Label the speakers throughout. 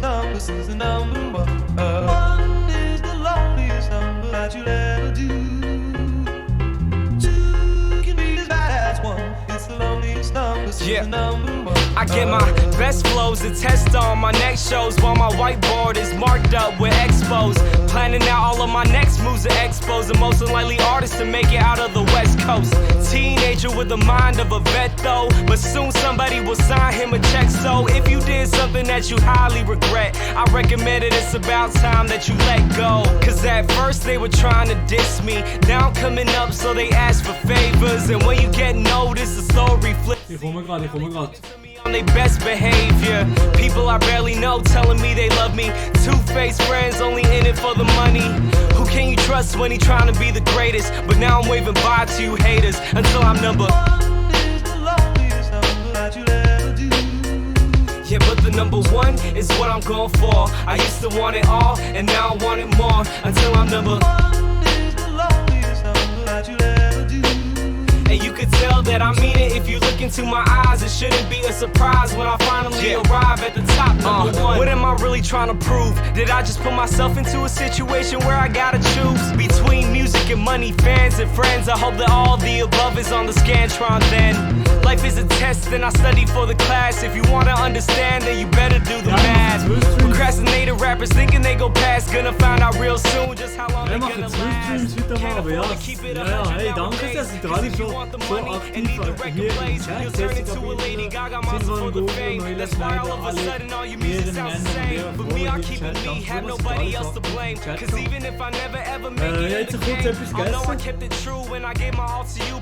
Speaker 1: This is the number one. One is the loneliest number that you'll ever do. Two can be as bad as one. It's the loneliest number. This is the number one.
Speaker 2: I get my best flows and test on my next shows while my whiteboard is marked up with expos. Planning out all of my next moves at expos. The most unlikely artist to make it out of the West Coast. Teenager with the mind of a vet though, but soon somebody will sign him a check. So if you did something that you highly regret, I recommend it, it's about time that you let go. Cause at first they were trying to diss me, now I'm coming up so they ask for favors. And when you get noticed, the story flips.
Speaker 3: Ich komme gerade.
Speaker 2: On their best behavior. People I barely know telling me they love me. Two-faced friends only in it for the money. Who can you trust when he trying to be the greatest? But now I'm waving bye to you haters until I'm number
Speaker 1: one is the loneliest number that you'll ever do.
Speaker 2: Yeah, but the number one is what I'm going for. I used to want it all, and now I want it more. Until I'm number
Speaker 1: one is the loneliest number that you'll ever do.
Speaker 2: And you could tell that I mean it if you look into my eyes. It shouldn't be a surprise when I finally arrive at the top, number one. What am I really trying to prove? Did I just put myself into a situation where I gotta choose between music and money, fans and friends? I hope that all the above is on the Scantron then. Life is a test and I study for the class. If you wanna understand, then you better do the math. Procrastinated rappers thinking they go past, gonna find out real soon just how long they're gonna last. Can't afford to keep it 100
Speaker 3: danke, dass ihr alle so aktiv hier im Chat seid. Silvan Google, Noelia Schneider, alle Ehrenmänner und Ehrenfrauen im Chat. Danke, dass ihr alle so im Chat kommt. Jetzt kurz etwas gegessen.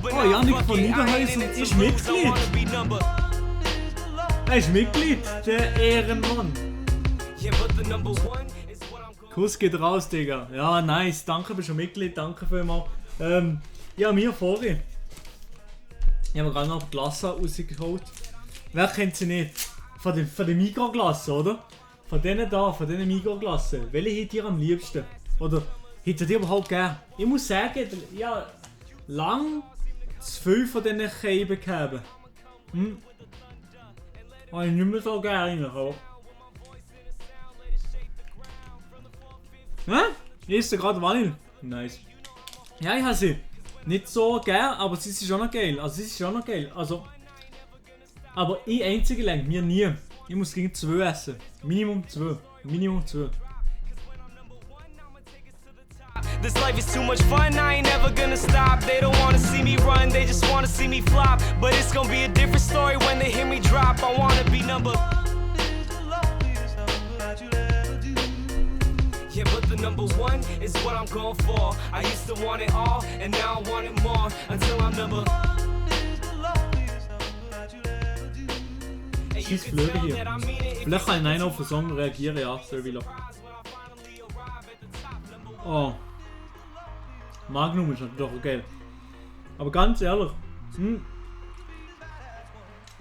Speaker 3: Oh, Janik von Niederhäusen ist Mitglied. Er ist Mitglied, der Ehrenmann. Kuss geht raus, Digga. Ja, nice. Danke, bist schon Mitglied. Danke vielmals. Ja, mir vorhin. Ich habe mir gerade noch Glasse rausgeholt. Wer kennt sie nicht? Von den Migros-Glassen, oder? Von denen Migros-Glassen. Welche habt ihr am liebsten? Oder hättet ihr überhaupt gern? Ich muss sagen, ja, lang zu viel von diesen Scheiben gegeben. Habe ich nicht mehr so gerne, aber... Ich esse gerade Vanille. Nice. Ja, ich habe sie nicht so gern, aber sie ist schon noch geil. Aber ich einzige lenkt mir nie. Ich muss gegen 2 essen. Minimum 2.
Speaker 2: This life is too much fun, I ain't never gonna stop. They don't wanna see me run, they just wanna see me flop. But it's gonna be a different story when they hear me drop. I wanna be number yeah, but the number one is what I'm going for. I used to want it all, and now I want it more. Until I'm number
Speaker 3: Scheiß Flöge hier. Vielleicht kann ich nein auf den Song reagieren, ja, Servilo. Oh. Magnum ist natürlich auch geil. Aber ganz ehrlich,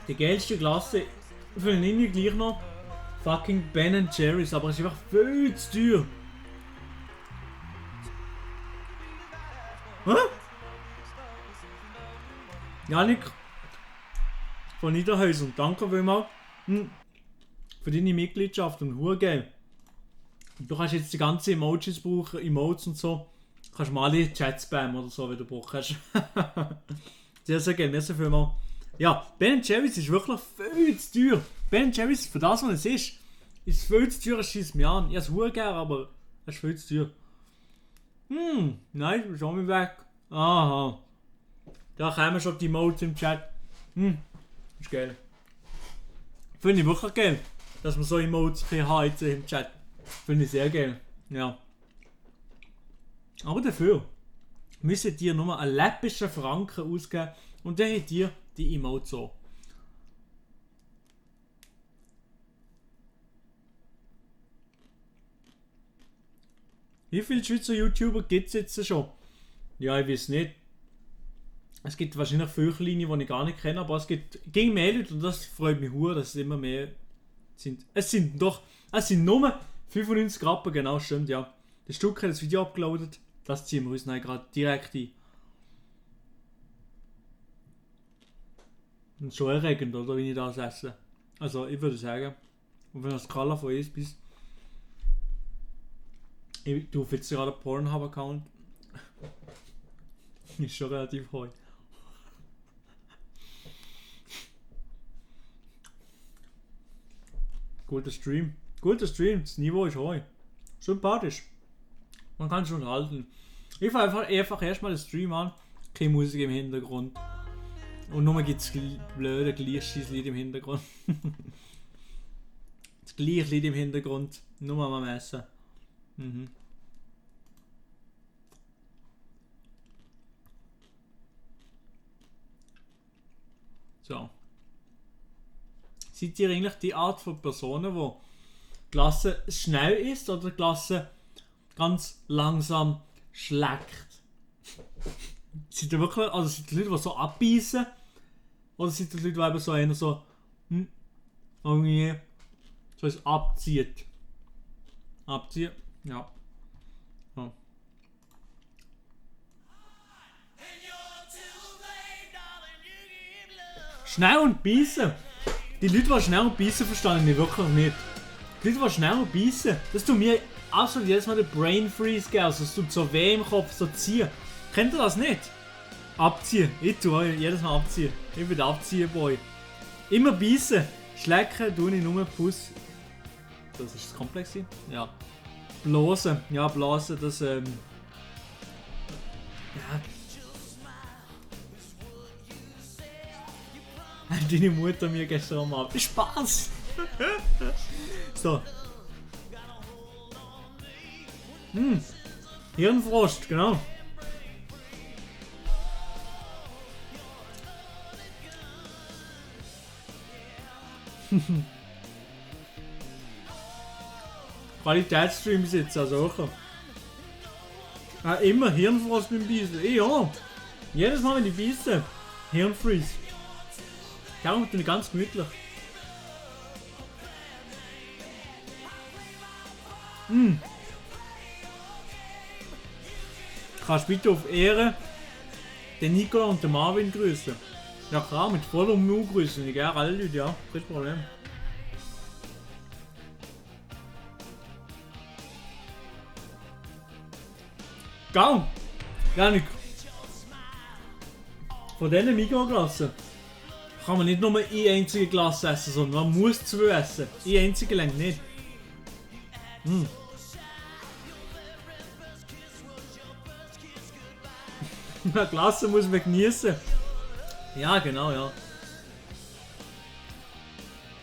Speaker 3: die geilste Klasse finde ich irgendwie gleich noch fucking Ben & Jerry's, aber es ist einfach viel zu teuer. Hä? Janik von Niederhäusen, danke vielmals für deine Mitgliedschaft und Hurgeil. Du kannst jetzt die ganzen Emojis brauchen, Emotes und so. Du kannst mal alle Chat spammen oder so, wenn du Bock hast. Sehr, sehr gerne, sehr viel mal. Ja, Ben & Jerry's ist wirklich viel zu teuer. Ben & Jerry's, für das, was es ist viel zu teuer, es schießt mich an. Ich habe es sehr gerne, aber es ist viel zu teuer. Nein, schau mich weg. Aha. Da kommen schon die Emotes im Chat. Ist geil. Finde ich wirklich geil, dass man so Emotes haben jetzt im Chat. Finde ich sehr geil. Ja. Aber dafür müsstet ihr nur einen läppischen Franken ausgeben und dann habt ihr die Emotes so. Wie viele Schweizer YouTuber gibt es jetzt schon? Ja, ich weiß nicht. Es gibt wahrscheinlich viele kleine, die ich gar nicht kenne, aber es gibt gegen mehr Leute und das freut mich sehr, dass es immer mehr sind. Es sind nur 95 Rappen, genau, stimmt, ja. Der Stück hat das Video abgeladen, das ziehen wir uns gerade direkt ein. Und schon erregend, oder, wie ich das esse. Also, ich würde sagen, auf einer Skala von 1 bis Ich tue jetzt gerade einen Pornhub-Account. Ist schon relativ hoch. Guter Stream. Das Niveau ist hoch. Sympathisch. Man kann schon halten. Ich fange einfach erstmal den Stream an. Keine Musik im Hintergrund. Und nur gibt es blöde Lied im Hintergrund. Das gleiche Lied im Hintergrund. Nur mal am Essen. Mhm. So. Seid ihr eigentlich die Art von Personen, wo Klasse schnell ist oder Klasse ganz langsam schlägt? Seid ihr wirklich, also seid ihr Leute, die so abbeißen? Oder seid ihr Leute, die eben so einer so irgendwie so es abzieht? Abziehen? Ja. Ja. Schnell und beißen. Die Leute, die schnell und beißen, verstanden ich wirklich nicht. Die Leute, die schnell und beißen, das tut mir absolut jedes Mal den Brain Freeze geben. Also es tut so weh im Kopf, so ziehen. Kennt ihr das nicht? Abziehen. Ich tue jedes Mal abziehen. Ich bin der Abziehen-Boy. Immer beißen. Schlecken tue ich nur Puss. Das ist das Komplex. Ja. Blasen. Ja, blasen, das ja. Deine Mutter mir gestern am Abend. Spaß! So. Hirnfrost, genau. Qualitätsstreams jetzt, also auch. Immer Hirnfrost beim Beißen. Ja. Jedes Mal, wenn ich beiße, Hirnfreeze. Darum bin ich ganz gemütlich. Kannst bitte auf Ehre den Nicola und den Marvin grüßen? Ja klar, mit vollem Mund grüßen. Ich gerne alle Leute, ja. Kein Problem. Gaum! Janik! Von diesen Mikroglassen kann man nicht nur eine einzige Glas essen, sondern man muss zwei essen. Eine einzige längt nicht. Eine Glasse muss man genießen. Ja, genau, ja.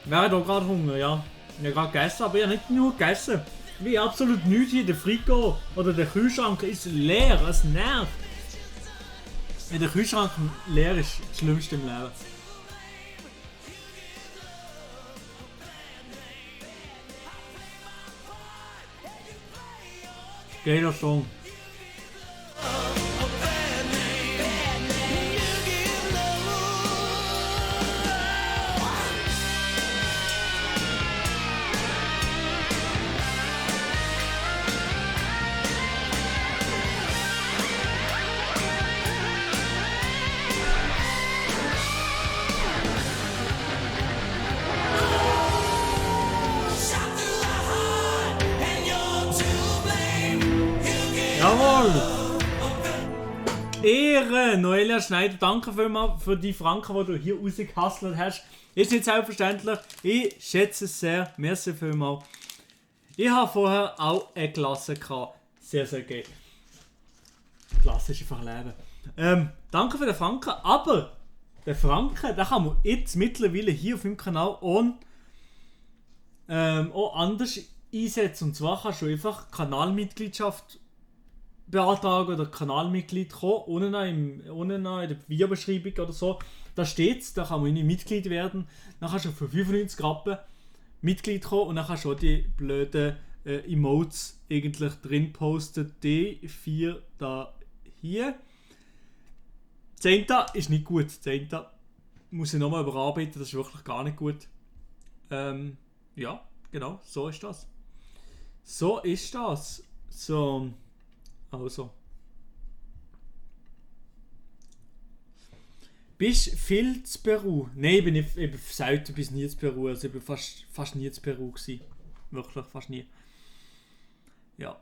Speaker 3: Wäre da gerade Hunger, ja. Ich habe gerade gegessen, aber ich habe nicht nur gegessen. Wie absolut nichts hier. Der Frigo oder der Kühlschrank ist leer, es nervt. Wenn der Kühlschrank leer ist, das Schlimmste im Leben. Geiler Song. Jawohl! Ehre! Noelia Schneider, danke vielmals für die Franken, die du hier rausgehustelt hast. Ist nicht selbstverständlich. Ich schätze es sehr. Merci vielmals. Ich habe vorher auch eine Klasse gehabt. Sehr, sehr geil. Klasse ist einfach Leben. Danke für den Franken, aber den Franken, den kann man jetzt mittlerweile hier auf dem Kanal auch anders einsetzen. Und zwar kannst du einfach Kanalmitgliedschaft beantragen oder Kanalmitglied kommen, unten noch in der Videobeschreibung oder so. Da steht's, da kann man nicht Mitglied werden. Dann kannst du für 95 Rappen Mitglied kommen und dann kannst du auch die blöden Emotes eigentlich drin posten. Die 4 da hier. 10. ist nicht gut. 10. muss ich nochmal überarbeiten, das ist wirklich gar nicht gut. Ja, genau, so ist das. So ist das. So. Also. Bist du viel zu Peru? Nein, ich bin selten bis nie zu Peru. Also ich bin fast nie zu Peru gewesen. Wirklich, fast nie. Ja.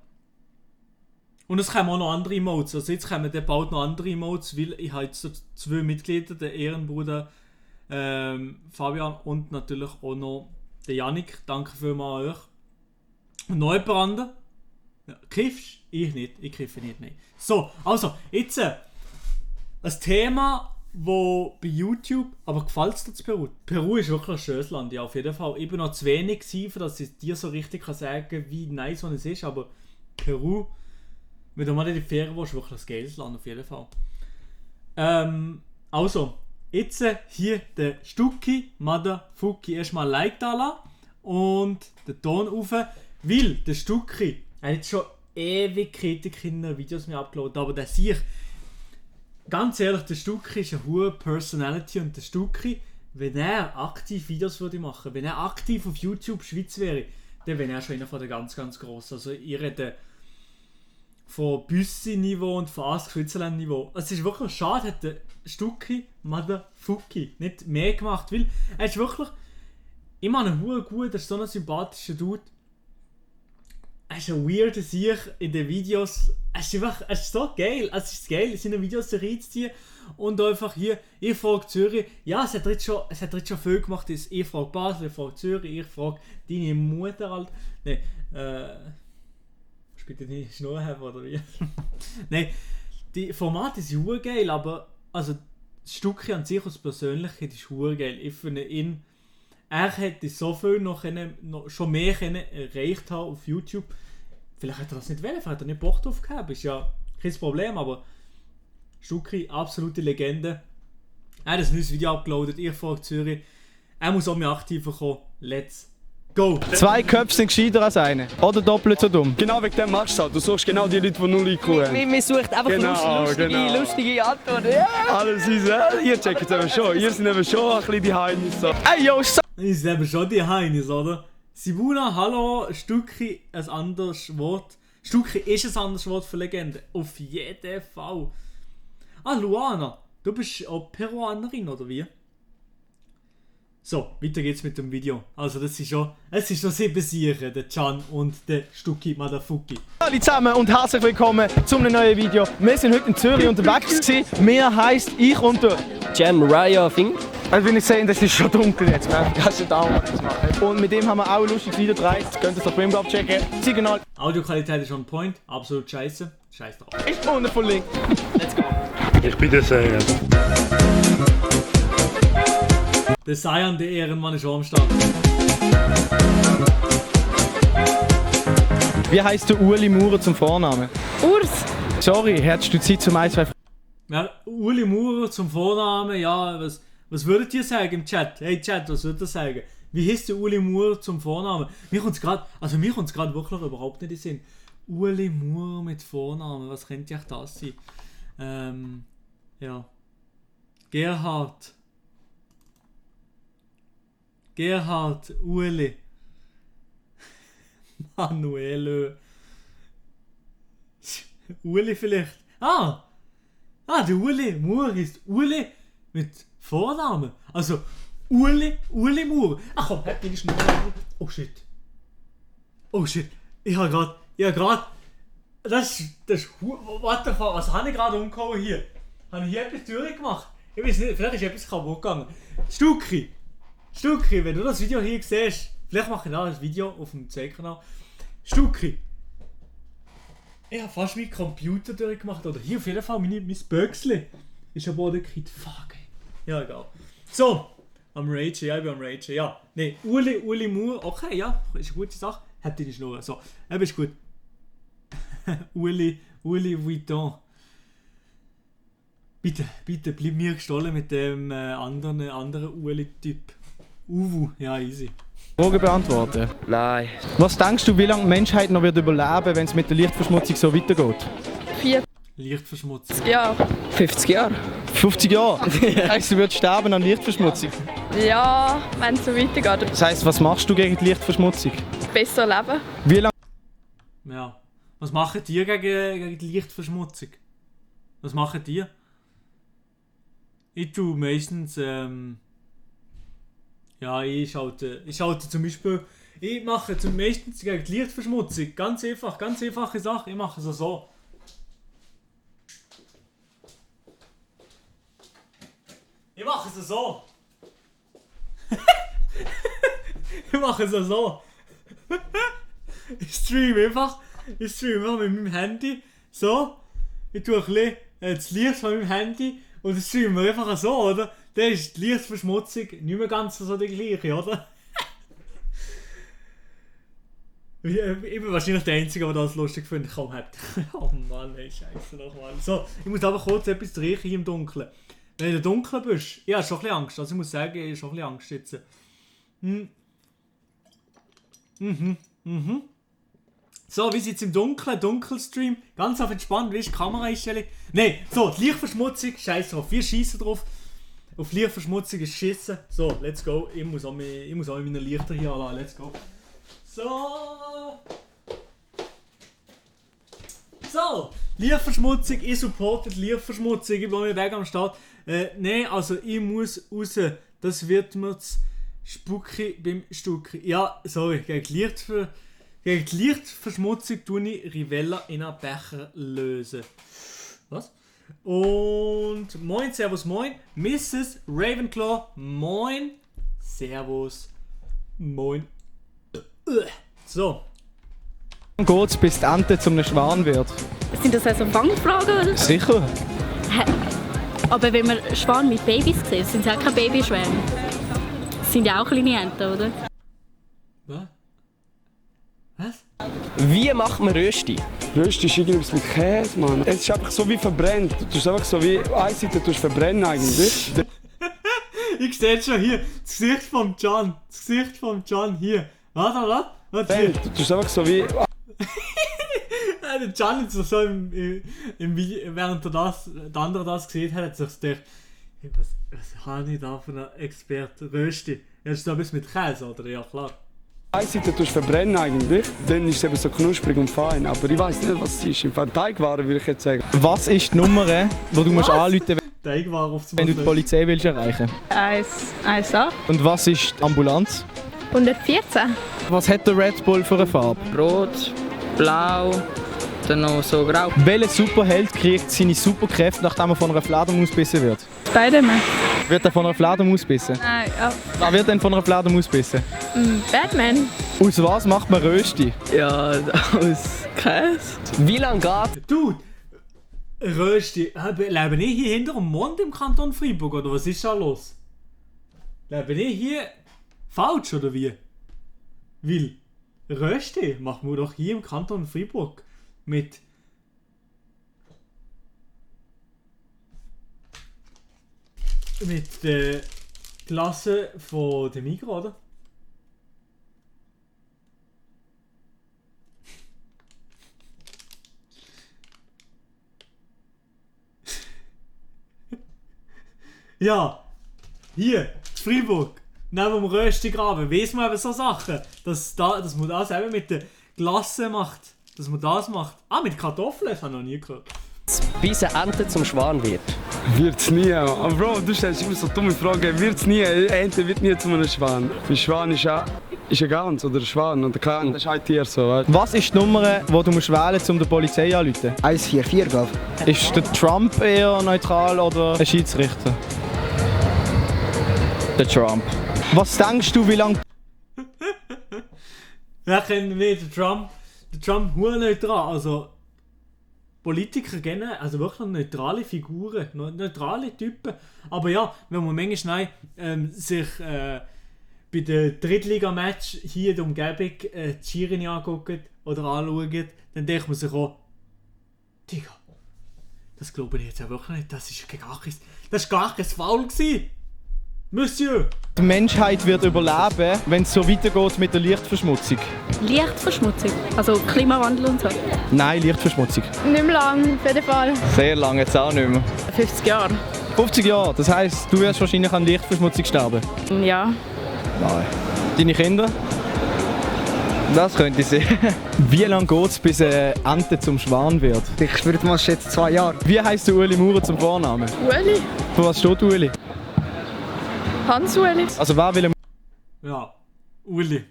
Speaker 3: Und es kommen auch noch andere Emotes. Also jetzt kommen dann bald noch andere Emotes, weil ich habe jetzt so 2 Mitglieder, den Ehrenbruder Fabian und natürlich auch noch den Yannick. Danke vielmals an euch. Und noch jemand anderes. Ja, kiffst? Ich nicht. Ich kiffe nicht, nein. So, also, jetzt ein Thema, wo bei YouTube, aber gefällt es dir zu Peru? Peru ist wirklich ein schönes Land, ja, auf jeden Fall. Ich bin noch zu wenig gewesen, dass ich dir so richtig kann sagen, wie nice es ist, aber Peru, wenn du mal in die Ferien willst, ist wirklich ein geiles Land, auf jeden Fall. Also, jetzt hier der Stucki Motherfucki erstmal ein Like da lassen und den Ton rauf, weil der Stucki, er hat schon ewig Kritik in den Videos mir abgeladen, aber der sich, ganz ehrlich, der Stucki ist eine hohe Personality und der Stucki, wenn er aktiv Videos würde machen, wenn er aktiv auf YouTube Schweiz wäre, dann wäre er schon einer von den ganz, ganz grossen. Also ihr redet von Büssi-Niveau und von Ask Switzerland-Niveau. Also es ist wirklich schade, hat der Stucki Motherfucki nicht mehr gemacht, weil er ist wirklich, ich meine, gut, er ist so ein sympathischer Dude. Er ist ein weirder Sieg in den Videos. Es ist so geil. Es ist geil, in seinen Videos reinzuziehen. Und einfach hier, ich frage Zürich. Ja, es hat jetzt schon viel gemacht. Ich frage Basel, ich frage Zürich, ich frage deine Mutter halt. Nein, bitte deine Schnur haben oder wie? Nein, die Formate sind geil, aber also das Stückchen an sich als Persönlichkeit ist geil. Ich finde ihn, er hätte so viel noch schon mehr erreicht haben auf YouTube. Vielleicht hat er das nicht wollen, vielleicht hat er nicht Bock drauf gehabt. Ist ja kein Problem, aber Stucki, absolute Legende. Er hat ein neues Video abgeladen, ich frage Zürich. Er muss auch mehr aktiver kommen. Let's go!
Speaker 4: 2 Köpfe sind gescheiter als eine. Oder doppelt so dumm.
Speaker 5: Genau wegen dem machst du es. Du suchst genau die Leute, die null IQ haben.
Speaker 6: Man sucht einfach lustige Antworten. Ja.
Speaker 5: Alles ist, ihr checkt es eben schon. Ihr seid eben schon ein bisschen die Heinis. So. Ey, yo,
Speaker 3: Das sind eben schon die Heinis, oder? Sibuna, hallo, Stucki ein anderes Wort. Stucki ist ein anderes Wort für Legende. Auf jeden Fall. Ah, Luana, du bist auch Peruanerin, oder wie? So, weiter geht's mit dem Video. Also es ist schon 7 Siechen, der Can und der Stucki Motherfucki.
Speaker 4: Hallo zusammen und herzlich willkommen zu einem neuen Video. Wir sind heute in Zürich unterwegs gewesen. Mir heisst ich und der
Speaker 6: Jam Raya Fing.
Speaker 4: Also wenn ich sehe, das ist schon dunkel jetzt. Kannst du da auch was machen. Und mit dem haben wir auch ein lustiges Video gedreht. Könnt ihr es auf Brimgo abchecken. Signal
Speaker 3: Audioqualität ist on point, absolut scheiße. Scheiß drauf.
Speaker 4: ist unten von Link.
Speaker 3: Let's go.
Speaker 7: Ich bin der Seier.
Speaker 3: Der Seiern, der Ehrenmann ist auch am Start.
Speaker 4: Wie heisst der Uli Maurer zum Vornamen?
Speaker 6: Urs.
Speaker 4: Sorry, hättest du Zeit zum 1, 2
Speaker 3: Ja, Uli Maurer zum Vornamen, ja, was würdet ihr sagen im Chat? Hey Chat, was würdet ihr sagen? Wie heißt der Uli Maurer zum Vornamen? Mir kommt es gerade wirklich überhaupt nicht in den Sinn. Uli Maurer mit Vornamen, was könnte echt das sein? Ja. Gerhard, Uli. Manuel. Uli vielleicht. Der Uli Maurer ist Uli mit Vornamen. Also Uli Maurer. Ach komm, halt deine Schnur. Oh shit. Ich hab grad. Das ist. What the fuck? Was habe ich gerade umgehauen hier? Habe ich hier etwas durchgemacht? Ich weiß nicht, vielleicht ist etwas kaputt gegangen. Stucki, wenn du das Video hier siehst, vielleicht mache ich da ein Video auf dem C-Kanal. Stucki, ich habe fast meinen Computer durchgemacht, oder hier auf jeden Fall mein Böcksli ist am Boden gekriegt. Fuck, ey. Ja, egal. So, ich bin am Ragen, ja. Ne, Uli Maurer, okay, ja, ist eine gute Sache. Hat deine Schnur, so, ist gut. Uli Vuitton. Bitte, bleib mir gestohlen mit dem anderen Uli-Typ. Uwu, ja, easy.
Speaker 4: Fragen beantworten?
Speaker 6: Nein.
Speaker 4: Was denkst du, wie lange die Menschheit noch wird überleben, wenn es mit der Lichtverschmutzung so weitergeht?
Speaker 8: 40
Speaker 3: Lichtverschmutzung.
Speaker 8: Jahre.
Speaker 6: 50 Jahre.
Speaker 4: 50 Jahre? Das heisst, du würdest sterben an Lichtverschmutzung?
Speaker 8: Ja, wenn es so weitergeht.
Speaker 4: Das heisst, was machst du gegen die Lichtverschmutzung?
Speaker 8: Besser leben.
Speaker 4: Wie lange?
Speaker 3: Ja. Was machen die gegen die Lichtverschmutzung? Was machen die? Ich tue meistens, ich schalte zum Beispiel, ich mache meistens gegen die Lichtverschmutzung, ganz einfache Sache, ich mache es so. es so. Ich mache es so. Ich streame einfach mit meinem Handy. So. Ich tue ein bisschen das Licht von meinem Handy und das streamen wir einfach so, oder? Dann ist die Lichtverschmutzung nicht mehr ganz so die gleiche, oder? Ich bin wahrscheinlich der Einzige, der das lustig findet. Komm, habt. Oh Mann, ey, scheiße nochmal. So, ich muss aber kurz etwas drehen hier im Dunkeln. Wenn du im Dunkeln bist, ich habe schon ein bisschen Angst. Also ich muss sagen, ich habe schon ein bisschen Angst jetzt. So, wie sieht es im Dunkeln? Dunkelstream. Ganz auf entspannt, wie ist die Kameraeinstellung? Nein, so, die Lichtverschmutzung, scheiß drauf. Wir schießen drauf. Auf Lichtverschmutzung ist Schissen. So, let's go. Ich muss auch meine Lichter hier anlassen. Let's go. So, Lichtverschmutzung, ich supporte die Lichtverschmutzung, ich bin mir weg am Start. Nein, also ich muss raus, das wird mir zu Spucki beim Stucki. Ja, sorry, gegen die Lichtverschmutzung tue ich Rivella in einen Becher lösen. Was? Und moin, servus, moin, Mrs. Ravenclaw, moin, servus, moin. So.
Speaker 4: Geht's, bis die Ente zum Schwan wird?
Speaker 7: Sind das also Fangfragen? Oder?
Speaker 4: Sicher.
Speaker 7: Aber wenn man Schwan mit Babys sieht, sind es auch keine Babyschwäne. Das sind ja auch kleine Enten, oder?
Speaker 3: Was?
Speaker 6: Wie macht man Rösti?
Speaker 5: Rösti ist irgendwas mit Käse, Mann. Es ist einfach so wie verbrennt. Du tust einfach so wie eine Seite verbrennen eigentlich.
Speaker 3: Ich sehe schon hier, das Gesicht vom Can. Das Gesicht vom Can hier. Warte hier.
Speaker 5: Du tust einfach so wie...
Speaker 3: Der Can hat sich so im Video, während der andere das gesehen hat, hat sich gedacht, hey, was habe ich da für einen Experte? Rösti. Jetzt noch etwas mit Käse, oder? Ja, klar.
Speaker 5: Eine Seite verbrennen eigentlich, dann ist es eben so knusprig und fein. Aber ich weiss nicht, was es ist. Im Fall Teigwaren würde ich jetzt sagen.
Speaker 4: Was ist die Nummer, die du musst anrufen musst,
Speaker 3: Teigwaren auf zum
Speaker 4: wenn du die Polizei willst erreichen?
Speaker 8: 1A.
Speaker 4: Und was ist die Ambulanz?
Speaker 8: 114.
Speaker 4: Was hat der Red Bull für eine Farbe?
Speaker 9: Rot, blau, dann noch so grau.
Speaker 4: Welcher Superheld kriegt seine Superkräfte, nachdem er von einer Fledermaus gebissen wird?
Speaker 8: Spider-Man.
Speaker 4: Wird er von einer Fledermaus gebissen?
Speaker 8: Nein, ja.
Speaker 4: Wer wird denn von einer Fledermaus gebissen?
Speaker 8: Batman.
Speaker 4: Aus was macht man Rösti?
Speaker 9: Ja, aus Käse.
Speaker 6: Wie lange geht?
Speaker 3: Dude! Rösti, leben ich hier hinter dem Mond im Kanton Freiburg, oder was ist da los? Leben ich hier falsch, oder wie? Weil Rösti machen wir doch hier im Kanton Freiburg mit der Klasse von der Migros, oder? Ja, hier, in Freiburg, neben dem Röstigraben, weiss man eben so Sachen, dass man das eben mit der Klasse macht, dass man das macht. Ah, mit Kartoffeln, das habe ich noch nie gehört.
Speaker 6: Bis eine Ente zum Schwan wird.
Speaker 5: Wird's nie. Aber Bro, du stellst immer so dumme Fragen. Wird's nie? Eine Ente wird nie zu einem Schwan. Ein Schwan ist ein Gans oder ein Schwan. Und klar, das ist ein Tier so. Weißt?
Speaker 4: Was ist die Nummer, die du musst wählen musst, um die Polizei anzurufen?
Speaker 10: 144, glaube ich.
Speaker 4: Ist der Trump eher neutral oder ein Schiedsrichter?
Speaker 9: Der Trump.
Speaker 4: Was denkst du, wie lange...
Speaker 3: Wer kennt nicht den Trump? Der Trump ist neutral. Also Politiker generell, also wirklich neutrale Figuren, neutrale Typen. Aber ja, wenn man manchmal sich bei den Drittliga-Match hier in der Umgebung die Schiri anguckt oder anschaut, dann denkt man sich auch, Digga, das glaube ich jetzt auch wirklich nicht, das ist gar kein Foul gewesen. Monsieur!
Speaker 4: Die Menschheit wird überleben, wenn es so weitergeht mit der Lichtverschmutzung.
Speaker 7: Lichtverschmutzung? Also Klimawandel und so?
Speaker 4: Nein, Lichtverschmutzung.
Speaker 8: Nicht mehr lang, auf jeden Fall.
Speaker 9: Sehr lange, jetzt auch nicht mehr.
Speaker 8: 50 Jahre.
Speaker 4: 50 Jahre, das heisst, du wirst wahrscheinlich an Lichtverschmutzung sterben.
Speaker 8: Ja.
Speaker 4: Nein. Deine Kinder?
Speaker 9: Das könnte ich sehen.
Speaker 4: Wie lange geht es, bis eine Ente zum Schwan wird?
Speaker 10: Ich würde mal schätzen 2 Jahre.
Speaker 4: Wie heisst der Ueli Maurer zum Vornamen?
Speaker 8: Ueli.
Speaker 4: Für was steht Ueli?
Speaker 8: Hans-Ueli.
Speaker 4: Also wer will...
Speaker 3: Ja, Uli.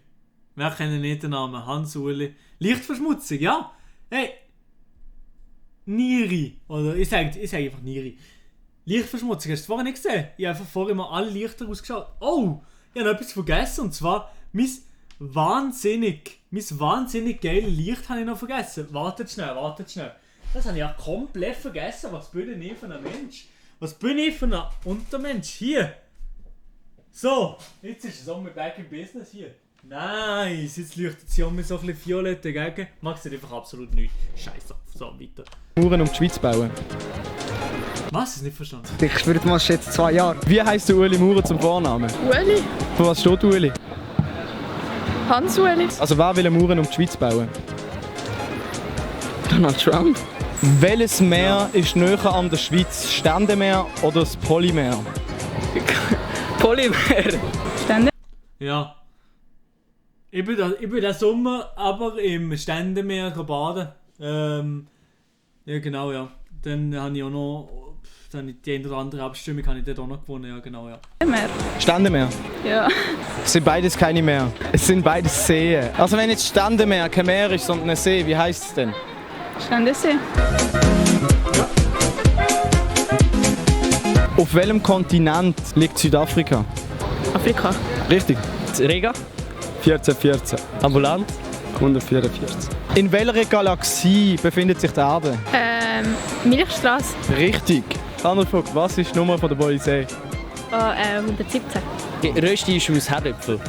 Speaker 3: Wer kennt nicht den Namen? Hans-Uli. Lichtverschmutzung, ja? Hey! Niri. Oder ich sage einfach Niri. Lichtverschmutzung, hast du es vorher nicht gesehen? Ich habe einfach vorher mal alle Lichter ausgeschaut. Oh, ich habe noch etwas vergessen. Und zwar, mein wahnsinnig geiles Licht habe ich noch vergessen. Wartet schnell. Das habe ich ja komplett vergessen. Was bin ich für ein Mensch? Was bin ich für ein Untermensch? Hier. So, jetzt ist es auch mit Back in Business hier. Nice, jetzt leuchtet sie um mir so ein bisschen violett dagegen. Mag sie einfach absolut nichts. Scheiße, so, weiter.
Speaker 4: Mauern um die Schweiz bauen.
Speaker 3: Was? Ist nicht verstanden.
Speaker 10: Ich würde mal schätzen 2 Jahre.
Speaker 4: Wie heisst der Ueli Maurer zum Vornamen?
Speaker 8: Ueli.
Speaker 4: Für was steht Ueli?
Speaker 8: Hans-Ueli.
Speaker 4: Also wer will Mauern um die Schweiz bauen?
Speaker 9: Donald Trump.
Speaker 4: Welches Meer ist näher an der Schweiz? Ständemeer oder das Polymeer?
Speaker 9: Polymer.
Speaker 8: Stände.
Speaker 3: Ja. Ich bin den Sommer aber im Ständemeer baden. Ja genau, ja. Dann habe ich auch noch die eine oder andere Abstimmung habe ich dort auch noch gewonnen, ja genau, ja.
Speaker 8: Meer.
Speaker 4: Ständemeer.
Speaker 8: Ja.
Speaker 4: Es sind beides keine Meer. Es sind beides Seen. Also wenn jetzt Ständemeer kein Meer ist, sondern ein See, wie heisst es denn?
Speaker 8: Ständesee.
Speaker 4: Auf welchem Kontinent liegt Südafrika?
Speaker 8: Afrika.
Speaker 4: Richtig.
Speaker 6: Rega,
Speaker 5: 14.
Speaker 6: ambulant,
Speaker 5: 144.
Speaker 4: In welcher Galaxie befindet sich die Erde?
Speaker 8: Milchstraße.
Speaker 4: Richtig. Thunderfuck, was ist die Nummer von der Polizei?
Speaker 7: 117.
Speaker 6: Rösti ist aus Herdöpfel.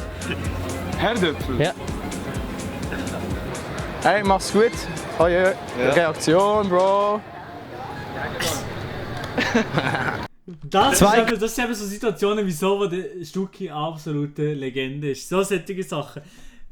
Speaker 5: Herdöpfel?
Speaker 6: Ja.
Speaker 4: Hey, mach's gut. Eure Reaktion, Bro.
Speaker 3: Das ist eben so Situationen, wieso wo der Stucki absolute Legende ist. So solche Sachen.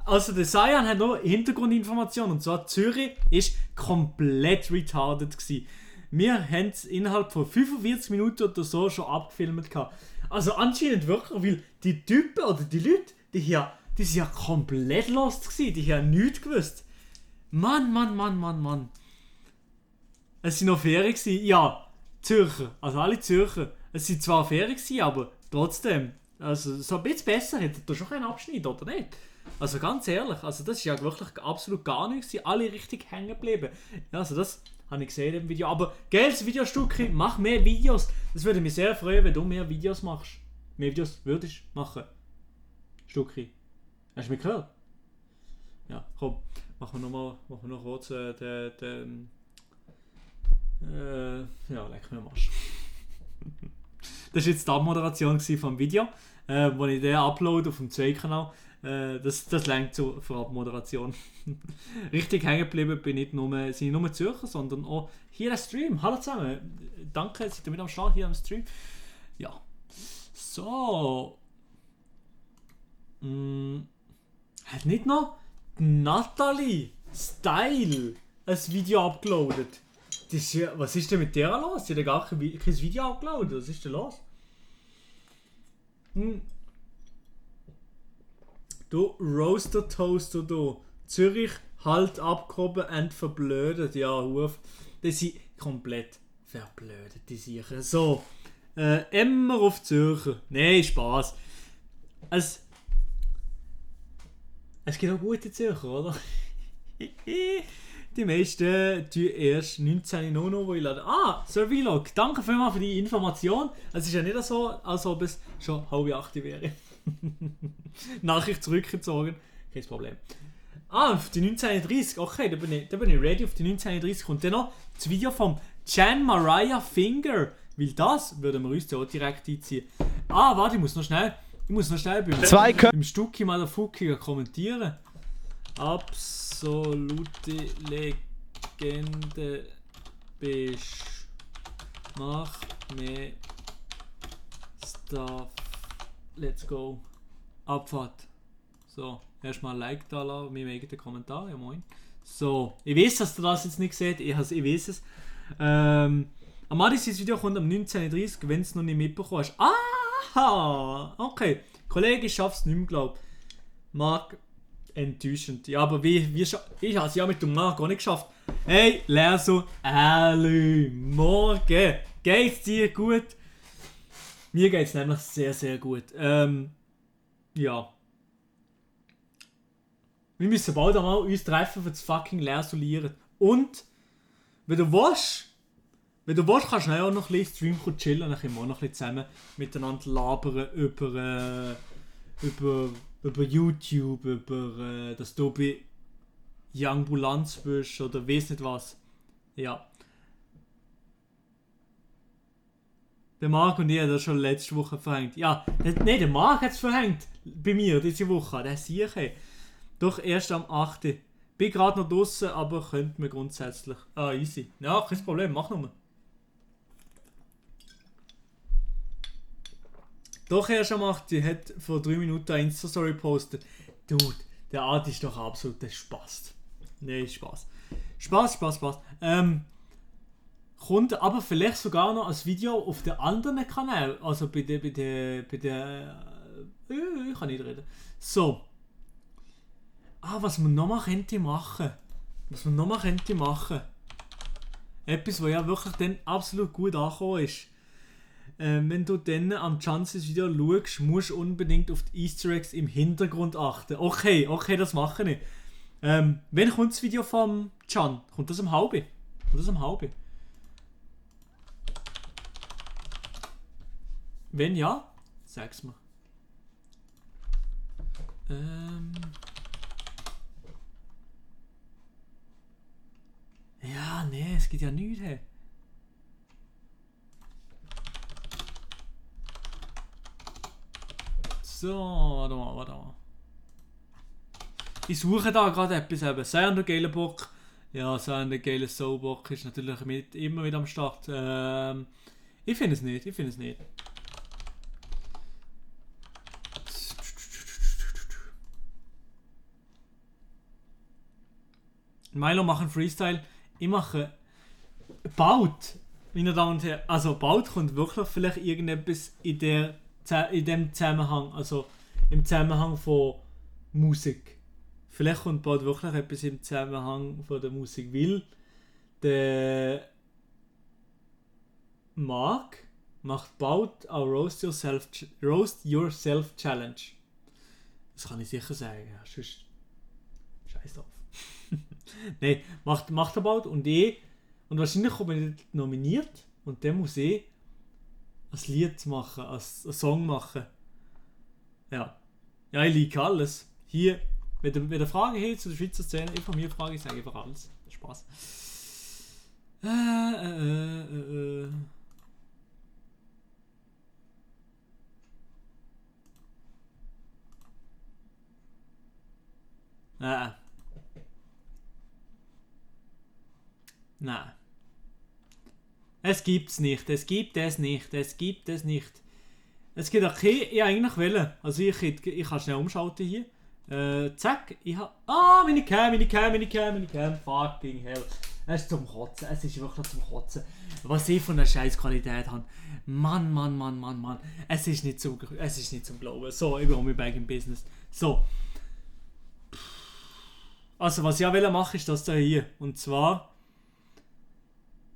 Speaker 3: Also der Sayan hat noch Hintergrundinformationen, und zwar Zürich ist komplett retarded gewesen. Wir haben es innerhalb von 45 Minuten oder so schon abgefilmt gehabt. Also anscheinend wirklich, weil die Typen oder die Leute, die sind ja komplett lost gewesen, die haben nichts gewusst. Mann. Es sind noch Ferien gewesen, ja, Zürcher, also alle Zürcher. Es sind zwar Ferien gewesen, aber trotzdem, also so ein bisschen besser hätte da schon keinen Abschnitt, oder nicht? Also ganz ehrlich, also das ist ja wirklich absolut gar nichts, sie alle richtig hängen geblieben. Ja, also das habe ich gesehen im Video. Aber geiles Videostückchen, mach mehr Videos. Das würde mich sehr freuen, wenn du mehr Videos machst. Mehr Videos würdest machen. Stückchen. Hast du mich gehört? Ja, komm, machen wir noch kurz ja, leck mir am Arsch. Das war jetzt die Abmoderation vom Video, wo ich den upload auf dem Zwei-Kanal. Das reicht für Abmoderation. Richtig hängen geblieben sind nicht nur Zürcher, sondern auch hier der Stream. Hallo zusammen, danke, seid ihr mit am Start hier am Stream. Ja, so. Hat nicht noch Natalie Style ein Video abgeloadet? Was ist denn mit der los? Sie hat gar kein Video abgeladen. Was ist denn los? Du Roaster Toaster, du. Zürich halt abgehoben und verblödet. Ja, Huf. Die sind komplett verblödet, die sicher. So. Immer auf Zürcher. Nein, Spaß. Es gibt auch gute Zürcher, oder? Die meisten tun erst 19.00 wo ich lade. Sir Vlog, danke vielmals für die Information. Es ist ja nicht so, als ob es schon 7:30 wäre. Nachricht zurückgezogen. Kein Problem. Auf die 1930, okay, da bin ich ready. Auf die 1930 kommt dann noch das Video vom Jan Mariah Finger. Weil das würden wir uns auch direkt einziehen. Warte, ich muss noch schnell beim Stucki mal der Fuckiger kommentieren. Absolute Legende bist. Mach mehr Stuff. Let's go. Abfahrt. So, erstmal ein Like da lassen, mir wegen den Kommentar. Ja moin. So, ich weiß, dass ihr das jetzt nicht seht. Ich weiß es. Amadis Video kommt am 19.30, wenn du es noch nicht mitbekommen hast. Aha! Okay. Kollege, ich schaff's nicht mehr, glaub. Marc, enttäuschend. Ja, aber ich habe es ja mit dem Marc auch nicht geschafft. Hey, Lerso, morgen. Geht's dir gut? Mir geht's nämlich sehr, sehr gut. Ja. Wir müssen bald einmal uns treffen für das fucking Lersulieren. Und, wenn du willst, Wenn du willst, kannst du auch noch ein bisschen Stream chillen und dann können wir auch noch ein bisschen zusammen miteinander labern über YouTube, über dass du bei Youngbulanz bist oder weiss nicht was. Ja. Der Marc und ich haben das schon letzte Woche verhängt. Ja, der Marc hat es verhängt. Bei mir diese Woche. Der sehe ich. Doch erst am 8. Bin gerade noch draußen, aber könnte man grundsätzlich. Ah, easy. Ja, kein Problem, mach nur. Doch erst am 8. Hat vor 3 Minuten eine Insta-Story gepostet. Dude, der Art ist doch absoluter Spaß. Nee, Spaß. Spaß. Kommt aber vielleicht sogar noch als Video auf den anderen Kanal. Also bei der ich kann nicht reden. So. Was man nochmal könnte machen. Etwas, was ja wirklich dann absolut gut angekommen ist. Wenn du dann am Chances Video schaust, musst du unbedingt auf die Easter Eggs im Hintergrund achten. Okay, das mache ich. Wann kommt das Video vom Can? Kommt das um halbe? Wenn ja, sag's mir. Ja, nee, es geht ja nichts. Hey. So, warte mal. Ich suche da gerade etwas eben. Sei an der geilen Bock. Ja, sei an der geilen Soulbock ist natürlich immer wieder am Start. Ich finde es nicht. Milo macht einen Freestyle. Ich mache bald, meine Damen und Herren. Also bald kommt wirklich vielleicht irgendetwas in dem Zusammenhang, also im Zusammenhang von Musik. Vielleicht kommt bald wirklich etwas im Zusammenhang von der Musik, weil der Marc macht bald eine Roast Yourself Challenge. Das kann ich sicher sagen. Ja, sonst scheiß drauf. Nein, macht er bald und wahrscheinlich komme ich nominiert und dann muss ich ein Lied machen, einen Song machen. Ja, ich like alles. Hier, wenn ihr Fragen habt zu der Schweizer Szene, informiert Fragen, ich sage einfach alles. Spaß. Nein. Es gibt's nicht. Es gibt es nicht. Es gibt okay, ich eigentlich wollen. Also ich kann schnell umschalten hier. Zack, ich habe... meine Cam. Fucking hell. Es ist zum Kotzen. Es ist wirklich zum Kotzen. Was ich von der scheiß Qualität habe. Mann. Es ist nicht zum Glauben. So, ich bin back im Business. So. Also, was ich auch machen will, ist das da hier. Und zwar...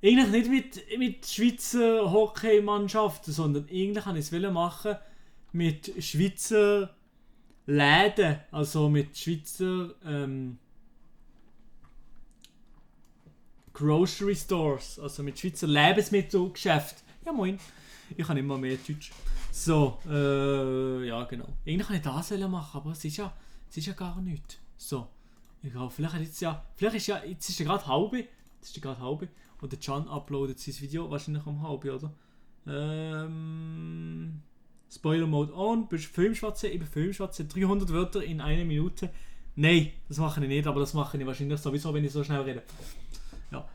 Speaker 3: Eigentlich nicht mit Schweizer Hockeymannschaften, sondern eigentlich wollte ich es machen mit Schweizer Läden, also mit Schweizer Grocery Stores, also mit Schweizer Lebensmittelgeschäften. Ja moin, ich kann immer mehr Deutsch. So, ja genau. Eigentlich kann ich das machen, aber es ist ja gar nichts. So, ich glaube, jetzt ist ja gerade halbe. Und der Can uploadet sein Video wahrscheinlich um halb, oder? Spoiler Mode on, bist du Filmschwatze? Ich bin Filmschwatze, 300 Wörter in 1 Minute. Nein, das mache ich nicht, aber das mache ich wahrscheinlich sowieso, wenn ich so schnell rede. Ja,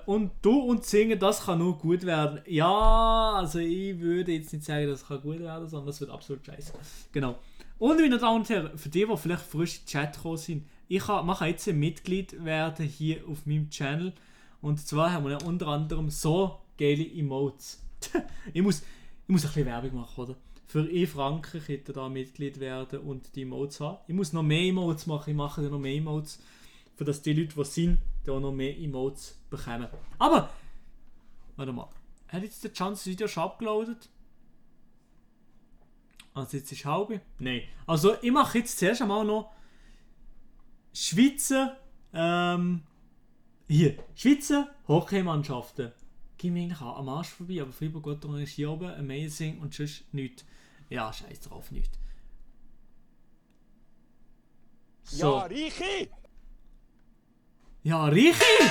Speaker 3: und du und Singen, das kann nur gut werden. Ja, also ich würde jetzt nicht sagen, das kann gut werden, sondern das wird absolut scheiße. Genau. Und meine Damen und Herren, für die vielleicht frisch in den Chat gekommen sind, mache jetzt ein Mitglied werden hier auf meinem Channel. Und zwar haben wir ja unter anderem so geile Emotes. ich muss ein bisschen Werbung machen, oder? Für 1 Franken könnt ihr da Mitglied werden und die Emotes haben. Ich muss noch mehr Emotes machen, ich mache dann noch mehr Emotes, für dass die Leute, die sind, da noch mehr Emotes bekommen. Aber, warte mal, hat jetzt der Chance das Video schon abgeladen? Also jetzt ist halbe? Nein. Also ich mache jetzt zuerst einmal noch Schweizer Schweizer Hockeymannschaften. gib mir eigentlich am Arsch vorbei, aber Freiburg-Gotteron ist hier oben, amazing und sonst nichts. Ja, scheiß drauf, nichts. So.
Speaker 4: Ja, Reiche!
Speaker 3: Ja, Richi!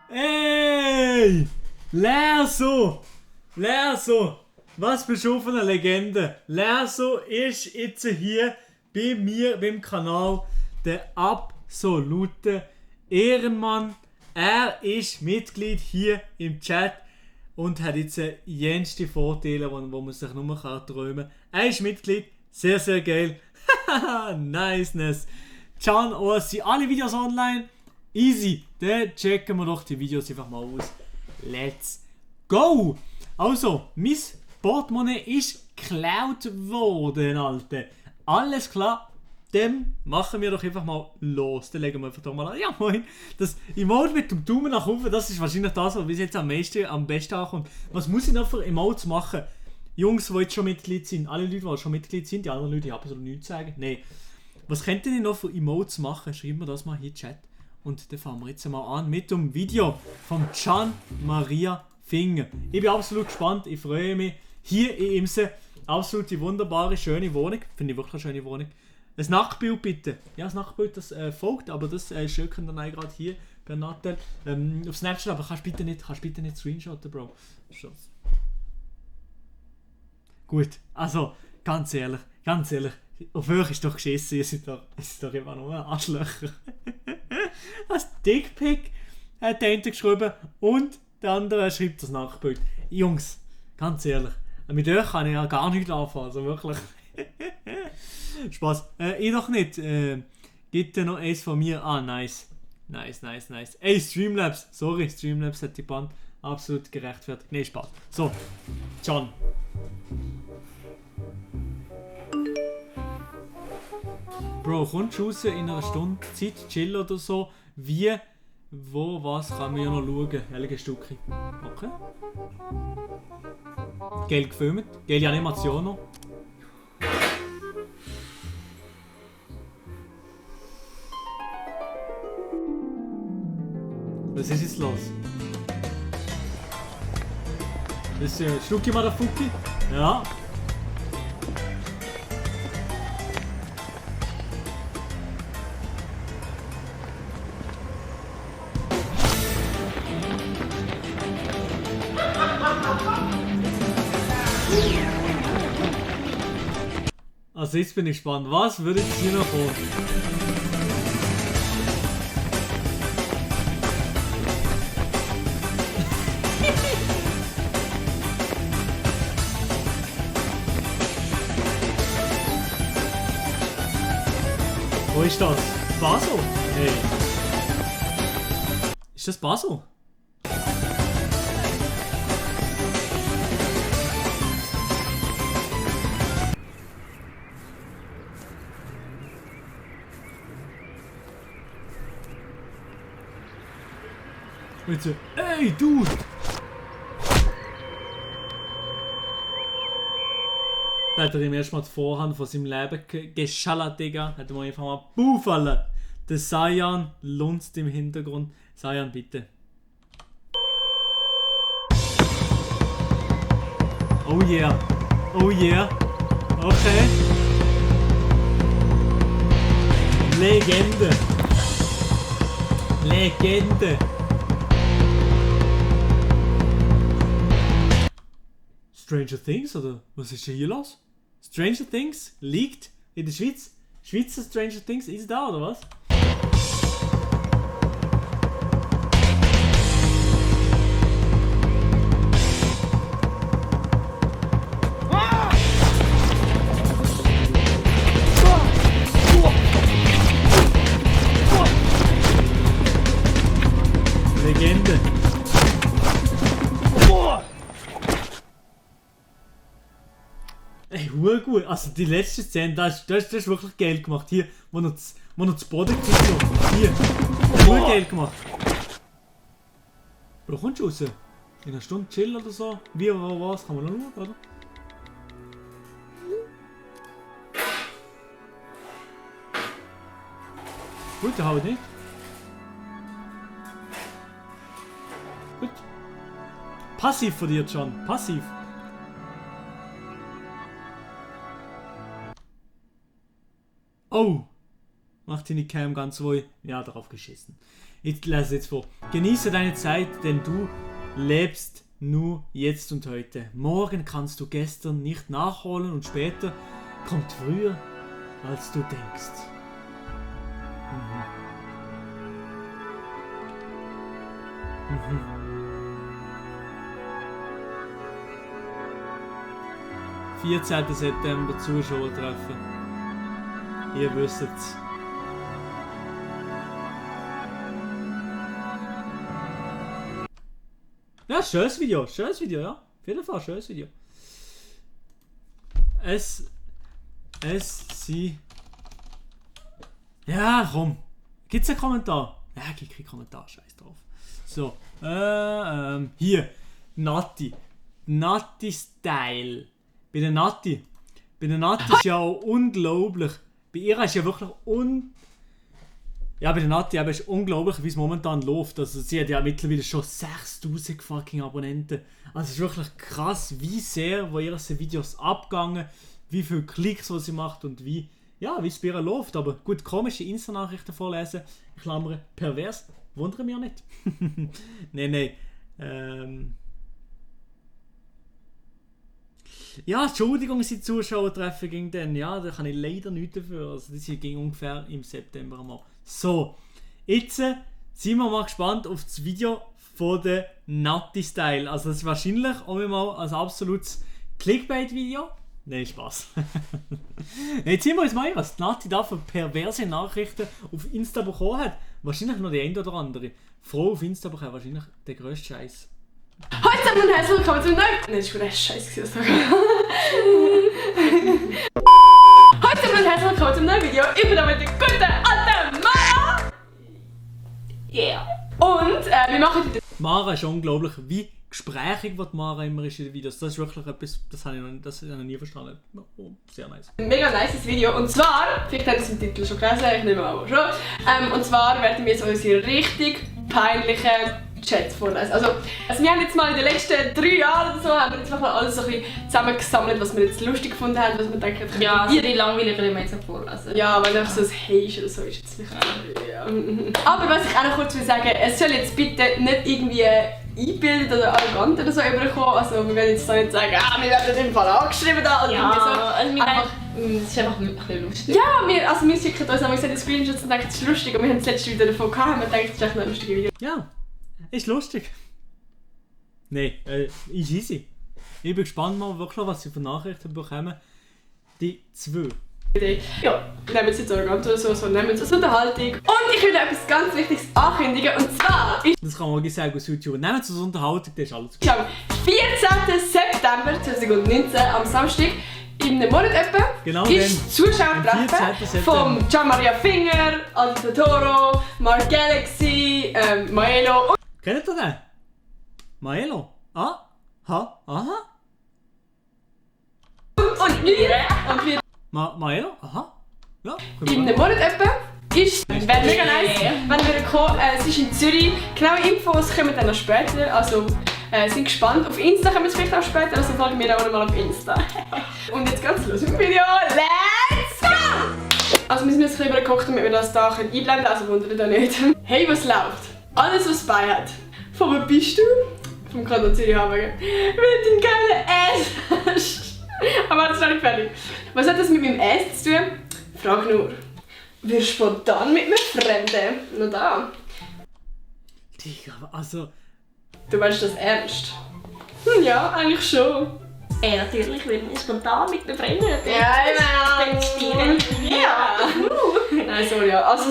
Speaker 3: Ey! Lerso! Lerso! Was bist du für eine Legende? Lerso ist jetzt hier bei mir beim Kanal der absolute Ehrenmann. Er ist Mitglied hier im Chat und hat jetzt jenste Vorteile, wo man sich nur träumen kann. Er ist Mitglied, sehr, sehr geil. Niceness. Can OSC, alle Videos online. Easy. Dann checken wir doch die Videos einfach mal aus. Let's go! Also, mein Portemonnaie ist geklaut worden, Alter. Alles klar. Dann machen wir doch einfach mal los. Dann legen wir einfach doch mal an. Ja, moin. Das Emote mit dem Daumen nach oben, das ist wahrscheinlich das, was bis jetzt am besten ankommt. Was muss ich noch für Emotes machen? Jungs, die jetzt schon Mitglied sind, alle Leute, die schon Mitglied sind, die anderen Leute, die haben so nichts zu sagen. Nein. Was könnt ihr noch für Emotes machen? Schreibt mir das mal hier in den Chat. Und dann fangen wir jetzt mal an mit dem Video von Can Maria Finger. Ich bin absolut gespannt, ich freue mich. Hier in Imse, absolut wunderbare, schöne Wohnung. Finde ich wirklich eine schöne Wohnung. Ein Nacktbild bitte. Ja, das Nacktbild, das folgt, aber das schöpfen dann gerade hier bei Nattel. Auf Snapchat, aber kannst bitte nicht screenshotten, Bro. Gut, also, ganz ehrlich, auf euch ist doch geschissen, ihr seid doch immer nur Arschlöcher. Das Dickpick hat der eine geschrieben und der andere schreibt das Nacktbild. Jungs, ganz ehrlich, mit euch kann ich ja gar nichts anfangen, also wirklich. Spaß. Ich doch nicht. Gibt noch eins von mir? Ah, nice. Nice. Ey, Streamlabs. Sorry, Streamlabs hat die Band absolut gerechtfertigt. Nee, Spaß. So, Can. Bro, kommst du raus in einer Stunde Zeit, chillen oder so? Wie, wo, was kann man ja noch schauen? Welche Stücke? Okay. Geil gefilmt. Geile Animation noch. Was ist jetzt los? Das ist Schnucki Motherfucki? Ja. Also jetzt bin ich gespannt. Was würde jetzt hier noch kommen? Wo ist das? Basel? Hey. Ist das Basel? Bitte. Ey, Dude! Da hat er ihm erstmal die Vorhand von seinem Leben geschallert, Digga. Hat er mal einfach mal Buffallen. Der Sayan lunzt im Hintergrund. Sayan, bitte. Oh yeah. Oh yeah. Okay. Legende. Legende. Stranger Things, oder was ist denn hier los? Stranger Things liegt in der Schweiz. Schweizer Stranger Things ist da, oder was? Legende. Ey, gut. Also die letzte Szene, das ist wirklich geil gemacht. Hier, wo noch das Boden zieht. Hier. Geil gemacht. Bro, kommst du raus? In einer Stunde chillen oder so? Wie oder was? Kann man noch schauen, oder? Gut, der haut nicht. Gut. Passiv von dir, John. Passiv. Oh. Macht deine Cam ganz ruhig. Ja, darauf geschissen. Ich lese jetzt vor. Genieße deine Zeit, denn du lebst nur jetzt und heute. Morgen kannst du gestern nicht nachholen und später kommt früher, als du denkst. Mhm. 14. September Zuschauertreffen. Ihr wisst es. Ja, schönes Video, ja. Auf jeden Fall, schönes Video. Sie. Ja, komm. Gibt's einen Kommentar? Ja, gibt keinen Kommentar, scheiß drauf. So, hier. Natti. Natti-Style. Bei der Natti ist ja auch unglaublich. Bei ihr ist ja wirklich Ja, bei der Natti ist unglaublich, wie es momentan läuft. Also sie hat ja mittlerweile schon 6000 fucking Abonnenten. Also es ist wirklich krass, wie sehr wo ihre Videos abgegangen, wie viele Klicks was sie macht und wie es bei ihr läuft. Aber gut, komische Insta-Nachrichten vorlesen, ich klammere, pervers, wundere mich auch nicht. Nein. Ja, Entschuldigung, sie Zuschauertreffen ging dann. Ja, da kann ich leider nichts dafür. Also das ging ungefähr im September einmal. So, jetzt sind wir mal gespannt auf das Video von der Natti-Style. Also das ist wahrscheinlich auch mal ein absolutes Clickbait-Video. Nein, Spaß. Jetzt sind wir uns mal, was die Natti da für perverse Nachrichten auf Insta bekommen hat. Wahrscheinlich noch die eine oder andere. Frau auf Insta bekommen wahrscheinlich der grösste Scheiß.
Speaker 11: Heute zusammen und herzlich willkommen zum neuen... Nein, das ist gut, das ist scheiße. Heute zusammen und herzlich willkommen zum neuen Video. Ich bin da mit der guten alten Mara. Yeah. Und wir machen heute...
Speaker 3: Mara ist unglaublich, wie gesprächig wird Mara immer ist in den Videos. Das ist wirklich etwas, das habe ich noch nie verstanden. Oh, sehr nice.
Speaker 11: Ein mega nices Video. Und zwar, vielleicht habt ihr es im Titel schon gelesen, ich nehme aber schon. Und zwar werden wir jetzt unsere richtig peinlichen Chats vorlesen. Also wir haben jetzt mal in den letzten 3 Jahren oder so, haben wir jetzt mal alles so ein bisschen zusammengesammelt, was wir jetzt lustig gefunden haben, was wir denken,
Speaker 8: ja, also die langweiligen können wir jetzt nicht vorlesen.
Speaker 11: Ja, weil einfach so ein Hey oder so ist jetzt nicht. Ja. Aber was ich auch noch kurz will sagen, es soll jetzt bitte nicht irgendwie eingebildet oder arrogant oder so überkommen. Also wir werden jetzt da nicht sagen, wir werden im Fall angeschrieben da oder
Speaker 8: ja,
Speaker 11: so.
Speaker 8: Also es ist einfach ein bisschen lustig.
Speaker 11: Ja, wir schicken uns einmal die Screenshots und denken, es ist lustig und wir haben das letzte Video davon gehabt und wir denken, es ist echt ein lustiges Video.
Speaker 3: Ja. Ist lustig. Nein, ist easy. Ich bin gespannt mal wirklich, was sie für Nachrichten bekommen. Die 2.
Speaker 11: Ja, nehmen Sie jetzt arrogant oder so, nehmen Sie es als Unterhaltung. Und ich will etwas ganz Wichtiges ankündigen und zwar ist...
Speaker 3: Das kann man auch sagen aus YouTube. Nehmen Sie es als Unterhaltung, das ist alles gut.
Speaker 11: Ist am 14. September 2019, am Samstag, in einem Monat etwa,
Speaker 3: genau
Speaker 11: ist Zuschauertreffen von Gianmaria Finger, Aldo Toro, Mark Galaxy, Maelo.
Speaker 3: Kennt ihr den? Maelo? Aha.
Speaker 11: Und wir...
Speaker 3: Maelo? Aha. Ja.
Speaker 11: In einem Monat etwa ist... Wäre mega nice, wenn wir kommen. Es ist in Zürich. Genaue Infos kommen dann noch später. Also sind gespannt. Auf Insta kommen wir es vielleicht auch später. Also folgen wir auch mal auf Insta. Und jetzt ganz los mit dem Video. Let's go! Also wir sind jetzt ein bisschen übergekocht, damit wir das da einblenden können. Also wundert euch nicht. Hey, was läuft? Alles, was bei hat. Von wo bist du? Vom Kanton Zürich haben wir. Mit dem geilen Ass. Aber das ist noch nicht fertig. Was hat das mit meinem Ass zu tun? Frag nur. Wir spontan mit einem Fremden. Nur da.
Speaker 3: Digga, also...
Speaker 11: Du meinst das ernst? Ja, eigentlich schon.
Speaker 8: Natürlich, wenn wir spontan mit einem Fremden.
Speaker 11: Ja, ich meine... Ja. Nein, sorry, ja. Also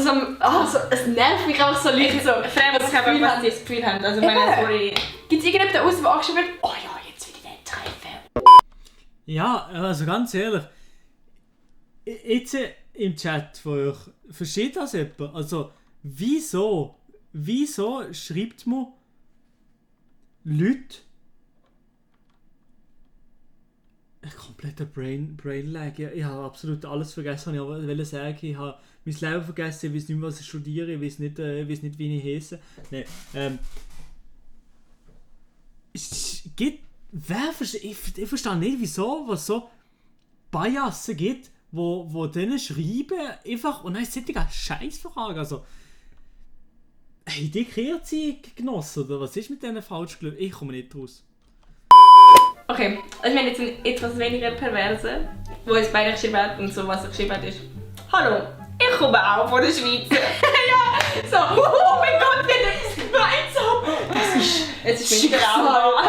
Speaker 11: es nervt mich auch so leicht so.
Speaker 8: Fremden haben, was sie das Gefühl haben. Also meine, sorry.
Speaker 11: Gibt es irgendjemanden da außen, der angeschrieben wird? Oh ja, jetzt will ich den treffen.
Speaker 3: Ja, also ganz ehrlich. Jetzt im Chat von euch, versteht das jemand? Also, wieso schreibt man Leute ein kompletter Brain-Lag? Ich habe absolut alles vergessen, was ich wollte sagen. Ich habe mein Leben vergessen, ich weiß nicht mehr, was ich studiere, ich weiß nicht wie ich heiße. Nein, ich verstehe nicht, wieso, was so Biasen gibt, wo denen schreiben einfach und dann solche Scheißfragen. Also, haben die Kreativ genossen oder was ist mit denen falsch gelaufen? Ich komme nicht raus.
Speaker 8: Okay, also wir haben jetzt einen etwas weniger perverse, wo uns beide geschrieben hat und so, was er geschrieben hat, ist: Hallo, ich komme auch von der Schweiz. Ja, so, oh mein Gott, wir haben etwas gemeinsam. Das ist, jetzt ist wieder auch.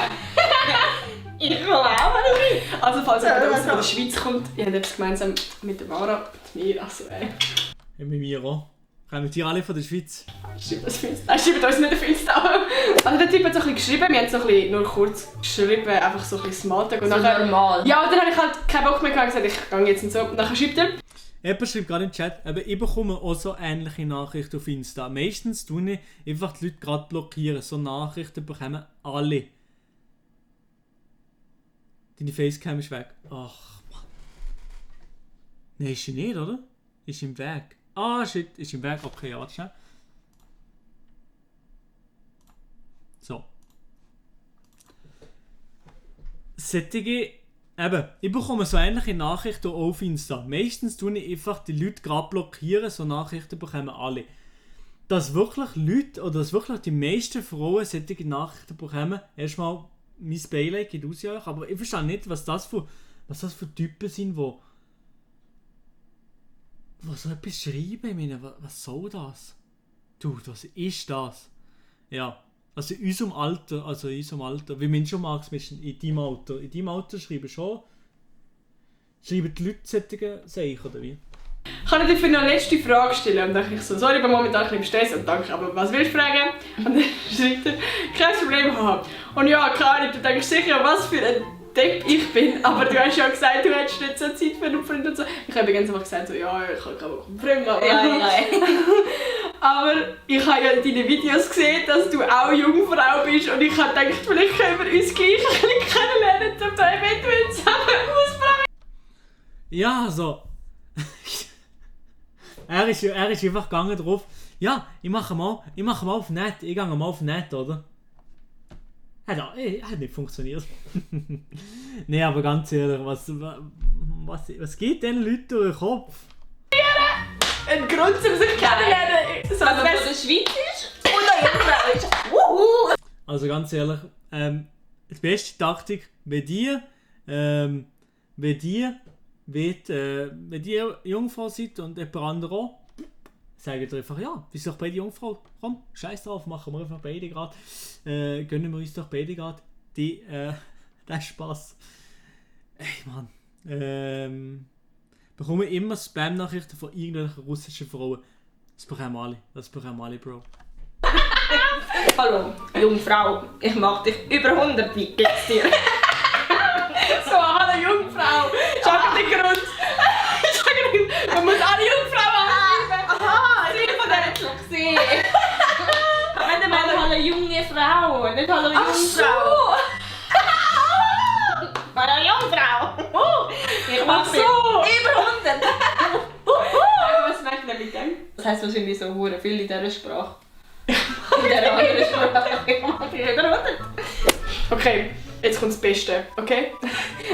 Speaker 8: Ich komme auch von der Schweiz.
Speaker 11: Also falls jemand aus der Schweiz kommt, ihr habt etwas gemeinsam mit der Mara und mir, also
Speaker 3: Ja, mit mir auch. Kommen die alle von der Schweiz?
Speaker 11: Schreibt das Finster. Nein, schreibt uns nicht auf Insta. Also der Typ hat so ein bisschen geschrieben, wir haben so ein bisschen nur kurz geschrieben, einfach so ein bisschen Smalltalk. Und
Speaker 8: so
Speaker 11: nachher,
Speaker 8: normal.
Speaker 11: Ja, und dann habe ich halt keinen Bock mehr gehabt und gesagt, ich gehe jetzt und so. Und dann schreibt er.
Speaker 3: Jemand schreibt gerade im Chat, aber ich bekomme auch so ähnliche Nachrichten auf Insta. Meistens tue ich einfach die Leute gerade blockieren. So Nachrichten bekommen alle. Deine Facecam ist weg. Ach, Mann. Nein, ist sie nicht, oder? Ist im Weg. Ah, shit, ist im Weg. Okay, ja, warte schnell. So. Sättige, eben, ich bekomme so ähnliche Nachrichten auch auf Insta. Meistens tue ich einfach die Leute gerade blockieren, so Nachrichten bekommen alle. Dass wirklich Leute, oder dass wirklich die meisten Frauen solche Nachrichten bekommen, erstmal mein Beileid geht aus euch, aber ich verstehe nicht, was das für Typen sind, die so etwas schreiben. Ich meine, was soll das? Dude, was ist das? Ja, also in unserem Alter, wie man schon mag, in deinem Alter schreiben die Leute solche Sachen, oder wie?
Speaker 11: Kann ich dir für eine letzte Frage stellen? Und dann dachte ich so, sorry, ich bin momentan ein bisschen im Stress und danke, aber was willst du fragen? Und dann schreibt er, kein Problem haben. Und ja, klar, du denkst sicher, was für ein Depp ich bin, aber du hast ja gesagt, du hättest nicht so Zeit für einen Freund und so. Ich habe ganz einfach gesagt, so, ja, ich habe gerade einen Freund, aber...
Speaker 8: Ja.
Speaker 11: Aber ich habe ja in deinen Videos gesehen, dass du auch Jungfrau bist und ich habe gedacht, vielleicht können wir uns gleich ein bisschen kennenlernen und dann eventuell zusammen ausprobieren.
Speaker 3: Ja, also... er ist einfach gegangen drauf. Ja, ich mache mal auf Net. Ich gehe mal auf Net, oder? Hat nicht funktioniert. Nee, aber ganz ehrlich, was geht diesen Leuten durch den Kopf?
Speaker 11: Ein Grund, um sich kennenlernen. So,
Speaker 8: also wenn es der Schweiz ist und eine Jungfrau ist.
Speaker 3: Also ganz ehrlich, die beste Taktik, wenn ihr Jungfrau seid und jemand anderes auch, sagt ihr einfach, ja, wir sind doch beide Jungfrau, komm, scheiß drauf, machen wir einfach beide gerade, gönnen wir uns doch beide gerade den Spaß. Ey, Mann, bekomme immer Spam-Nachrichten von irgendwelchen russischen Frauen. Das bekommen alle, Bro.
Speaker 8: Hallo, Jungfrau, ich mag dich über 100, wie geht's dir?
Speaker 11: So, hallo Jungfrau, schau den Grund. Man muss alle Jungfrauen anschreiben.
Speaker 8: Aha, ich bin von dieser schon gesehen. Wenn mal hallo junge Frau, nicht hallo Jungfrau. Hallo Jungfrau. Ich mag dich über 100.
Speaker 11: Was merkt ihr mit dem?
Speaker 8: Das heisst wahrscheinlich so hure viel in dieser Sprache. In dieser anderen Sprache. Ich mag dich über 100.
Speaker 11: Okay, jetzt kommt das Beste, okay?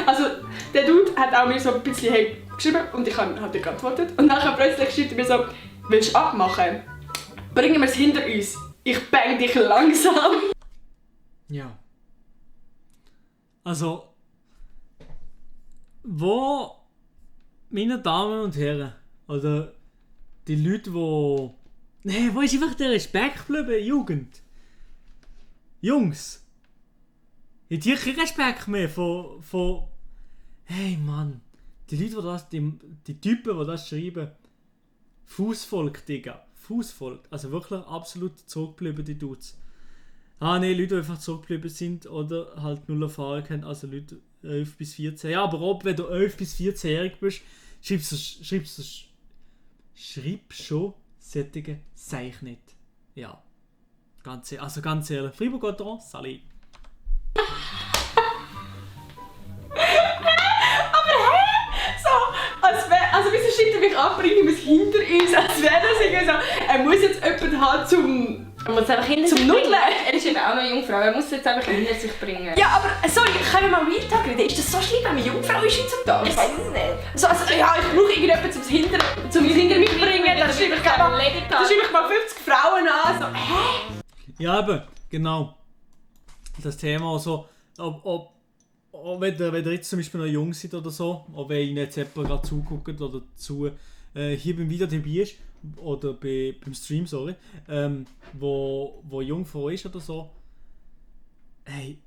Speaker 11: Also, der Dude hat auch mir so ein bisschen hey geschrieben und ich habe halt geantwortet. Und nachher plötzlich schreibt er mir so, willst du abmachen? Bringen wir es hinter uns. Ich bang dich langsam.
Speaker 3: Ja. Also, wo, meine Damen und Herren, oder die Leute, wo ist einfach der Respekt geblieben, Jugend? Jungs, habt ihr keinen Respekt mehr von hey Mann, die Leute, die Typen, die das schreiben, Fußvolk, Digga, Fußvolk, also wirklich absolut zurückgeblieben, die Dudes. Ah ne, Leute, die einfach zurückgeblieben sind oder halt null Erfahrung haben, also Leute 11 bis 14. Ja, aber ob, wenn du 11 bis 14-jährig bist, schreibst schon solche Seich nicht. Ja. Ganz ehrlich. Fribourg Gotteron, salut.
Speaker 11: Also wieso schreibt er mich an, bringen wir es hinter uns, als wäre das irgendwie so, er muss jetzt jemanden haben zum
Speaker 8: Man muss einfach hinter
Speaker 11: Zum
Speaker 8: sich
Speaker 11: Nudeln?
Speaker 8: bringen. Er ist eben auch noch Jungfrau, er muss es jetzt einfach hinter sich bringen.
Speaker 11: Ja, aber sorry, können wir mal Real Talk reden? Ist das so schlimm, wenn man Jungfrau ist heutzutage?
Speaker 8: Ich weiß es nicht.
Speaker 11: Also, ja, ich brauche irgendjemanden zum hinter mich bringen, dann schreibe ich mal 50 Frauen an. So, hä?
Speaker 3: Ja, eben, genau. Das Thema so, ob wenn ihr jetzt zum Beispiel noch jung seid oder so, oder wenn Ihnen jetzt jemand gerade zuguckt oder hier beim Video dabei ist, oder beim Stream, sorry, wo Jungfrau ist oder so, hey,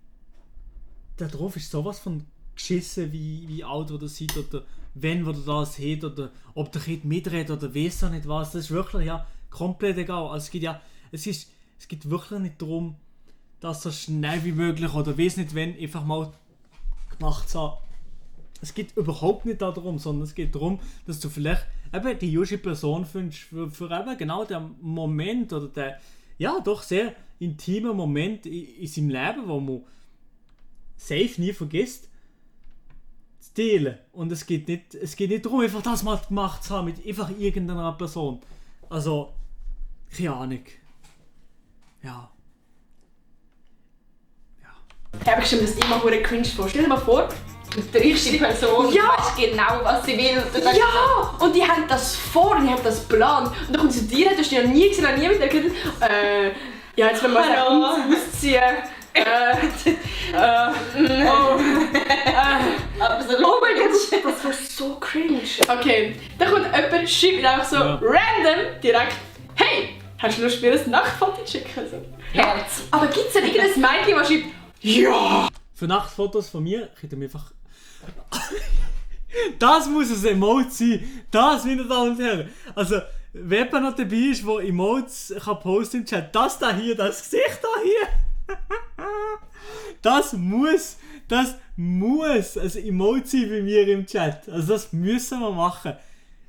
Speaker 3: da drauf ist sowas von geschissen, wie alt ihr seid, oder wenn ihr das habt, oder ob der Kind mitredet, oder weiss er nicht was, das ist wirklich ja komplett egal. Also es geht wirklich nicht darum, dass so schnell wie möglich, oder weiss nicht wenn, einfach mal gemacht haben. Es geht überhaupt nicht darum, sondern es geht darum, dass du vielleicht eben die junge Person findest für eben genau den Moment oder den, ja doch sehr intimen Moment in seinem Leben, wo man safe nie vergisst, zu teilen. Und es geht nicht darum, einfach das mal gemacht zu haben mit einfach irgendeiner Person. Also, keine Ahnung. Ja.
Speaker 11: Ich habe bestimmt das immer hure cringe vor. Stell dir mal vor,
Speaker 8: Du triffst die Person,
Speaker 11: Ja.
Speaker 8: du weißt genau, was sie will. Und du denkst
Speaker 11: ja! Und die haben das vor, die haben das geplant. Und dann kommt sie zu dir, du hast die noch nie gesehen, noch nie mit der geredet. Ja, jetzt wenn wir
Speaker 8: Hallo.
Speaker 11: ausziehen.
Speaker 8: Absolut.
Speaker 11: Oh mein Gott, das war so cringe. Okay, dann kommt jemand, schreibt mir einfach so random direkt: Hey, hast du Lust, mir ein Nachtfoto zu schicken? So.
Speaker 8: Herz.
Speaker 11: Aber gibt es denn irgendein Mädchen, das schreibt: Ja!
Speaker 3: Für Nachtfotos von mir könnt ihr mir einfach... Das muss ein Emote sein! Das, meine Damen und Herren! Also, wer noch dabei ist, der Emotes kann posten im Chat, das da hier, das Gesicht da hier! Das muss ein Emote sein bei mir im Chat. Also das müssen wir machen.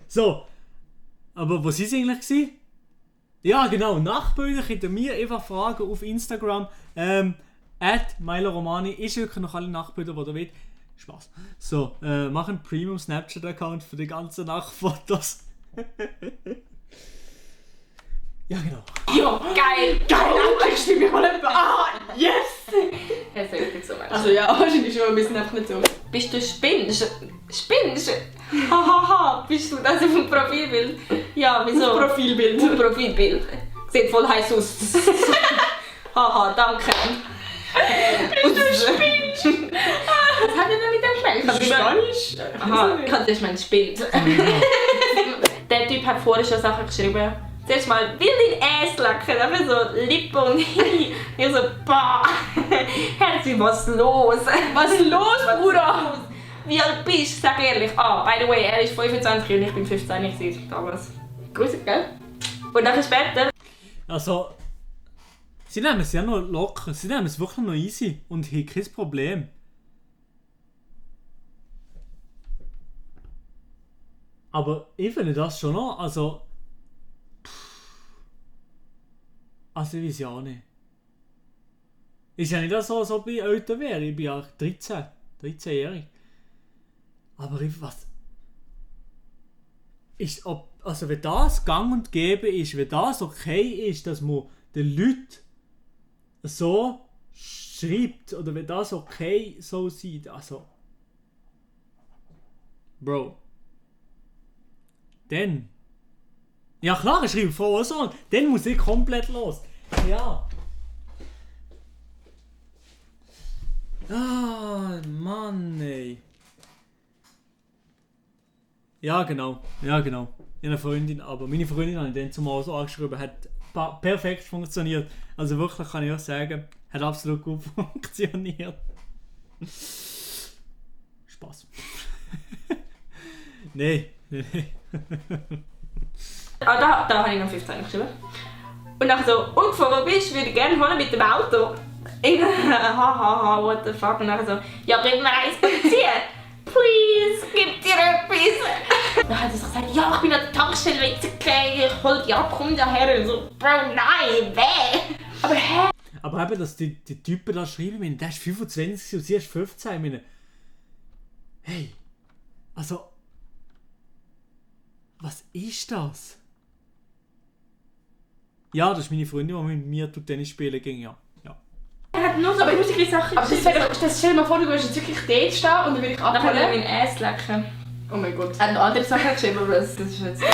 Speaker 3: So, aber was ist eigentlich gewesen? Ja genau, Nachbilder könnt ihr mir einfach fragen auf Instagram. @MiloRomani ist wirklich noch alle Nachbilder, die ihr wollt. Spaß. So, mach einen Premium Snapchat-Account für die ganzen Nachfotos. Ja, genau.
Speaker 8: Ja, geil.
Speaker 11: Geil, ich stimme mir mal jemand an. Yes!
Speaker 8: Das ist richtig so, Mensch.
Speaker 11: Also ja, wahrscheinlich schon, wir sind einfach nicht so.
Speaker 8: Bist du Spinnst? Hahaha, bist du das auf dem Profilbild? Ja, wieso?
Speaker 11: Profilbild.
Speaker 8: Auf Profilbild. Sieht voll heiß aus. Haha, danke. Bist du Spinnst? Was hat er denn mit dem Schmelz?
Speaker 11: Spanisch?
Speaker 8: Aha, das ist mein Spiel. Der Typ hat vorher schon Sachen geschrieben. Zuerst mal, will dein Ass lecken, dafür so Lippen und ich so, boah, Herzi, was los?
Speaker 11: Was ist los, Bruder?
Speaker 8: Wie alt bist du? Sag ehrlich. Ah, by the way, er ist 25 und ich bin 15 gewesen damals. Grüße, gell? Und dann später...
Speaker 3: Also, sie nehmen es ja noch locker, sie nehmen es wirklich noch easy und haben kein Problem. Aber ich finde das schon noch, also ich weiß ja auch nicht. Ist ja nicht so bei älter wäre, ich bin ja 13-jährig. Aber was... Ist, also wenn das gang und gäbe ist, wenn das okay ist, dass man den Leuten so schreibt, oder wenn das okay so sieht, also... Bro. Dann... Ja klar, ich schreibe frohe Song. Dann muss ich komplett los. Ja. Ah, Mann, ey. Ja, genau. Ich habe eine Freundin, aber meine Freundin hat dann zumal so angeschrieben, hat perfekt funktioniert. Also wirklich kann ich auch sagen, hat absolut gut funktioniert. Spaß. Nein.
Speaker 8: Ah, da habe ich noch 15 geschrieben. Und dann so, ungefähr, wo bist du? Würde ich gerne holen mit dem Auto. Ich hahaha, what the fuck. Und dann so, ja, gib mir eins ziehen. Please, gib dir etwas. Dann hat sie so gesagt, ja, ich bin an der Tankstelle weitergegangen, ich hol die ab, komm daher. Und so, Bro, nein, weh. Aber hä?
Speaker 3: Aber eben, dass die Typen da schreiben, der ist 25 und sie ist 15. Ich meine, hey, also, was ist das? Ja, das ist meine Freundin, die mit mir Tennis spielen ging, ja.
Speaker 8: Er hat nur so lustige Sachen
Speaker 11: Aber das stell dir mal vor, du würdest jetzt wirklich dort stehen und dann würde ich
Speaker 8: Dann kann er
Speaker 11: abholen.
Speaker 8: mein Ass lecken.
Speaker 11: Oh mein Gott.
Speaker 8: Er hat noch andere Sachen geschrieben, aber das ist jetzt...
Speaker 11: So,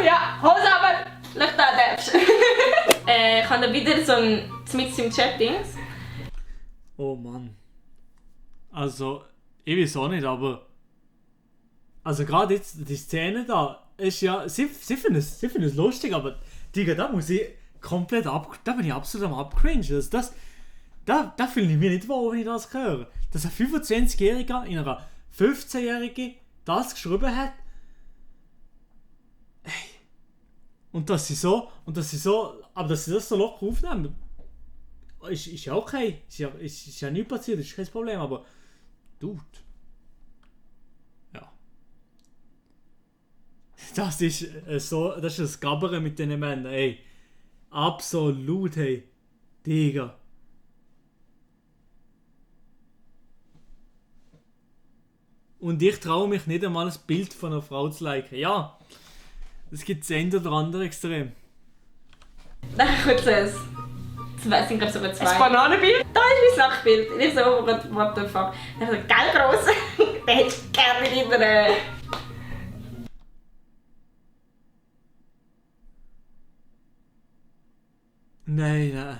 Speaker 11: ja, Hose aber.
Speaker 8: Schau da, darfst ich habe da wieder so ein mit im Chat-Dings.
Speaker 3: Oh Mann. Also, ich weiß auch nicht, aber... Also gerade jetzt, die Szene da, ist ja... Sie finden es lustig, aber... Digga, da muss ich komplett da bin ich absolut am abcringen. Da fühle ich mich nicht wohl, wenn ich das höre. Dass ein 25-Jähriger in einer 15-Jährigen das geschrieben hat. Hey. Und dass sie aber dass sie das so locker aufnehmen, ist ja okay. Ist ja nichts passiert, ist kein Problem, aber... Dude. Ja. Das ist das Gabbern mit diesen Männern, ey. Absolut, hey. Digga. Und ich traue mich nicht einmal ein Bild von einer Frau zu liken. Ja, es gibt das eine oder andere Extrem.
Speaker 8: Dann kurz es sind glaube sogar 2.
Speaker 11: Ein Bananenbild?
Speaker 8: Da ist mein Sachbild. Und ich so, oh Gott, what the fuck. Dann habe ich so, geil gross. Den hättest du gerne in deiner...
Speaker 3: Nein.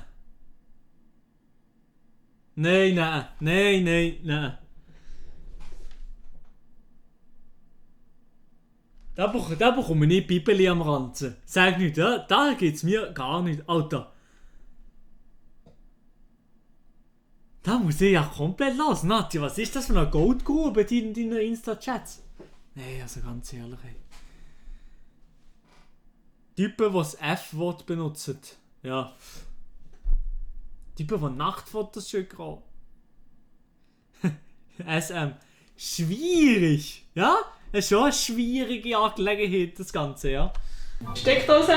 Speaker 3: Da bekomme ich nicht Bibeli am Ranzen. Sag nicht, ja? Da geht's mir gar nicht, Alter. Da muss ich ja komplett lassen. Nati, was ist das für eine Goldgrube in deinen Insta-Chats? Nee, also ganz ehrlich, ey. Typen, die das F-Wort benutzen. Ja. Typen, die Nachtfotos schicken. SM. Schwierig. Ja? Das ist schon eine schwierige Angelegenheit, das Ganze, ja.
Speaker 11: Steckdose?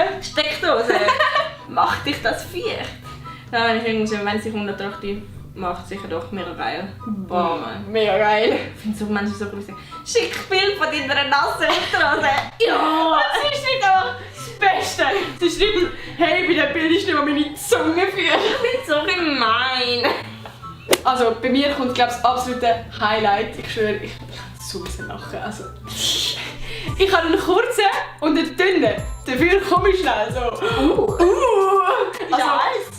Speaker 8: Macht dich das feucht? Ja, wenn es sich unattraktiv macht, sicher doch mega geil. Boah, Mann.
Speaker 11: Mega geil.
Speaker 8: Ich finde so Menschen so gruselig. Schick Bild von deiner nassen Unterhose. Ja!
Speaker 11: Das ist nicht einfach das Beste. Sie schreiben, hey, bei dem Bild ist nicht mal meine Zunge für.
Speaker 8: Ich bin so gemein.
Speaker 11: Also bei mir kommt, glaube ich, das absolute Highlight. Ich schwöre, ich kann so lachen. Also, ich habe einen kurzen und einen dünnen. Dafür komme ich schnell so.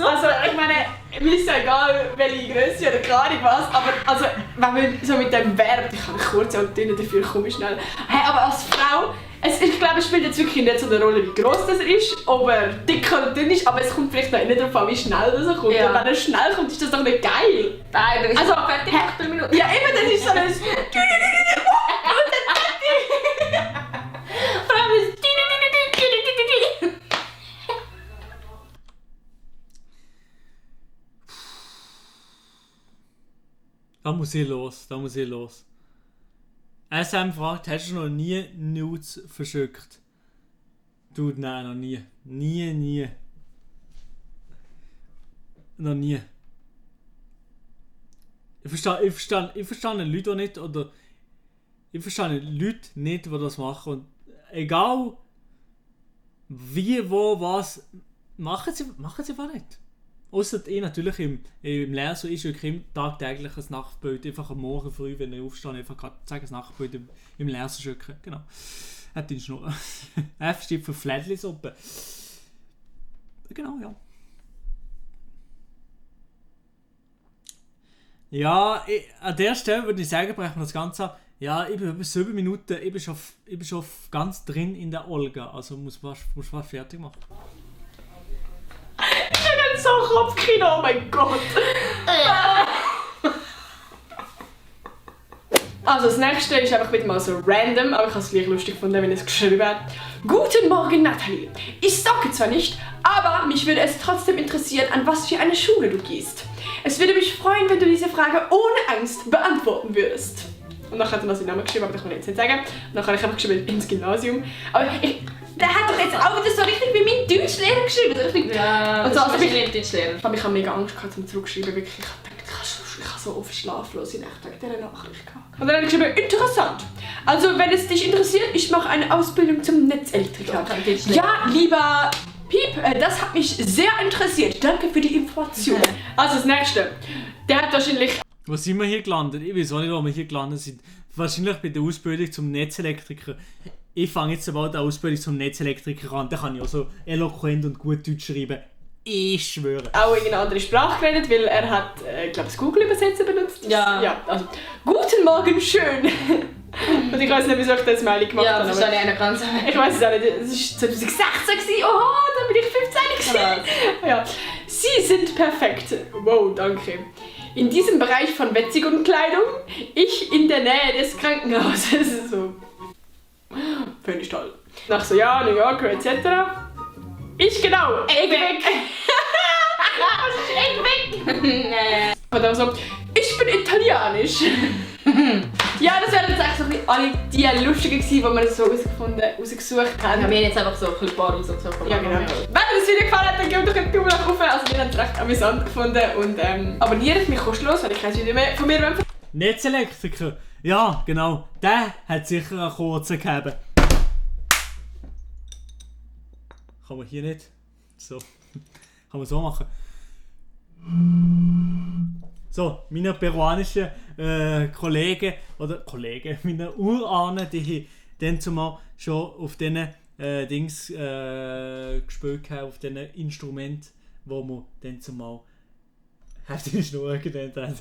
Speaker 11: Also ich meine, mir ist ja egal, welche Größe oder keine Ahnung was, aber also, wenn man so mit dem Verb, ich habe einen kurzen und dünnen, dafür komme ich schnell. Hey, aber als Frau, ich glaube, es spielt jetzt wirklich nicht so eine Rolle, wie groß das er ist, ob er dick oder dünn ist, aber es kommt vielleicht noch nicht darauf an, wie schnell das kommt. Ja. Und wenn er schnell kommt, ist das doch nicht geil.
Speaker 8: Nein, dann ist
Speaker 11: also,
Speaker 8: fertig nach 3 Minuten.
Speaker 11: Ja, eben, dann ist so ein...
Speaker 8: Vor allem ist...
Speaker 3: Da muss ich los. SM fragt, hast du noch nie Nudes verschickt? Dude, nein, noch nie. Nie. Noch nie. Ich verstehe Leute auch nicht, oder... Ich verstehe Leute nicht, die das machen. Und egal wie, wo, was, machen sie einfach nicht. Ausser natürlich im Lehrso ist wirklich tagtäglich ein Nachtbild. Einfach am Morgen früh, wenn ich aufstehe, einfach gerade ein Nachtbild im Lehrso schicken. Genau. Hat ihn Schnur. F steht für Flädli-Suppe. Genau, ja. Ja, an der Stelle würde ich sagen, brechen wir das Ganze ab. Ja, ich bin über 7 Minuten, ich bin schon ganz drin in der Olga. Also muss fast fertig machen.
Speaker 11: Ich habe so Kopfkino, oh mein Gott. Also das nächste ist einfach wieder mal so random, aber ich habe es gleich lustig gefunden, wenn es geschrieben hat. Guten Morgen, Nathalie. Ich stalke zwar nicht, aber mich würde es trotzdem interessieren, an was für eine Schule du gehst. Es würde mich freuen, wenn du diese Frage ohne Angst beantworten würdest. Und dann hat er noch seinen Namen geschrieben, aber das kann ich jetzt nicht sagen. Und dann habe ich einfach geschrieben, ins Gymnasium. Aber der hat doch jetzt auch wieder so richtig wie mein Deutschlehrer geschrieben. Richtig.
Speaker 8: Ja,
Speaker 11: und so,
Speaker 8: das ist mein Deutschlehrer.
Speaker 11: Ich habe mega Angst gehabt, zum zurückschreiben. Wirklich, ich habe gedacht, kannst du Ich habe so oft schlaflose Nächte wegen dieser Nachricht gehabt. Und dann habe ich geschrieben, interessant. Also, wenn es dich interessiert, ich mache eine Ausbildung zum Netzelektriker. Ja, lieber Piep, das hat mich sehr interessiert. Danke für die Information. Also das nächste. Der hat wahrscheinlich...
Speaker 3: Wo sind wir hier gelandet? Ich weiß auch nicht, wo wir hier gelandet sind. Wahrscheinlich bei der Ausbildung zum Netzelektriker. Ich fange jetzt aber die Ausbildung zum Netzelektriker an. Da kann ich auch so eloquent und gut Deutsch schreiben. Ich schwöre.
Speaker 11: Auch in eine andere Sprache geredet, weil er hat, ich glaube, das Google-Übersetzer benutzt.
Speaker 8: Ja.
Speaker 11: Also, guten Morgen, schön. Und ich weiß nicht, wieso ich das Smiley gemacht habe.
Speaker 8: Ja, wahrscheinlich einer ganz.
Speaker 11: Ich weiß es auch nicht. Es war 2016. Oha, dann bin ich 15 gewesen. Ja. Sie sind perfekt. Wow, danke. In diesem Bereich von Wetzig und Kleidung, ich in der Nähe des Krankenhauses. So. Finde ich toll. Nach so, ja, New Yorker etc. Ich genau.
Speaker 8: Egg weg. Egg weg.
Speaker 11: Und dann so, ich bin italienisch. Ja, das wären jetzt eigentlich so alle die lustigen gewesen, die wir so rausgesucht haben.
Speaker 8: Ja, wir haben jetzt einfach so ein paar rausgesucht.
Speaker 11: Ja, genau. Wenn euch das Video gefallen hat, dann gebt doch einen Daumen nach oben. Also wir haben es recht amüsant gefunden. Und abonniert mich kostenlos, wenn ich kein Video mehr von mir will.
Speaker 3: Netzelektriker. Ja, genau. Der hat sicher einen kurzen gegeben. Kann man hier nicht. So. Kann man so machen. So, meine peruanischen meine Urahnen, die dann zumal schon auf diesen Dings gespielt haben, auf diesen Instrument, wo man dann zumal heftige Schnur genannt hat.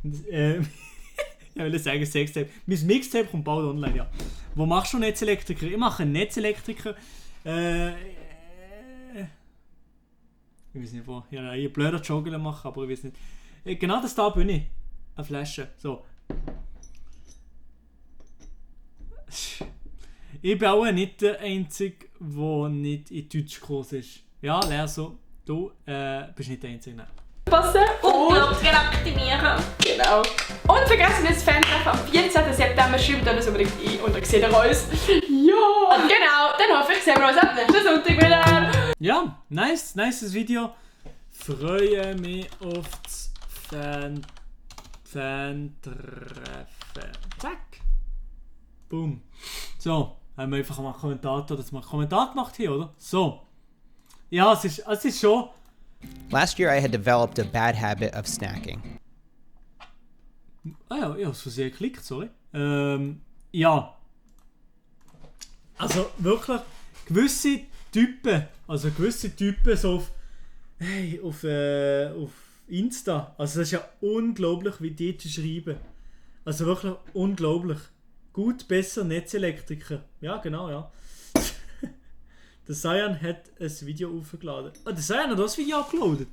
Speaker 3: Ich will sagen Sextape. Mein Mixtape kommt bald online, ja. Wo machst du Netzelektriker? Ich mache einen Netzelektriker. Ich weiß nicht wo. Ja, einen blöden Jogger machen, aber ich weiß nicht. Genau das da bin ich. Eine Flasche. So. Ich bin auch nicht der Einzige, der nicht in Deutschkurs ist. Ja, lern so. Du bist nicht der Einzige. Nein.
Speaker 11: Passen und
Speaker 8: aktivieren.
Speaker 11: Genau. Und vergessen nicht das Fan-Treffen am 14. September. Schreibt uns unbedingt ein und dann seht ihr uns. Ja! Und genau, dann hoffe ich, sehen wir uns am nächsten Sonntag wieder.
Speaker 3: Ja, nice Video. Freue mich auf das Fan-Treffen. Zack. Boom. So, haben wir einfach mal einen Kommentator, dass man einen Kommentar gemacht hier, oder? So. Ja, es ist schon...
Speaker 12: Last year I had developed a bad habit of snacking.
Speaker 3: Ah ja, ich habe es für sehr geklickt, sorry. Ja. Also wirklich, gewisse Typen so auf Insta, also das ist ja unglaublich, wie die schreiben. Also wirklich unglaublich. Gut, besser, Netzelektriker. Ja, genau, ja. Der Cyan hat ein Video aufgeladen. Ah, der Cyan hat das Video abgeladen.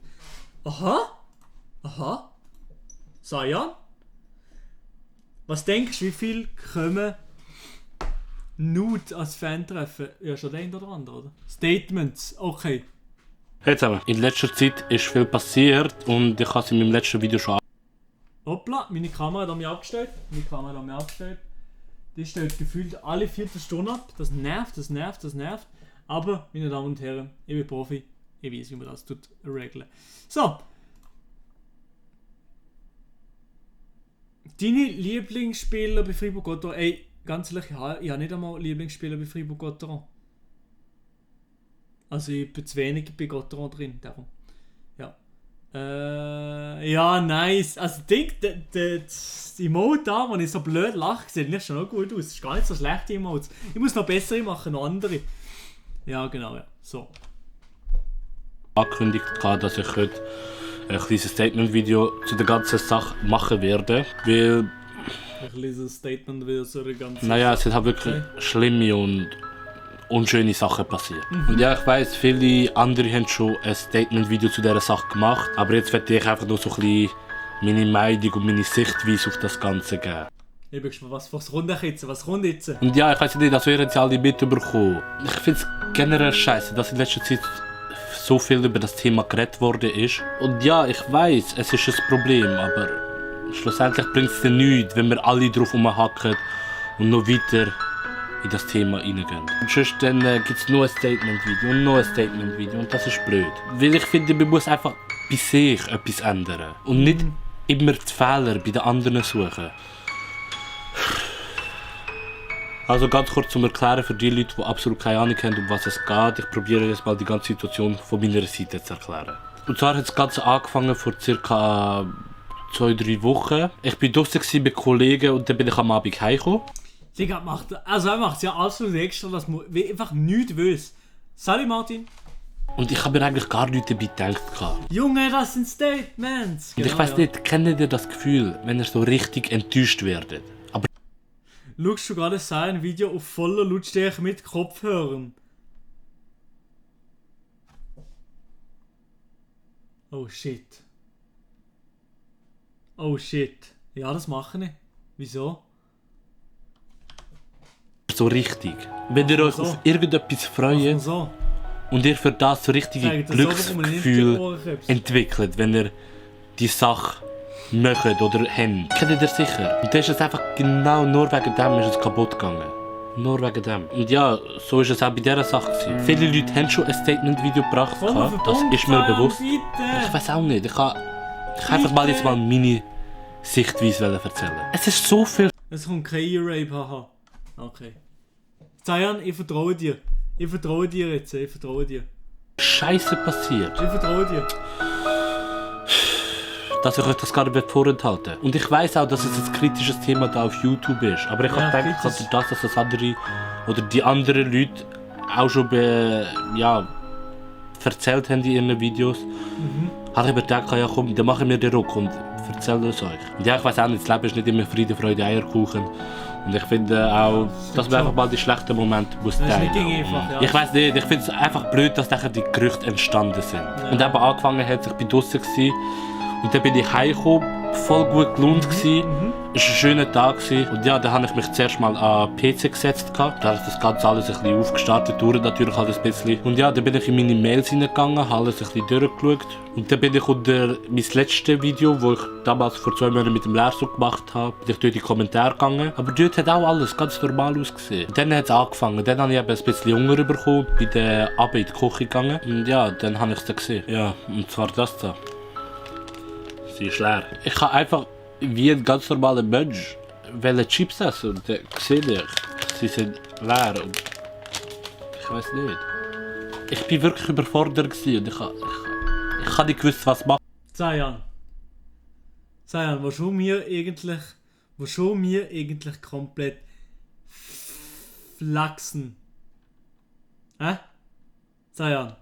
Speaker 3: Aha. Cyan? Was denkst du, wie viel kommen Nude als Fan-Treffen? Ja, schon der ein oder andere, oder? Statements, okay.
Speaker 13: Hey zusammen, in letzter Zeit ist viel passiert und ich habe es in meinem letzten Video schon
Speaker 3: Hoppla, meine Kamera hat mich abgestellt. Die stellt gefühlt alle Viertelstunde ab. Das nervt. Aber, meine Damen und Herren, ich bin Profi. Ich weiß, wie man das regeln. So. Deine Lieblingsspieler bei Fribourg-Gotteron? Ey, ganz ehrlich, ich habe nicht einmal Lieblingsspieler bei Fribourg-Gotteron. Also ich bin zu wenig bei Gotteron drin, darum. Ja. Ja, nice. Also das Emote da, wo ich so blöd lache, sieht nicht schon noch gut aus. Das ist gar nicht so schlechte Emotes. Ich muss noch bessere machen, noch andere. Ja, genau, ja. So.
Speaker 13: Angekündigt, dass ich heute ein kleines Statement-Video zu der ganzen Sache machen werde, weil...
Speaker 3: Ein kleines Statement-Video zu der ganzen Sache?
Speaker 13: Naja, es sind halt wirklich schlimme und unschöne Sachen passiert. Und ja, ich weiss, viele andere haben schon ein Statement-Video zu dieser Sache gemacht, aber jetzt werde ich einfach nur so ein bisschen meine Meinung und meine Sichtweise auf das Ganze geben.
Speaker 3: Ich bin gespannt, was kommt jetzt?
Speaker 13: Und ja, ich weiss nicht, dass wir jetzt alle mitbekommen. Ich finde es generell scheiße, dass in letzter Zeit so viel über das Thema geredet worden ist. Und ja, ich weiss, es ist ein Problem, aber schlussendlich bringt es dann nichts, wenn wir alle drauf rumhacken und noch weiter in das Thema reingehen. Und sonst dann gibt es noch ein Statement-Video und noch ein Statement-Video und das ist blöd. Weil ich finde, man muss einfach bei sich etwas ändern. Und nicht immer die Fehler bei den anderen suchen. Also ganz kurz zum Erklären für die Leute, die absolut keine Ahnung haben, um was es geht. Ich probiere jetzt mal die ganze Situation von meiner Seite zu erklären. Und zwar hat das Ganze angefangen vor ca. 2-3 Wochen. Ich war draussen mit Kollegen und dann bin ich am Abend heimgekommen.
Speaker 3: Digga, er macht es ja absolut extra, dass man einfach nichts weiß. Salut Martin.
Speaker 13: Und ich habe mir eigentlich gar nichts dabei gedacht.
Speaker 3: Junge, das sind Statements.
Speaker 13: Und ich weiss nicht, kennt ihr das Gefühl, wenn ihr so richtig enttäuscht werdet? Aber
Speaker 3: schaust du gerade sein Video auf voller Lautstärke mit Kopfhörern? Oh shit. Oh shit. Ja, das mache ich. Wieso?
Speaker 13: so richtig. Wenn ihr euch auf irgendetwas freut
Speaker 3: so.
Speaker 13: Und ihr für das so richtige Glücksgefühl entwickelt, wenn ihr die Sache möchtet oder habt, kennt ihr sicher. Und dann ist es einfach genau nur wegen dem ist es kaputt gegangen. Nur wegen dem. Und ja, so ist es auch bei dieser Sache gewesen. Viele Leute haben schon ein Statement-Video gebracht, das ist mir bewusst. Ich weiß auch nicht, ich kann einfach mal jetzt mal meine Sichtweise erzählen. Es ist so viel...
Speaker 3: Es kommt kein E-Rape, haha. Okay. Zayan, ich vertraue dir. Ich vertraue dir jetzt, ich vertraue dir.
Speaker 13: Scheiße passiert.
Speaker 3: Ich vertraue dir.
Speaker 13: Dass ich euch das gar nicht vorenthalten. Und ich weiss auch, dass es ein kritisches Thema da auf YouTube ist. Aber ich habe gedacht, dass das andere oder die anderen Leute auch schon erzählt haben in ihren Videos. Habe ich mir gedacht, ja komm, dann machen wir den Ruck und erzähle es euch. Und ja, ich weiss auch nicht, das Leben ist nicht immer Friede, Freude, Eierkuchen. Und ich finde auch, dass man einfach mal die schlechten Momente muss teilen muss. Ich weiss nicht, ich finde es einfach blöd, dass die Gerüchte entstanden sind. Ja. Und eben angefangen hat, ich bin draussen gewesen, und dann bin ich heimgekommen, voll gut gelaunt gewesen. Es war ein schöner Tag gewesen. Und ja, dann habe ich mich zuerst mal an den PC gesetzt. Da habe ich das Ganze alles ein bisschen aufgestartet, durch natürlich halt ein bisschen. Und ja, dann bin ich in meine Mails hineingegangen, habe alles ein bisschen durchgeschaut. Und dann bin ich unter mein letztes Video, das ich damals vor 2 Monaten mit dem Lehrstuhl gemacht habe, bin ich durch die Kommentare gegangen. Aber dort hat auch alles ganz normal ausgesehen. Und dann hat es angefangen. Dann habe ich eben ein bisschen Hunger bekommen, bin dann runter in die Küche gegangen. Und ja, dann habe ich es dann gesehen. Ja, und zwar das da. Sie ist leer. Ich kann einfach wie ein ganz normaler Mensch Chips essen und dann sehe ich, sie sind leer und ich weiß nicht. Ich war wirklich überfordert und ich habe nicht gewusst, was machen.
Speaker 3: Zayan, willst du mir eigentlich komplett flachsen? Hä? Zayan?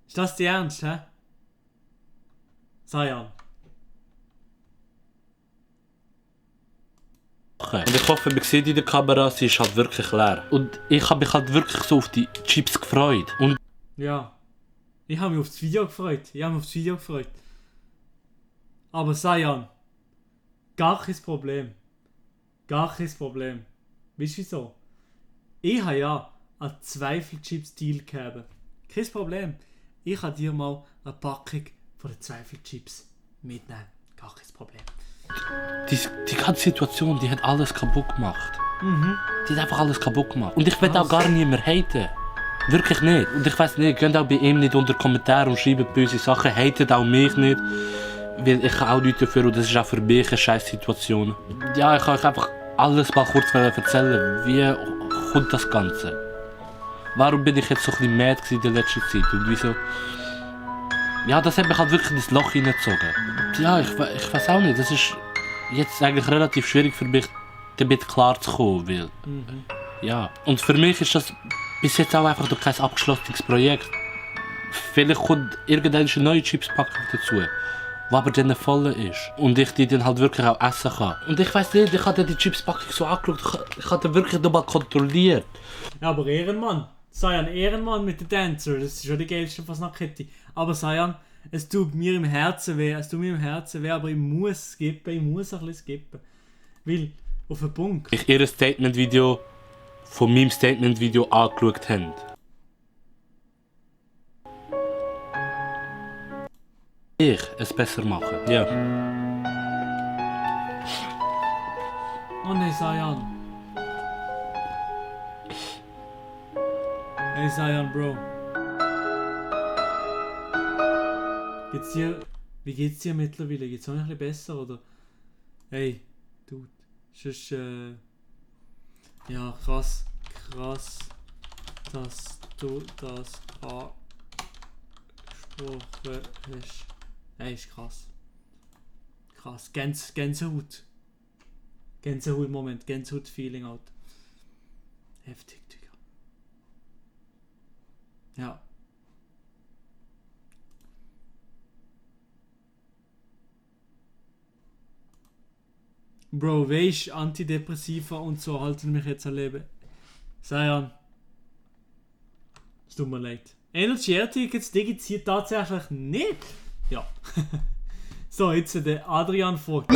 Speaker 3: Ist das der Ernst, hä? Zayan.
Speaker 13: Und ich hoffe, man sieht in der Kamera, sie ist halt wirklich leer. Und ich habe mich halt wirklich so auf die Chips gefreut. Und
Speaker 3: ja, ich habe mich auf das Video gefreut. Aber Zayan, gar kein Problem. Weißt du wieso? Ich habe ja einen Zweifelchips-Deal gegeben. Kein Problem. Ich habe dir mal eine Packung von den Zweifelchips mitnehmen. Gar kein Problem.
Speaker 13: Die ganze Situation, die hat alles kaputt gemacht. Die hat einfach alles kaputt gemacht. Und ich will auch gar nicht mehr haten. Wirklich nicht. Und ich weiss nicht, geht auch bei ihm nicht unter Kommentaren und schreibt böse Sachen. Hatet auch mich nicht. Weil ich kann auch nichts dafür und das ist auch für mich eine scheiß Situation. Ja, ich kann euch einfach alles mal kurz erzählen. Wie kommt das Ganze? Warum bin ich jetzt so ein bisschen mad in der letzten Zeit? Und wieso? Ja, das hat mich halt wirklich ins Loch hineingezogen. Ja, ich weiß auch nicht, das ist jetzt eigentlich relativ schwierig für mich, damit klar zu kommen, weil... Ja, und für mich ist das bis jetzt auch einfach noch kein abgeschlossenes Projekt. Vielleicht kommt irgendeine neue Chipspackung dazu, die aber dann voll ist. Und ich die dann halt wirklich auch essen kann. Und ich weiss nicht, ich habe die Chipspackung so angeschaut, ich habe die wirklich nochmal kontrolliert.
Speaker 3: Ja, aber Ehrenmann. Zayan, Ehrenmann mit den Dancer, das ist schon die geilste Fasnacht-Kette. Aber Zayan, es tut mir im Herzen weh, aber ich muss skippen, ein bisschen skippen. Weil, auf den Punkt.
Speaker 13: Ich ihr Statement-Video von meinem Statement-Video angeschaut habe. Ich es besser machen, ja.
Speaker 3: Oh nein, Zayan. Hey Zayan, Bro. Wie geht's dir mittlerweile? Geht's auch ein bisschen besser, oder? Hey, Dude. Sonst, ja, krass, dass du das angesprochen hast. Hey, ist krass. Krass. Gänsehaut. Gänsehaut-Moment, Gänsehaut-Feeling halt. Heftig, Digga. Ja. Bro, weisst, Antidepressiva und so halten mich jetzt am Leben. Sayan. Es tut mir leid. Energy Air Tickets, die gibt's hier tatsächlich nicht. Ja. So, jetzt der Adrian fragt.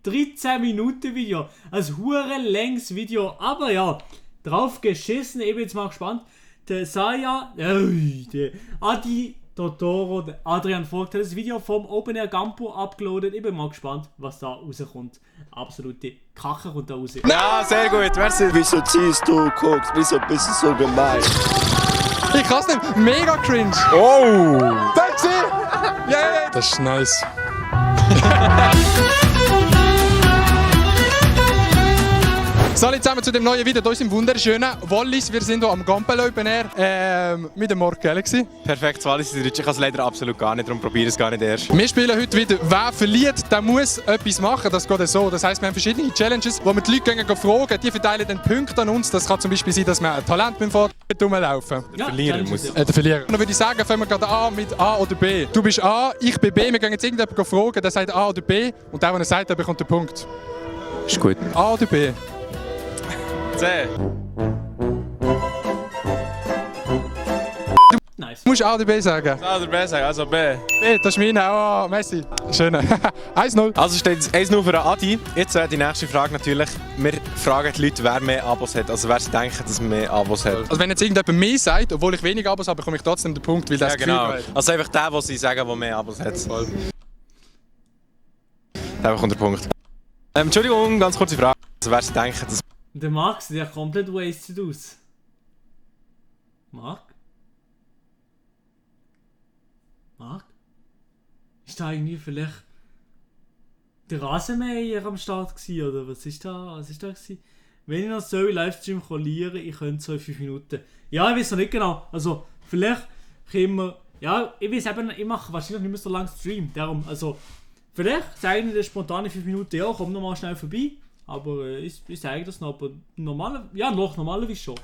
Speaker 3: 13 Minuten Video. Ein hure längs Video. Aber ja, drauf geschissen. Ich bin jetzt mal gespannt. Der Saya, der Adi Totoro, der Adrian fragt, hat das Video vom Open Air Gampo abgeloadet. Ich bin mal gespannt, was da rauskommt. Absolute Kracher kommt da raus.
Speaker 4: Na, sehr gut, merci.
Speaker 14: Wieso ziehst du, guckst, wieso bist du so gemein?
Speaker 4: Ich kann's nicht, mega cringe. Oh! Taxi! Yeah! Das ist nice. Salut zusammen zu dem neuen Video hier im wunderschönen Wallis. Wir sind hier am Gampel Open Air mit dem Mark Galaxy.
Speaker 15: Perfekt, Wallis ist Deutsch. Ich kann es leider absolut gar nicht, darum probiere ich es gar nicht erst.
Speaker 4: Wir spielen heute wieder «Wer verliert, der muss etwas machen». Das geht so. Das heisst, wir haben verschiedene Challenges, wo wir die Leute gehen fragen. Die verteilen dann Punkte an uns. Das kann zum Beispiel sein, dass wir ein Talent beim Fahren rumlaufen.
Speaker 15: Der Verlierer muss.
Speaker 4: Der Verlierer. Und dann würde ich sagen, fangen wir gerade an mit A oder B. Du bist A, ich bin B. Wir gehen jetzt irgendjemanden fragen, der sagt A oder B. Und der, der sagt, der bekommt den Punkt.
Speaker 15: Ist gut.
Speaker 4: A oder B?
Speaker 15: C.
Speaker 3: Nice.
Speaker 4: Du musst A oder B sagen.
Speaker 15: A oder B sagen, also B.
Speaker 4: B, das ist meine. Oh, Messi. Schön. 1-0.
Speaker 15: Also steht es 1-0 für Adi. Jetzt die nächste Frage natürlich. Wir fragen die Leute, wer mehr Abos hat. Also wer denkt, dass mehr Abos hat.
Speaker 4: Also wenn jetzt irgendjemand mehr sagt, obwohl ich weniger Abos habe, bekomme ich trotzdem den Punkt, weil das
Speaker 15: genau.
Speaker 4: Gefühl hat.
Speaker 15: Also einfach der, der sie sagen, der mehr Abos hat. Voll. Der bekommt den Punkt. Entschuldigung, ganz kurze Frage. Also wer denkt, dass...
Speaker 3: Der Marc sieht ja komplett wasted aus. Marc? Marc? Ist da irgendwie vielleicht der Rasenmäher am Start gewesen, oder was ist da? Was ist da gewesen? Wenn ich noch so einen Livestream verliere, ich könnte so in 5 Minuten. Ja, ich weiß noch nicht genau. Also vielleicht können wir... Ja, ich weiß eben, ich mache wahrscheinlich nicht mehr so lange Stream. Darum, also vielleicht sagen wir spontan 5 Minuten, ja, komm noch mal schnell vorbei. Aber ich sage das noch, aber normalerweise schon.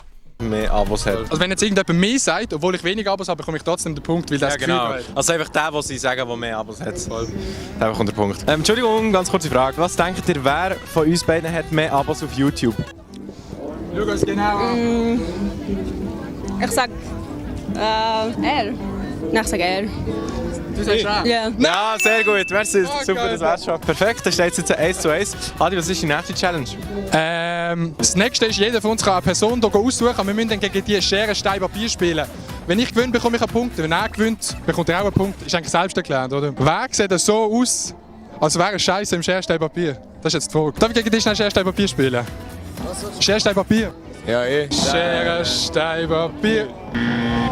Speaker 15: Mehr Abos hat.
Speaker 4: Also wenn jetzt irgendjemand mehr sagt, obwohl ich weniger Abos habe, bekomme ich trotzdem den Punkt, weil das
Speaker 15: genau.
Speaker 4: Gefühl hat.
Speaker 15: Also einfach der, der sie sagen, der mehr Abos hat. Voll. Der bekommt den Punkt. Entschuldigung, ganz kurze Frage. Was denkt ihr, wer von uns beiden hat mehr Abos auf YouTube?
Speaker 4: Schau uns genau an.
Speaker 16: Ich sag er. Nein, ich sag er.
Speaker 4: Du sagst auch?
Speaker 16: Ja.
Speaker 15: Ja, sehr gut. Merci. Super, das wär's schon. Perfekt, dann steht es jetzt 1:1. Adi, was ist die nächste Challenge?
Speaker 4: Das nächste ist, jeder von uns kann eine Person hier aussuchen. Wir müssen dann gegen die Schere, Stein, Papier spielen. Wenn ich gewinne, bekomme ich einen Punkt. Wenn er gewinnt, bekommt er auch einen Punkt. Ist eigentlich selbst erklärt, oder? Wer sieht das so aus, als wäre Scheiße im Schere, Stein, Papier? Das ist jetzt die Frage. Darf ich gegen dich schnell Schere, Stein, Papier spielen? Schere, Stein, Papier.
Speaker 15: Ja, eh.
Speaker 4: Schere, Stein, Papier.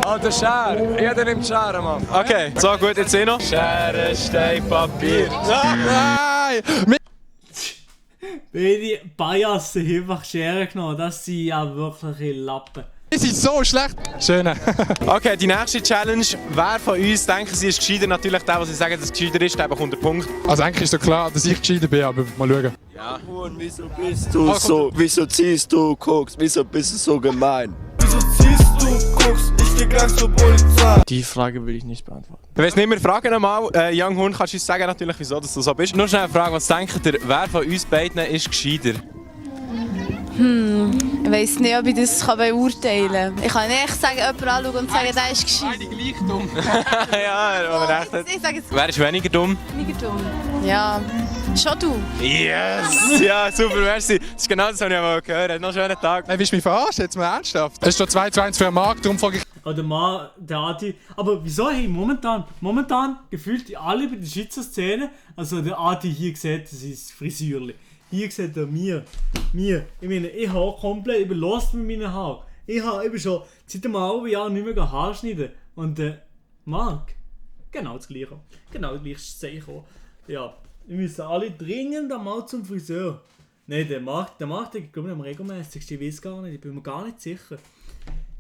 Speaker 15: Alter Schere. Jeder nimmt Schere, Mann. Okay, so gut, jetzt noch. Schere, Stein, Papier.
Speaker 4: Nein!
Speaker 3: Beide Bias haben einfach Schere genommen. Das sind ja wirklich Lappen.
Speaker 4: Die sind so schlecht. Schön.
Speaker 15: Okay, die nächste Challenge. Wer von uns denken, sie ist gescheiter? Natürlich der, der sie sagen, dass es gescheiter ist, der bekommt den Punkt.
Speaker 4: Also eigentlich ist doch klar, dass ich gescheiter bin, aber mal schauen.
Speaker 15: Ja.
Speaker 14: Und wieso bist du so, wieso ziehst du, guckst, wieso bist du so gemein? Wieso ziehst du, guckst, ich geh gleich zur Polizei.
Speaker 17: Die Frage will ich nicht beantworten.
Speaker 15: Ich weiss nicht mehr, fragen nochmal. Young Hun, kannst du uns sagen natürlich, wieso dass du so bist? Nur schnell eine Frage, was denkt ihr, wer von uns beiden ist gescheiter?
Speaker 16: Ich weiss nicht, ob ich das beurteilen kann. Ich kann nicht sagen, jemanden anschauen und sagen, der ist gescheit.
Speaker 4: Beide gleich dumm.
Speaker 15: Ja, aber recht hat.
Speaker 16: Ich sage jetzt
Speaker 15: Wer ist weniger dumm?
Speaker 16: weniger dumm. Ja, schon du.
Speaker 15: Yes! Ja, super, merci. Das ist genau das, was ich mal gehört. Noch einen schönen Tag.
Speaker 4: Hey, willst du mich verarschen? Jetzt mal ernsthaft. Es ist schon 2:1 für den Markt, darum frage ich...
Speaker 3: Oh, der Mann, der Adi. Aber wieso, hey, momentan gefühlt alle bei der Schweizer Szene, also der Adi hier sieht, das ist Frisürli. Hier sieht er mir. Ich meine, ich habe komplett überlost mit meinen Haaren. Ich habe eben schon seit einem halben Jahr nicht mehr Haare schneiden. Und Marc, Genau das Gleiche. Genau das gleiche Zeichen. Ja, wir müssen alle dringend einmal zum Friseur. Nein, der macht ich glaube am regelmäßigsten. Ich weiß gar nicht, ich bin mir gar nicht sicher.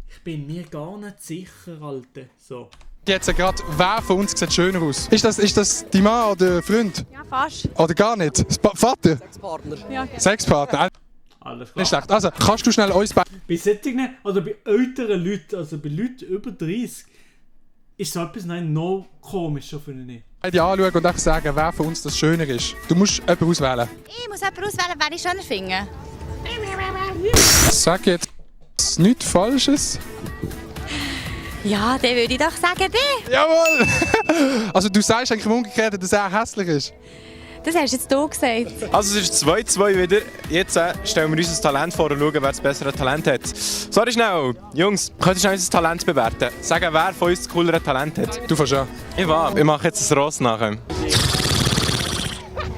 Speaker 3: Ich bin mir gar nicht sicher, Alter. So.
Speaker 4: Jetzt gerade, wer von uns sieht schöner aus? Ist das dein Mann oder Freund?
Speaker 16: Ja, fast.
Speaker 4: Oder gar nicht? Vater?
Speaker 10: Sexpartner.
Speaker 16: Ja, okay.
Speaker 4: Sexpartner?
Speaker 3: Alles klar.
Speaker 4: Nicht schlecht. Also, kannst du schnell uns beide...
Speaker 3: Bei solchen, oder bei älteren Leuten, also bei Leuten über 30, ist so etwas noch komischer, finde ich.
Speaker 4: Beide anschauen und einfach sagen, wer von uns das schöner ist. Du musst jemanden auswählen.
Speaker 16: Ich muss jemanden auswählen, wen ich schöner finde.
Speaker 4: Sag jetzt nichts Falsches.
Speaker 16: Ja, dann würde ich doch sagen, dich.
Speaker 4: Jawohl! Also du sagst eigentlich im Umgekehrten, dass er hässlich ist.
Speaker 16: Das hast jetzt du gesagt.
Speaker 15: Also es ist 2-2 wieder. Jetzt stellen wir uns das Talent vor und schauen, wer das bessere Talent hat. Sorry schnell, Jungs, könnt ihr schnell unser Talent bewerten? Sagen, wer von uns das coolere Talent hat?
Speaker 4: Du fährst an.
Speaker 15: Ich mache jetzt das Ross nachher.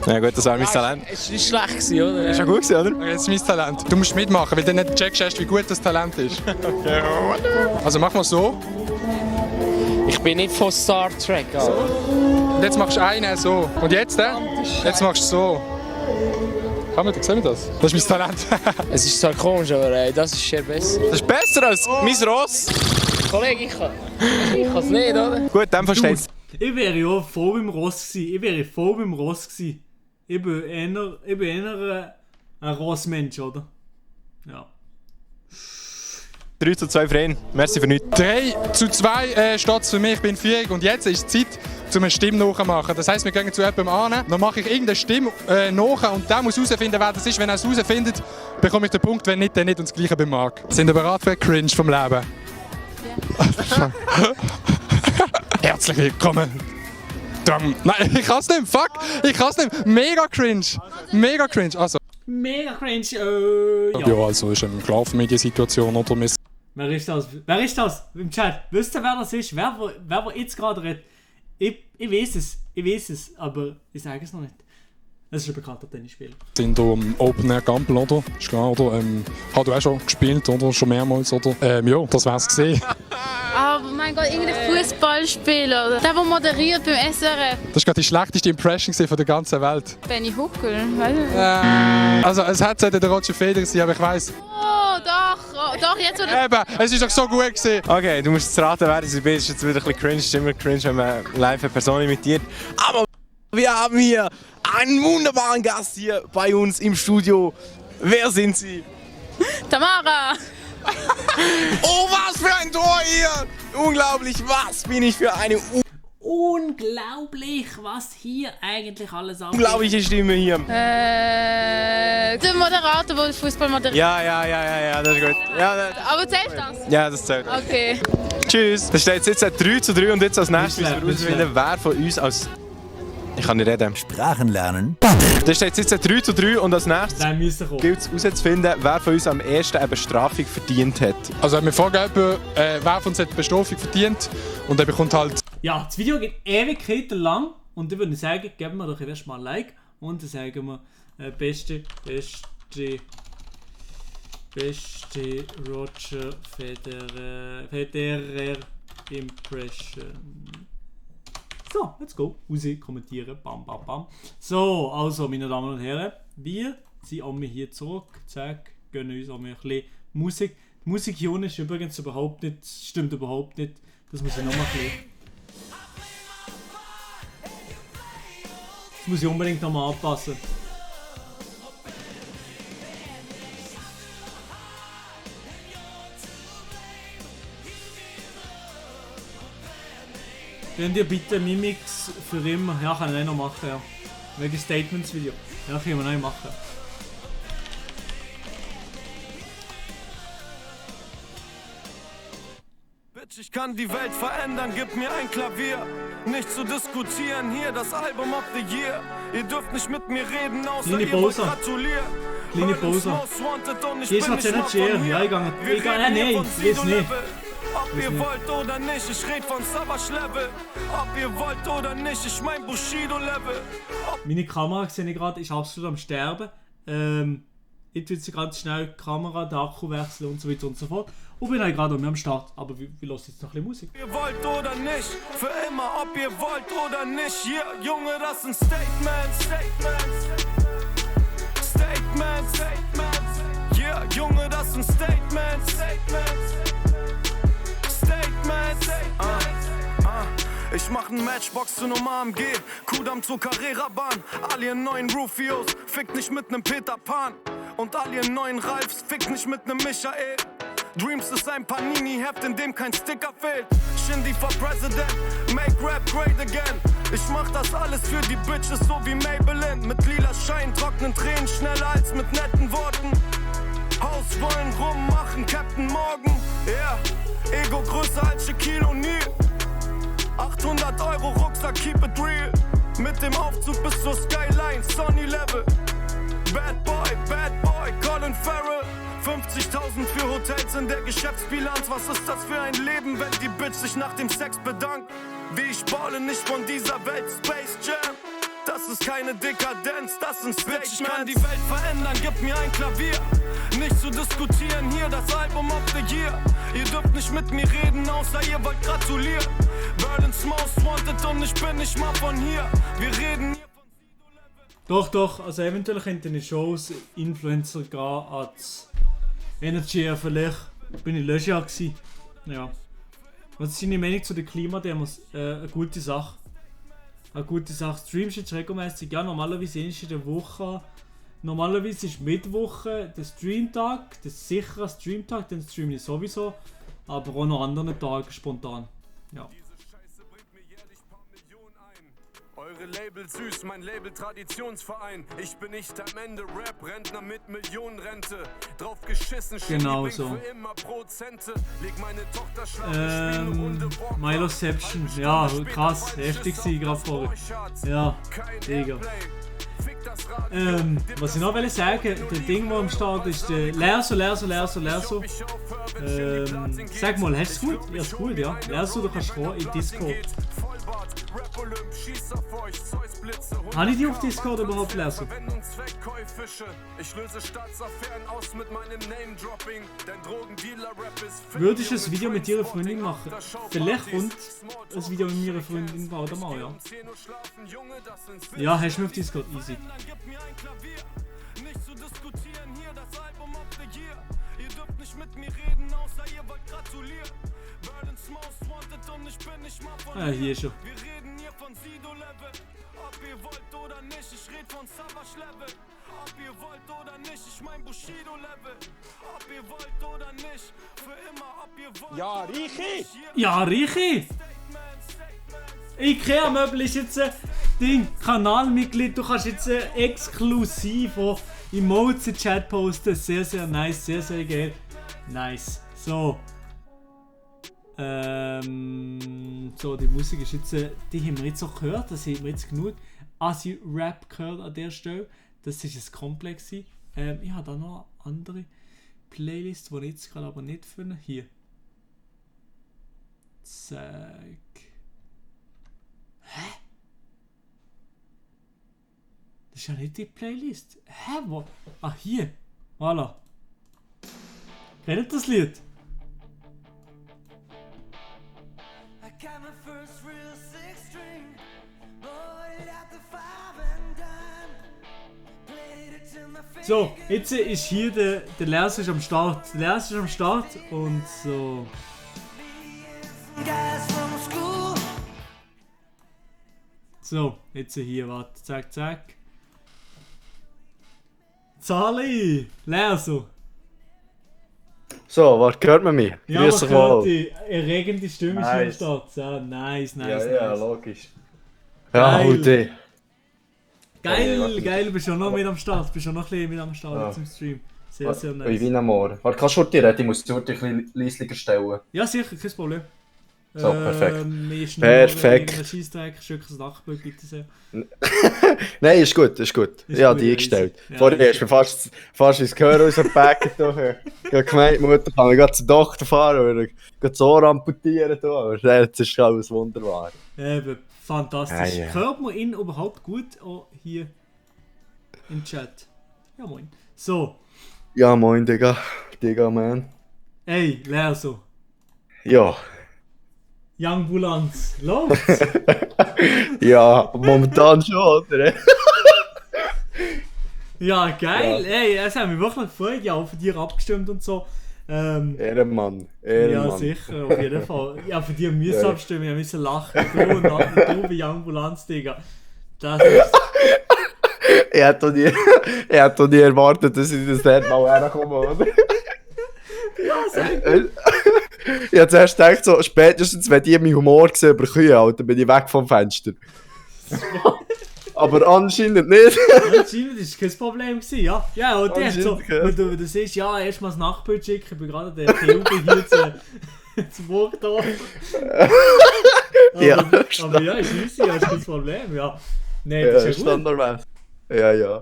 Speaker 15: Ja gut, das war mein Talent.
Speaker 6: Es war nicht schlecht, oder?
Speaker 15: Ist ja gut gewesen, oder?
Speaker 4: Okay, jetzt ist mein Talent. Du musst mitmachen, weil du nicht checkst erst, wie gut das Talent ist.
Speaker 15: Okay.
Speaker 4: Also mach mal so.
Speaker 6: Ich bin nicht von Star Trek. Also.
Speaker 4: Und jetzt machst du einen so. Und jetzt, jetzt machst du so. Sehen wir das? Das ist mein Talent.
Speaker 6: Es ist zwar komisch, aber das ist sehr besser.
Speaker 15: Das ist besser als mein Ross.
Speaker 6: Kollege, ich kann es nicht, oder?
Speaker 15: Gut, dann verstehst
Speaker 3: du. Ich wäre ja voll beim Ross gewesen. Ich bin eher ein Rossmensch, oder? Ja.
Speaker 15: 3-2 für ihn. Merci für nichts.
Speaker 4: 3-2 steht es für mich. Ich bin fähig. Und jetzt ist es Zeit, eine Stimme nachzumachen. Das heisst, wir gehen zu jemandem an, dann mache ich irgendeine Stimme nach und der muss herausfinden, wer das ist. Wenn er es herausfindet, bekomme ich den Punkt. Wenn nicht, dann nicht. Und das Gleiche beim Marc. Sind ihr bereit für Cringe vom Leben? Ja. Herzlich willkommen. Nein, ich kann es nicht. Fuck, ich kann es nicht. Mega cringe. Mega cringe. Also.
Speaker 3: Mega cringe.
Speaker 4: Ja, also ist eine Schlafmediensituation oder Miss.
Speaker 3: Wer ist das? Wer ist das? Im Chat. Wisst ihr, wer das ist? Wer jetzt gerade redet? Ich weiß es, aber ich sage es noch nicht. Das ist ein bekannter Tennisspieler.
Speaker 4: Sind hier am Open Air Gampel, oder? Ist klar, oder? Hast du auch schon gespielt, oder? Schon mehrmals, oder? Ja, das wär's gesehen.
Speaker 16: Aber mein Gott, irgendein Fußballspieler, oder? Der moderiert beim SRF.
Speaker 4: Das war gerade die schlechteste Impression von der ganzen Welt.
Speaker 16: Benny Huckel, weißt du?
Speaker 4: Also es hätte der Roger Federer sein, aber ich weiss.
Speaker 16: Oh, doch, jetzt oder?
Speaker 4: Eben, es ist doch so gut gewesen.
Speaker 15: Okay, du musst jetzt raten, wer das ist. Es ist jetzt wieder ein bisschen cringe, ist immer cringe, wenn man live eine Person imitiert. Aber wir haben hier einen wunderbaren Gast hier bei uns im Studio. Wer sind Sie?
Speaker 16: Tamara!
Speaker 15: Oh, was für ein Tor hier! Unglaublich, was bin ich für eine
Speaker 3: unglaublich, was hier eigentlich alles abgeht.
Speaker 15: Unglaubliche Stimme hier.
Speaker 16: Der Moderator, der Fußball moderiert.
Speaker 15: Ja, das ist gut. Ja,
Speaker 16: aber zählt das?
Speaker 15: Ja, das zählt.
Speaker 16: Okay.
Speaker 15: Tschüss. Da steht jetzt 3-3 und jetzt als nächstes müssen wir herausfinden, wer von uns als... Ich kann nicht reden.
Speaker 17: Sprachen lernen.
Speaker 15: Da steht jetzt 3-3 und als nächstes gilt es herauszufinden, wer von uns am ersten eine Bestrafung verdient hat.
Speaker 4: Also wir fragen, wer von uns hat eine Bestrafung verdient und der bekommt halt...
Speaker 3: Ja, das Video geht Ewigkeiten lang und ich würde sagen, geben wir doch erst mal ein Like und dann sagen wir beste Roger Federer Impression. So, let's go. Raus, kommentieren. Bam, bam, bam. So, also, meine Damen und Herren, wir sind auch hier zurück. Zack, gönnen uns auch ein bisschen Musik. Die Musik hier unten ist übrigens stimmt überhaupt nicht. Das muss ich nochmal klären. Das muss ich unbedingt nochmal anpassen. Könnt ihr bitte Mimix für immer? Ja, kann ich auch noch machen, ja. Wegen Statements-Video. Ja, können wir noch machen.
Speaker 1: Bitch, ich kann die Welt verändern, gib mir ein Klavier. Nicht zu diskutieren, hier das Album of the Year. Ihr dürft nicht mit mir reden, außer
Speaker 3: Kleine
Speaker 1: ihr wollt gratulieren.
Speaker 3: Kleine Pause. Hier ist noch Challenge. Ja, ich gehe nein, ich weiß nicht.
Speaker 1: Ob ihr wollt oder nicht, ich red von Savage-Level. Ob ihr wollt oder nicht, ich mein Bushido-Level.
Speaker 3: Meine Kamera, sehe ich gerade, ist absolut am Sterben. Jetzt wird sie ganz schnell die Kamera, den Akku wechseln und so weiter und so fort. Und bin halt gerade am Start. Aber wir hören jetzt noch ein bisschen Musik.
Speaker 1: Ihr wollt oder nicht, für immer, ob ihr wollt oder nicht. Yeah, Junge, das sind Statements. Yeah, Junge, das sind Statements. Ich mach nen Matchbox zu nem AMG, Kudamm zur Carrera-Bahn. All ihren neuen Rufios, fickt nicht mit nem Peter Pan. Und all ihren neuen Ralfs, fickt nicht mit nem Michael. Dreams ist ein Panini-Heft, in dem kein Sticker fehlt. Shindy for President, make Rap great again. Ich mach das alles für die Bitches, so wie Maybelline. Mit lila Schein, trocknen Tränen, schneller als mit netten Worten. Haus wollen rummachen, Captain Morgan. Yeah, Ego größer als Shaquille O'Neal. 800 € Rucksack, keep it real. Mit dem Aufzug bis zur Skyline, Sonny Level. Bad Boy, Colin Farrell. 50.000 für Hotels in der Geschäftsbilanz. Was ist das für ein Leben, wenn die Bitch sich nach dem Sex bedankt? Wie ich baule nicht von dieser Welt, Space Jam. Das ist keine Dekadenz, das sind Statements. Ich kann die Welt verändern, gib mir ein Klavier. Nicht zu diskutieren, hier das Album of the Year. Ihr dürft nicht mit mir reden, außer ihr wollt gratulieren. Berlin's Most Wanted und ich bin nicht mal von hier. Wir reden hier von
Speaker 3: Doch, also eventuell könnten ich schon als Influencer gehen als Energy, vielleicht bin ich letztes Jahr gewesen. Ja. Was ist deine Meinung zu den Klimademos? Eine gute Sache. Streamst jetzt regelmäßig? Ja, normalerweise ist in der Woche. Normalerweise ist Mittwoche der Streamtag, das ist sicher ein Streamtag, den streame ich sowieso. Aber auch noch andere Tage spontan. Ja.
Speaker 1: Eure Label süß, mein Label Traditionsverein. Ich bin nicht am Ende Rap, Rentner mit Millionenrente. Drauf geschissen,
Speaker 3: genau so.
Speaker 1: für immer Prozente. Leg meine Tochter schlafen,
Speaker 3: Miloception, ja, krass, heftig sie gerade vorher. Ja, Digga. Was ich noch will sagen, der Ding, der am Start ist, der Lerso. Sag mal, hast du es gut? Ja, ist gut, ja. Lerso, du kannst kommen in Discord. Habe ich die auf Discord überhaupt lesen? Würdest du ein Video mit ihrer Freundin machen? Vielleicht kommt ein Video mit meiner Freundin bald mal, ja. Ja, hast du mich auf Discord? Easy.
Speaker 1: Nicht zu diskutieren, hier das Album of the Year. Ihr dürft nicht mit mir reden, außer ihr wollt gratulieren. Berlin's Most Wanted und ich bin nicht mal von
Speaker 3: hier schon.
Speaker 1: Wir reden hier von Sido-Level. Ob ihr wollt oder nicht, ich red von Savage-Level. Ob ihr wollt oder nicht, ich mein Bushido-Level. Ob ihr wollt oder nicht, für immer, ob ihr wollt.
Speaker 15: Ja, Richi!
Speaker 3: Ja, Richi! IKEA-Möbel ist jetzt ein Ding, Kanalmitglied. Du kannst jetzt exklusiv Emotes in Chat posten. Sehr, sehr nice, sehr, sehr geil. Nice. So. So, die Musik ist jetzt, die haben wir jetzt auch gehört, das haben wir jetzt genug Asi-Rap gehört an der Stelle. Das ist ein Komplex. Ich habe da noch andere Playlists, die ich jetzt gerade aber nicht finde. Hier. Zack. Hä? Das ist ja nicht die Playlist. Hä? Wo? Ah, hier. Voilà. Kennt ihr das Lied? So, jetzt ist hier der Lars ist am Start. Der Lars ist am Start und so. So, jetzt hier, warte, zack, zack. Zali! Lerso!
Speaker 17: So, was hört man mich?
Speaker 3: Ja, man hört die erregende Stimme nice. Ist am Start. Ja, nice.
Speaker 17: Ja, logisch. Ja,
Speaker 3: geil. Geil, bist du noch mit am Start? Bist du noch ein bisschen mit am Start zum Stream? Sehr, sehr nice.
Speaker 17: Ich bin am Morgen. Warte, kannst du schon reden? Ich muss die Sorte ein bisschen leislicher stellen.
Speaker 3: Ja, sicher, kein Problem.
Speaker 17: So, perfekt. Perfekt.
Speaker 3: Scheissdreck, schönes Nachbild, bitte sehr.
Speaker 17: Nein, ist gut, ist gut. Ja, die eingestellt. Ja, vorher hast du mir fast ins Gehör rausgepacken. Ich habe gemeint, die Mutter kann mich zur Tochter fahren oder das Ohr amputieren. Aber jetzt ist alles wunderbar.
Speaker 3: Eben, fantastisch. Ja. Hört man ihn überhaupt gut? Auch hier im Chat. Ja, moin. So,
Speaker 17: Ja, moin, Digga. Digga, man.
Speaker 3: Ey, Lerso.
Speaker 17: Ja.
Speaker 3: Young Bulanz. Läuft's?
Speaker 17: Ja, momentan schon, oder?
Speaker 3: Ja, geil. Ey, es hat mich wirklich gefreut. Ja, auch für dich abgestimmt und so.
Speaker 17: Ehrenmann.
Speaker 3: Ja, sicher, auf jeden Fall. Ja, für die müssen abstimmen, wir müssen lachen. Du und du bei Young Bulanz, Digga. Das ist...
Speaker 17: Ich hätte doch nie erwartet, dass ich das dort mal herkomme, oder?
Speaker 3: Ja, sag.
Speaker 17: Ich habe zuerst gedacht, so, spätestens wenn die meinen Humor gesehen überkommen, Alter, bin ich weg vom Fenster. Aber anscheinend nicht.
Speaker 3: Anscheinend war es kein Problem, ja. Ja, und der hat so, wenn du siehst, ja, erstmal das Nachbild schicken, ich bin gerade der TUB hier zu Burgdorf.
Speaker 17: Ja,
Speaker 3: aber ja, ist easy, ja, ist kein Problem, ja. Nein, das ist ja gut.
Speaker 17: Standardmäßig. Ja.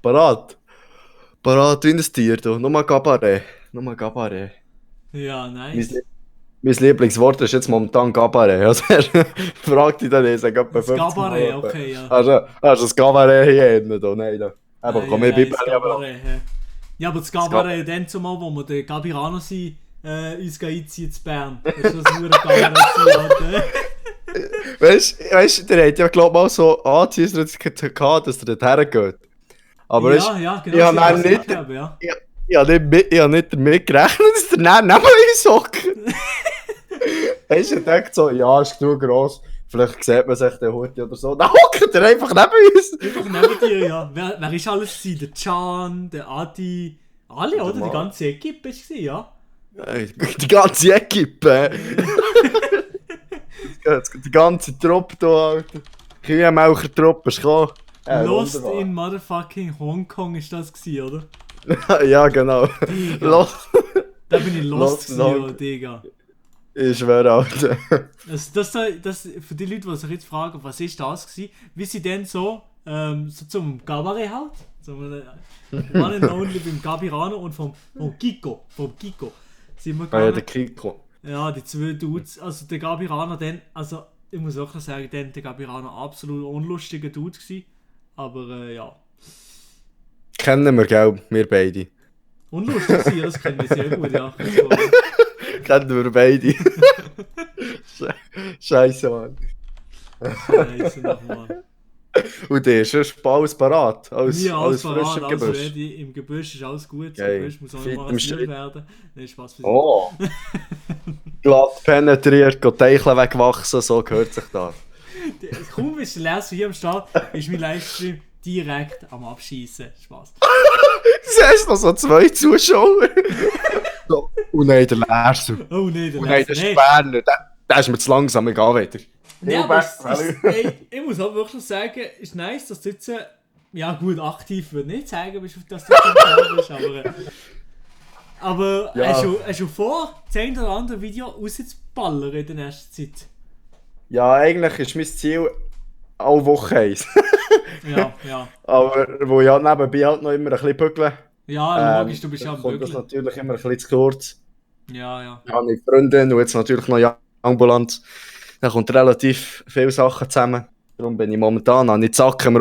Speaker 17: Parat wie ein Tier, du. Nur Gabaret.
Speaker 3: Ja, nice.
Speaker 17: Mein Lieblingswort ist jetzt momentan Gabaret. Also, fragt dich dann, ich sage etwa 50 Mal.
Speaker 3: Gabaret, okay, ja.
Speaker 17: Hast du das Gabaret hier hinten, da? Nein, da. Aber komm, ich bin
Speaker 3: ja, aber das Gabaret dann zumal, wo wir den Gabirano sind, uns einziehen zu Bern. Das ist das nur ein Gabaret.
Speaker 17: Weißt du, der hat ja, glaube ich, mal so angeteasert, dass er dort hergeht. Aber
Speaker 3: ja, genau.
Speaker 17: Ich habe nicht damit gerechnet, dass der dann neben uns hockt. Weißt du, er denkt so, ja, ist genug gross, vielleicht sieht man sich den heute oder so. Dann hockt er einfach neben uns.
Speaker 3: Einfach neben dir, ja. Wer ist alles gewesen? Der Can, der Adi, alle, oder? Die ganze Equipe war ja.
Speaker 17: Die ganze Equipe. Die ganze Truppe hier, Alter. Kühenmelcher-Truppe ist gekommen.
Speaker 3: Lost wunderbar. In motherfucking Hongkong ist das gewesen, oder?
Speaker 17: Ja, genau.
Speaker 3: Lost. Da bin ich lost gewesen, Digga.
Speaker 17: Ich schwöre, Alter.
Speaker 3: Das für die Leute, die sich jetzt fragen, was ist das gewesen, wie sie denn so zum Gabaret halt, zum One and Only beim Gabirano und vom Kiko. Sind wir
Speaker 17: ja, der Kiko.
Speaker 3: Ja, die zwei Dudes, also der Gabirano dann, also ich muss auch sagen, der Gabirano absolut unlustiger Dude gewesen, aber ja.
Speaker 17: Kennen wir, gell, wir beide.
Speaker 3: Unlustig sein, das kennen wir sehr gut, ja.
Speaker 17: Kennen wir beide. Scheiße, Mann.
Speaker 3: Scheiße nochmal.
Speaker 17: Und der ist alles parat. Alles
Speaker 3: frisch im Gebüsch. Also, im Gebüsch ist alles gut. Das Gebüsch muss auch noch rasiert werden. Nein, Spaß für Sie.
Speaker 17: Oh! Glatt penetriert, Teicheln wegwachsen, so gehört sich das.
Speaker 3: Kaum bist du hier am Start, ist mein Livestream direkt am Abschießen. Spaß.
Speaker 17: Du siehst noch so 2 Zuschauer. Oh nein, der Lerser.
Speaker 3: Oh nein, der
Speaker 17: Lerser. Der Sperner. Der ist mir zu langsam, ich gehe wieder.
Speaker 3: Ja, aber ich muss auch wirklich sagen, es ist nice, dass du jetzt, ja gut, aktiv würde nicht sagen, dass du jetzt bist, aber ja. Hast du vor, das ein oder andere Video rauszuballern in der nächsten Zeit?
Speaker 17: Ja, eigentlich ist mein Ziel alle Woche 1.
Speaker 3: ja.
Speaker 17: Aber wo ich halt nebenbei halt noch immer ein bisschen bügle.
Speaker 3: Ja, logisch, du bist ja am
Speaker 17: Bügeln. Das natürlich immer ein bisschen zu kurz.
Speaker 3: Ja.
Speaker 17: Ich habe eine Freundin und jetzt natürlich noch Ambulanz. Da kommt relativ viele Sachen zusammen. Darum bin ich momentan an die Zacke im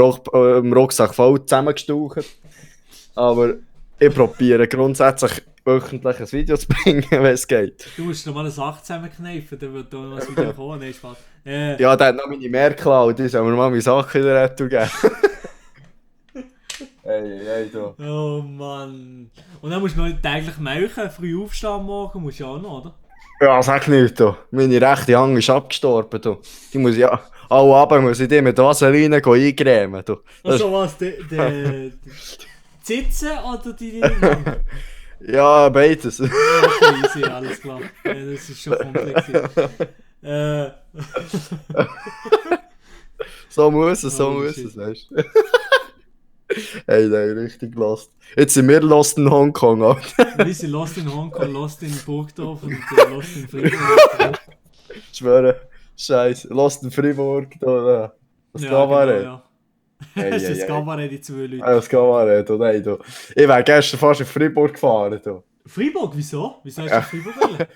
Speaker 17: Rucksack voll zusammengestaucht. Aber ich probiere grundsätzlich wöchentlich ein Video zu bringen, wenn es geht.
Speaker 3: Du musst noch mal eine Sache zusammenkneifen, dann wird da noch ein Video kommen. Nein, Spaß.
Speaker 17: Ja, der hat noch meine Merkel und die sollen mir mal meine Sachen in der Retour geben. Hey, du.
Speaker 3: Oh Mann. Und dann musst du noch täglich melken, früh aufstehen am Morgen, musst du ja auch noch, oder?
Speaker 17: Ja, sag nicht, du. Meine rechte Hand ist abgestorben, du. Die muss ja... Alle Abend muss ich die mit Vaseline eingremen, du.
Speaker 3: Also was, die Sitzen oder die...
Speaker 17: Ja, beides.
Speaker 3: Ja, easy, alles klar. Ja, das ist schon kompliziert.
Speaker 17: So muss es, weißt du. Hey, nein, richtig lost. Jetzt sind wir lost in Hongkong, Alter.
Speaker 3: Wir sind lost in Hongkong, lost in Burgdorf und lost in Fribourg.
Speaker 17: Ich schwöre, scheiße. Lost in Fribourg, da. Das Gabaret.
Speaker 3: Genau, ja. Das ist das Gabaret, die 2 Leute.
Speaker 17: Das Gabaret, nein, du. Ich wäre gestern fast in Fribourg gefahren, du.
Speaker 3: Freiburg? Wieso? Wieso hast du Freiburg wollen?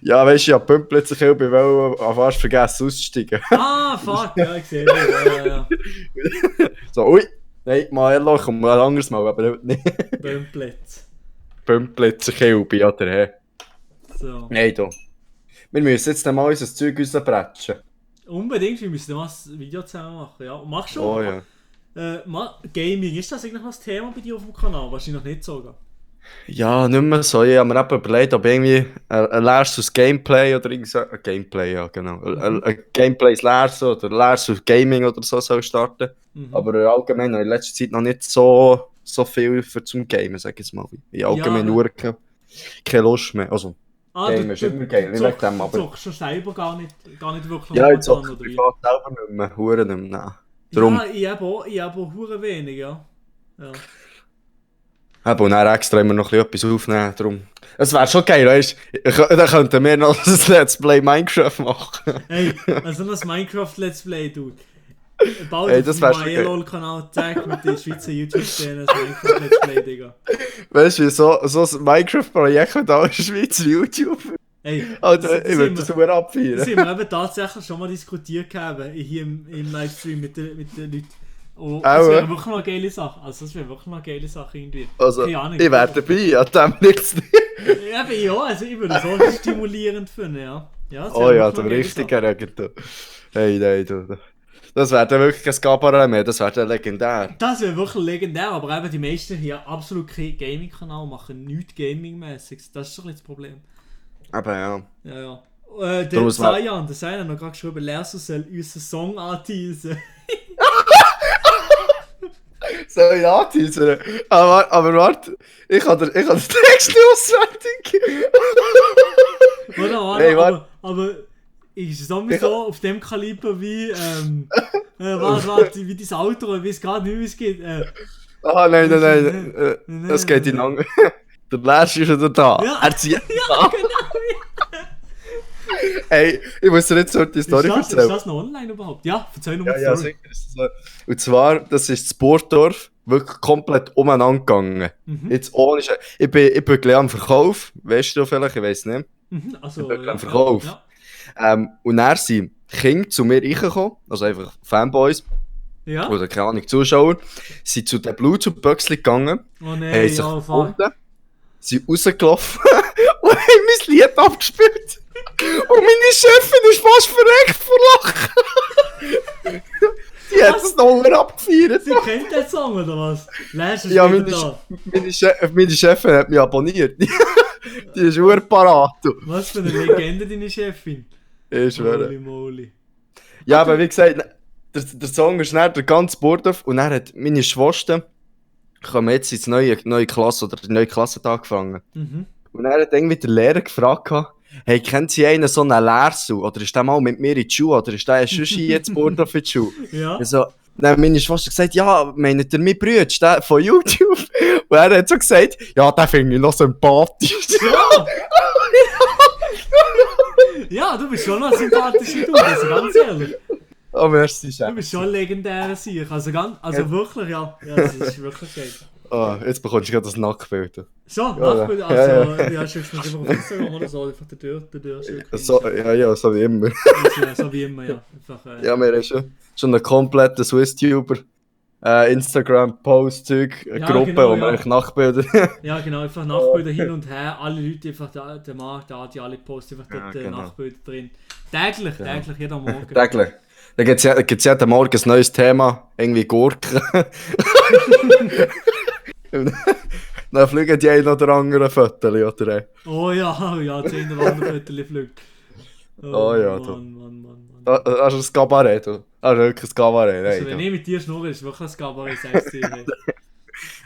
Speaker 17: Ja, weißt du, ich habe Pümplitz ich wollte fast vergessen auszusteigen.
Speaker 3: Ah, fuck, ja, ich sehe ja.
Speaker 17: So, ui. Nein, mal ich komme mal ein anderes Mal, aber nicht.
Speaker 3: Pümplitz.
Speaker 17: Pümplitzer Kilby, oder hä?
Speaker 3: So.
Speaker 17: Nein, du. Wir müssen jetzt dann mal unser Zeug rausbretschen.
Speaker 3: Unbedingt, wir müssen mal ein Video zusammen machen, ja. Und machst du
Speaker 17: Oh ja.
Speaker 3: Gaming, ist das eigentlich noch das Thema bei dir auf dem Kanal? Wahrscheinlich noch nicht sogar.
Speaker 17: Ja, nicht mehr so. Ich habe mir eben überlegt, ob irgendwie lernst du das Gameplay oder irgend so. Gameplay, ja, genau. Ein Gameplay lernst du oder lernst du Gaming oder so soll starten. Aber allgemein habe ich in letzter Zeit noch nicht so viel zum Gamen, sag ich jetzt mal. Ich habe allgemein nur keine Lust mehr. Also, Game ist immer geil, nicht wegen dem, aber...
Speaker 3: Du zockst schon selber gar nicht wirklich
Speaker 17: Ja, ich zocke privat selber nicht mehr, Huren nicht mehr, nein. Darum.
Speaker 3: Ja, ich habe auch Huren wenig, ja.
Speaker 17: Eben, und dann extra immer noch etwas aufnehmen, darum. Es wäre schon geil, weißt du? Dann könnten wir noch ein Let's Play Minecraft machen.
Speaker 3: Hey, also noch ein Minecraft Let's Play, du. Bald
Speaker 17: hey, das
Speaker 3: auf meinem LOL-Kanal zeigt mit den Schweizer YouTube-Szene ein Minecraft Let's Play, Digga.
Speaker 17: Weißt du, so ein Minecraft-Projekt mit allen Schweizer YouTuber.
Speaker 3: Hey,
Speaker 17: Alter, ich würde das super abfeiern.
Speaker 3: Das haben wir eben tatsächlich schon mal diskutiert gehabt, hier im Livestream mit den Leuten. Oh, das wäre wirklich noch eine geile Sache. Also das wäre wirklich noch eine geile Sache irgendwie.
Speaker 17: Also,
Speaker 3: keine Ahnung,
Speaker 17: ich wäre dabei, an dem nichts nicht.
Speaker 3: Ja, also ich würde es auch stimulierend finden, ja.
Speaker 17: Oh ja, du richtig erregend. Hey, nein, du. Das wäre dann wirklich kein Gabaret mehr, das wäre dann legendär.
Speaker 3: Das wäre wirklich legendär, aber eben die meisten hier absolut keinen Gaming-Kanal machen, nichts Gaming-mäßiges. Das ist schon ein bisschen das Problem.
Speaker 17: Aber ja.
Speaker 3: Ja. Der Sayan hat noch gerade geschrieben, Lerso soll unseren Song anteasen.
Speaker 17: Soll ich anteasern? Aber warte, ich habe den Text auswendig.
Speaker 3: Warte, aber ist es auch so auf dem Kaliber wie, warte, wie dein Auto, ich weiß gar nicht, wie es geht.
Speaker 17: Nein, es geht in Ang. Der Lars ist wieder da.
Speaker 3: Ja,
Speaker 17: er zieht
Speaker 3: ja, genau.
Speaker 17: Hey, ich muss dir jetzt so die Story erzählen.
Speaker 3: Ist das noch online überhaupt? Ja, verzeih nochmal die Story.
Speaker 17: Ja, sicher ist das so. Und zwar, das ist das Burgdorf wirklich komplett umeinander gegangen. Jetzt ohne ich bin am Verkauf, weißt du vielleicht, ich weiß nicht.
Speaker 3: Also,
Speaker 17: ich bin am Verkauf. Und dann sind Kinder zu mir reingekommen, also einfach Fanboys, oder keine Ahnung, Zuschauer, sind zu den Bluetooth-Büchsen gegangen, haben sich gefunden, sind rausgelaufen und haben mein Lied abgespielt. Und meine Chefin ist fast verreckt vor Lachen. Die hat es noch abgefeiert.
Speaker 3: Sie kennt den Song, oder was?
Speaker 17: Ja, meine Chefin hat mich abonniert. Die ist parat.
Speaker 3: Was für eine Legende, deine Chefin?
Speaker 17: Ich schwöre.
Speaker 3: Holy moly.
Speaker 17: Ja, aber wie gesagt, der Song ist nicht der ganze Burgdorf und dann hat meine Schwester jetzt ins neue Klasse oder den neuen Klassentag angefangen. Und dann hat irgendwie der Lehrer gefragt, hey, kennt Sie einen so einen Lersu? Oder ist der mal mit mir in die Schule? Oder ist der schon jetzt Burgdorf in die Schule?
Speaker 3: Ja.
Speaker 17: Also, dann meine Schwester gesagt, ja, meint ihr meinen Bruder, der von YouTube? Und er hat so gesagt, ja, den finde ich noch sympathisch.
Speaker 3: Ja. Ja, du bist schon noch ein sympathischer Dude, also ganz ehrlich.
Speaker 17: Oh, merci, Chef.
Speaker 3: Du bist schon ein legendärer Sieg, also wirklich, ja, das ist wirklich geil.
Speaker 17: Oh, jetzt bekommst du gerade das Nacktbild.
Speaker 3: So, Nacktbild, also, ja, schickst du mir einfach auf Instagram oder so, einfach der Tür schicken.
Speaker 17: So, ja, so wie immer.
Speaker 3: So wie immer, ja. Einfach,
Speaker 17: ja, wir haben schon einen kompletten Swiss-Tuber. Instagram-Post-Zeug, Gruppe,
Speaker 3: genau,
Speaker 17: wo wir eigentlich Nacktbilder...
Speaker 3: Ja, genau, einfach Nacktbilder hin und her. Alle Leute, einfach der Markt, die alle posten einfach dort
Speaker 17: genau.
Speaker 3: Nacktbilder drin. Täglich, jeder Morgen.
Speaker 17: Täglich. Da gibt es jeden Morgen ein neues Thema, irgendwie Gurken. Dann fliegen die ein oder andere Fötterchen, oder?
Speaker 3: Oh ja, 10 oder andere Fötterchen fliegt.
Speaker 17: Oh ja,
Speaker 3: Mann.
Speaker 17: Das ist ein Kabarett, du. Das ist wirklich ein Kabarett.
Speaker 3: Also wenn ich mit dir schnurre, ist es wirklich ein Kabarett, sagst du dir.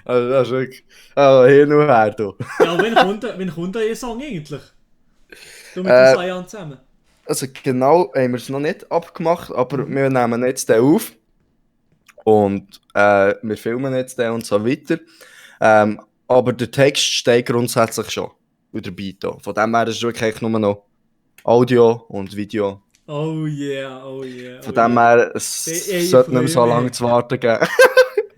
Speaker 17: Also das ist wirklich... Also hin und her, du.
Speaker 3: Ja, wann kommt der Song eigentlich? Du mit dem Sayan zusammen?
Speaker 17: Also genau haben wir es noch nicht abgemacht, aber wir nehmen jetzt den auf. Und wir filmen jetzt den und so weiter. Aber der Text steht grundsätzlich schon. Und der Beat da. Von dem her ist es wirklich nur noch Audio und Video.
Speaker 3: Oh yeah.
Speaker 17: Von dem her, es sollte nicht mehr so lange zu warten geben.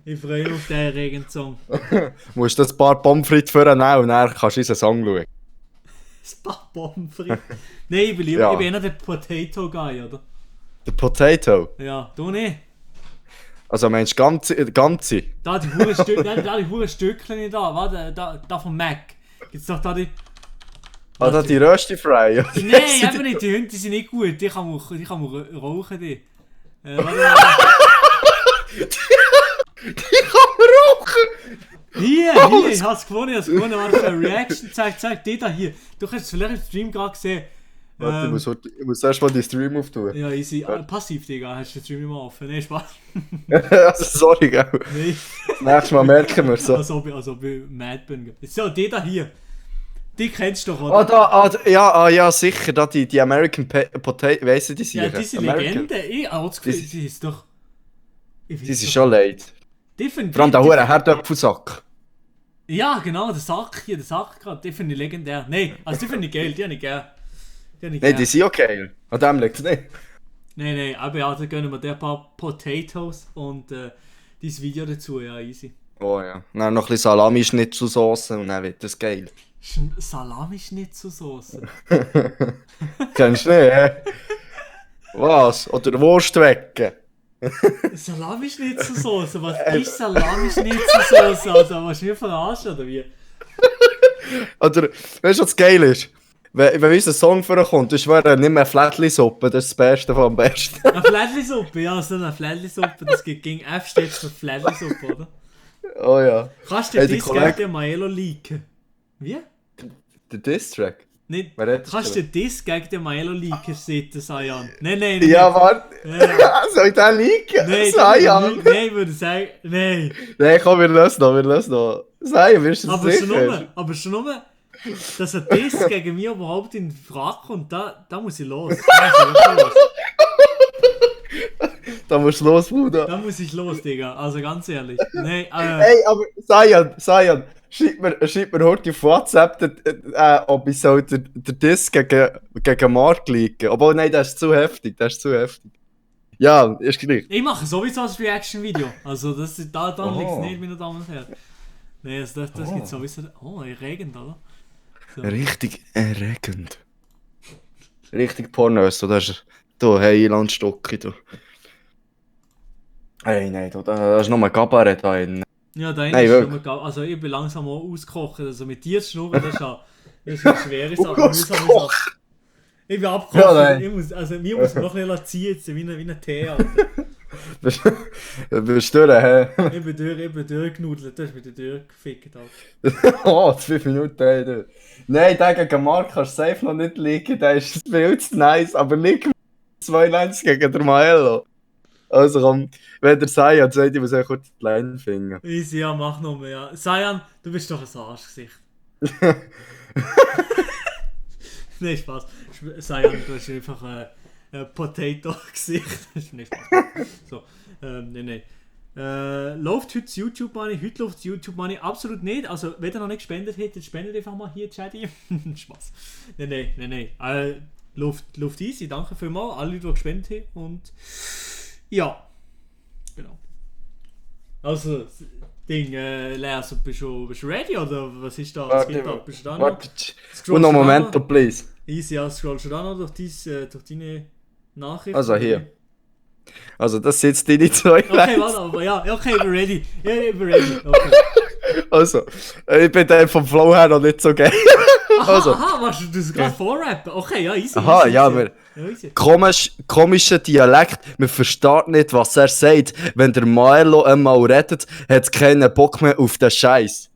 Speaker 3: Ich freue mich auf den Regensong.
Speaker 17: Du musst ein paar Pommes frites vornehmen und dann kannst du unseren Song schauen.
Speaker 3: Ein paar Pommes frites? Nein, ich bin eher der Potato Guy, oder?
Speaker 17: Der Potato?
Speaker 3: Ja, du nicht?
Speaker 17: Also meinst du ganze?
Speaker 3: Da die hure Stückchen da, warte, da vom Mac. Gibt's doch da die...
Speaker 17: Ah, da die Rösti-Fry.
Speaker 3: Nein, eben nicht, die Hunde sind nicht gut, die kann man rauchen, die. Warte.
Speaker 17: Die kann man rauchen!
Speaker 3: Hier, ich hab's gewonnen, warte, eine Reaction, zeig, die da hier. Du hast es vielleicht im Stream gerade gesehen.
Speaker 17: Warte, ich muss erst mal die Stream auftun.
Speaker 3: Ja, easy. Passiv, Digga, hast du den Stream immer offen? Nee, Spaß.
Speaker 17: Also, sorry, gell?
Speaker 3: Nee.
Speaker 17: Das nächste Mal merken wir so.
Speaker 3: Als ob ich mad bin. So, die da hier. Die kennst du doch, oder?
Speaker 17: Ja, sicher, da die American Potato, weißt du, die sind
Speaker 3: ja, die sind Legende. Ich habe das Gefühl, die ist doch...
Speaker 17: Die sind schon leid.
Speaker 3: Vor
Speaker 17: allem der hure Herdöpfelsack.
Speaker 3: Ja, genau, der Sack gerade, die finde ich legendär. Nein, also die finde ich geil, die habe ich gern.
Speaker 17: Nein, die sind auch geil. An dem liegt es nicht.
Speaker 3: Nein, aber ja, da gönnen wir dir ein paar Potatoes und dieses Video dazu, ja, easy.
Speaker 17: Oh ja. Dann noch ein bisschen Salami-Schnitzelsoße und dann wird das geil.
Speaker 3: Salami-Schnitzelsoße?
Speaker 17: Kennst du nicht, hä? Was? Oder Wurstwecken?
Speaker 3: Salami-Schnitzelsoße? Was ist Salami-Schnitzelsoße? Also, was wir verarschen, oder wie?
Speaker 17: Oder, weißt du, was geil ist? Wenn unser Song vorkommt, ist es nicht mehr Flättli-Suppe, das ist das Beste vom Besten.
Speaker 3: Eine Flättli-Suppe, ja, so eine Flättli-Suppe, das geht gegen F steht für Flättli-Suppe, oder?
Speaker 17: Oh ja.
Speaker 3: Kannst du das gegen den Maelo leaken? Wie?
Speaker 17: Der Diss-Track?
Speaker 3: Nicht, kannst du das gegen den Maelo leaken, sagt der Sayan? Nein.
Speaker 17: Ja, warte. Soll ich den leaken?
Speaker 3: Nein,
Speaker 17: Sayan?
Speaker 3: Nein, würde ich sagen, nein.
Speaker 17: Nein, komm, wir lösen noch. Sayan, wirst du das sicher?
Speaker 3: Aber schon nur, dass er das gegen mich überhaupt in Frage kommt, da muss ich los.
Speaker 17: Da musst du los, Bruder.
Speaker 3: Da muss ich los, Digga. Also ganz ehrlich. Nein,
Speaker 17: Hey, aber Sayan, schreib mir heute auf WhatsApp, ob ich so den Diss gegen Mark liegen. Obwohl, nein, das ist zu heftig. Ja, ist gleich.
Speaker 3: Ich mache sowieso ein Reaction-Video. Also, da liegt es nicht, meine Damen und Herren. Nein, das gibt sowieso... Oh, erregend, oder? So.
Speaker 17: Richtig erregend. Richtig pornös, so, das ist... Du, hey, Landstocki, du. Hey, nein, da ist noch ein Kabarett da drin.
Speaker 3: Ja, da ist schon mal... Also, ich bin langsam auch ausgekocht. Also, mit dir zu schnurren, das ist eine schwere Sache. Ich bin abgekocht. Ja, mir muss noch ein bisschen ziehen, jetzt wie ein Tee, Alter.
Speaker 17: Bist du durch, hä?
Speaker 3: Ich bin durchgenudelt, du hast mich durchgefickt, Alter.
Speaker 17: Oh, 5 Minuten, hey, du. Nein, den gegen Mark kannst du safe noch nicht liegen, der ist viel zu nice, aber liegen 2 Lines gegen den Maelo. Also komm, wenn der Sayan sagt, ich muss auch kurz die Line finden.
Speaker 3: Easy, ja, mach noch mehr. Ja. Sayan, du bist doch ein Arschgesicht. Nein, Spaß. Sayan, du hast einfach ein Potato-Gesicht. Das ist nicht Spaß. So, nein. Läuft heute das YouTube-Money? Heute läuft das YouTube-Money absolut nicht. Also, wenn ihr noch nicht gespendet hättet, spendet einfach mal hier, Chatty. Spaß. Nein. Läuft easy. Danke vielmals, alle, die gespendet haben. Und ja. Genau. Also, Lea, also bist du ready oder was ist da? Was geht da? Bist du da noch?
Speaker 17: Warte, noch einen Moment, please.
Speaker 3: Easy, ja, scrollst du da noch durch deine Nachrichten?
Speaker 17: Also hier. Also das sind jetzt deine 2 Lines.
Speaker 3: Okay, warte, aber ja, okay, ich bin ready. Ja, ich bin ready. Okay.
Speaker 17: Also, ich bin dann vom Flow her noch nicht so geil.
Speaker 3: Aha, was du das gerade vorrappen? Okay, ja, easy.
Speaker 17: Aha,
Speaker 3: easy,
Speaker 17: ja, aber komischer Dialekt, man versteht nicht, was er sagt. Wenn der Maelo einmal redet, hat es keinen Bock mehr auf den Scheiß.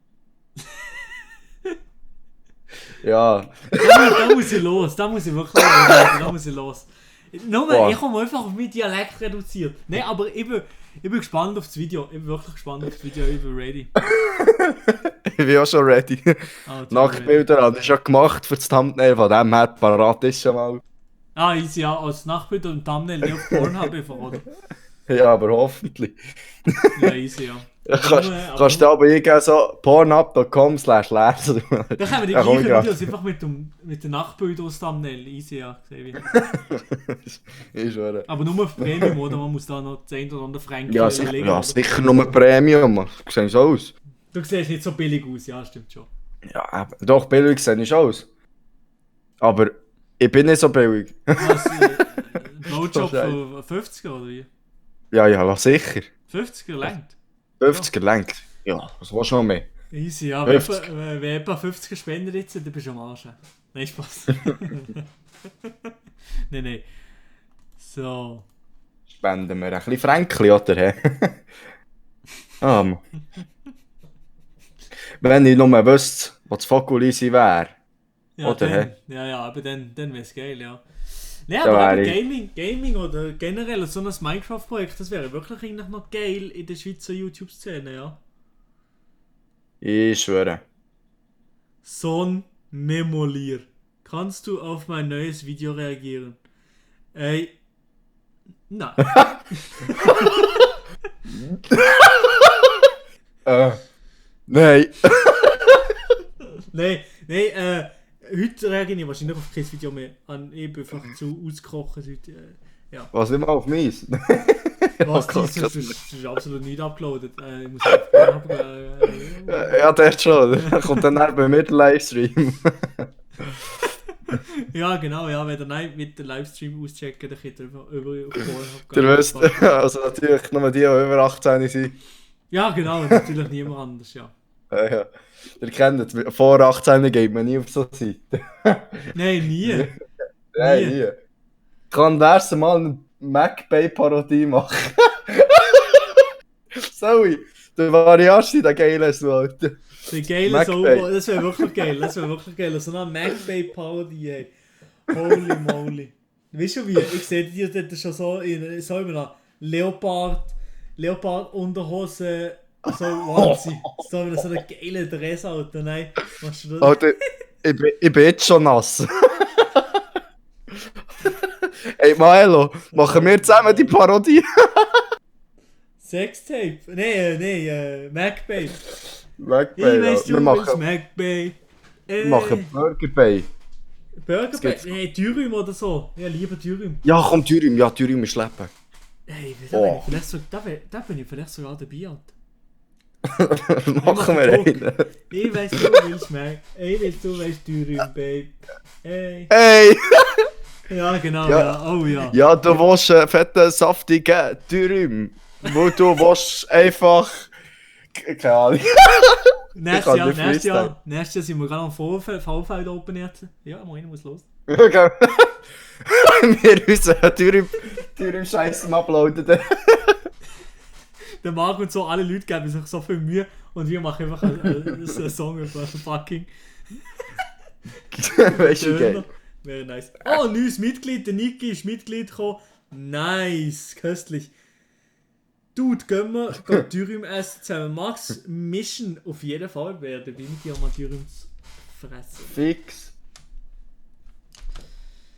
Speaker 17: Ja.
Speaker 3: Da muss ich los, da muss ich wirklich los. Nur, ich komme einfach auf meinen Dialekt reduziert. Nein, aber ich bin gespannt auf das Video. Ich bin wirklich gespannt auf das Video, ich bin ready.
Speaker 17: Ich bin auch schon ready. Nachtbilder habe ich schon gemacht für das Thumbnail, von dem her parat ist schon mal.
Speaker 3: Ah, easy, ja, als Nachtbild und Thumbnail nicht auf Pornhub einfach, oder?
Speaker 17: Ja, aber hoffentlich.
Speaker 3: Ja, easy, ja.
Speaker 17: Kannst du aber eingeben, so pornhub.com/lesen.
Speaker 3: Da können wir die gleichen Videos einfach mit den Nachtbildern aus Thumbnail. Easy, ja, sehe
Speaker 17: ich schwöre.
Speaker 3: Aber nur auf Premium, oder? Man muss da noch 10 oder andere Franken
Speaker 17: legen. Ja, sicher nur Premium. Sieht so aus.
Speaker 3: Du siehst nicht so billig aus, ja, stimmt schon.
Speaker 17: Ja, doch, billig sehe ich aus. Aber ich bin nicht so billig.
Speaker 3: Was? Blowjob für 50er oder wie?
Speaker 17: Ja, sicher.
Speaker 3: 50er lenkt.
Speaker 17: 50er lenkt. Ja, was willst du noch mehr?
Speaker 3: Easy, ja.
Speaker 17: 50.
Speaker 3: Wenn etwa 50 gespendet jetzt, dann bist du am Arsch. Nein, Spaß. Nein. So.
Speaker 17: Spenden wir ein bisschen Fränkli, oder? Hä? Mann. Wenn ich nur wüsste, was das Fokulisi wäre.
Speaker 3: Ja,
Speaker 17: Oder?
Speaker 3: dann,
Speaker 17: Hä?
Speaker 3: ja, aber dann wäre es geil, ja. Nein,
Speaker 17: Da
Speaker 3: aber
Speaker 17: wäre
Speaker 3: Gaming oder generell so ein Minecraft-Projekt, das wäre wirklich eigentlich noch geil in der Schweizer YouTube-Szene, ja.
Speaker 17: Ich schwöre.
Speaker 3: Son Memolier. Kannst du auf mein neues Video reagieren? Ey. Nein.
Speaker 17: Nein.
Speaker 3: Nein, heute reagiere ich wahrscheinlich auf kein Video mehr. Ich bin einfach zu ausgekocht heute. Ja.
Speaker 17: Was nicht mal auf mich?
Speaker 3: Was, das ist absolut nicht abgeladen. Ich muss einfach
Speaker 17: Ja, der schon. Kommt dann bei mir der Livestream.
Speaker 3: Ja, genau, ja. Wenn ihr mit dem Livestream auschecken, dann könnt ihr über
Speaker 17: Der wisst, also natürlich nur die über 18 sind.
Speaker 3: Ja, genau, natürlich niemand anders, ja.
Speaker 17: Ja. Ihr kennt es, vor 18 geht man nie auf so Seite.
Speaker 3: Nein, nie.
Speaker 17: Nein, nie. Kann wär's mal eine MacBay-Parodie machen? Sorry, du variierst den geilen so, Alter.
Speaker 3: Der geile Sauber, das wäre wirklich geil, So eine MacBay-Parodie, ey. Holy moly. Weißt du wie? Ich sehe dir dort schon so in einer Leopard-Unterhose, so Wahnsinn. So eine geile Dress, Alter. Nein, machst du das?
Speaker 17: Alter, ich bin jetzt schon nass. Ey, Maelo, machen wir zusammen die Parodie?
Speaker 3: Sextape? Nein, MacBay.
Speaker 17: MacBay,
Speaker 3: Ich weiss,
Speaker 17: ja.
Speaker 3: du willst MacBay.
Speaker 17: Wir machen Burgerbay.
Speaker 3: Burgerbay? Hey, Dürüm oder so. Ja, lieber Dürüm.
Speaker 17: Ja, komm, Dürüm. Ja, Dürüm ist Leben.
Speaker 3: Hey, da bin ich vielleicht sogar dabei, Alter.
Speaker 17: Machen wir einen.
Speaker 3: Ich weiss, du willst Mac. Ich weiss, du willst Dürüm, Babe.
Speaker 17: Hey!
Speaker 3: Ja, genau, ja. Oh ja.
Speaker 17: Ja, du willst fette, saftige Dürüm. Wo du willst einfach... Keine Ahnung.
Speaker 3: Nächstes Jahr sind wir gerade am Vorfeld Open jetzt. Ja, moin, muss los.
Speaker 17: Wir unseren Dürüm-Scheiß uploaden.
Speaker 3: Der Marc und so, alle Leute geben sich so viel Mühe und wir machen einfach einen Song über fucking...
Speaker 17: Weißt du, geil.
Speaker 3: Wäre nice. Oh, neues Mitglied, der Niki ist Mitglied gekommen. Nice, köstlich. Dude, gehen wir Dürüm essen zusammen. Max, mischen auf jeden Fall werden, wie mit dir mal Dürüm fressen.
Speaker 17: Fix.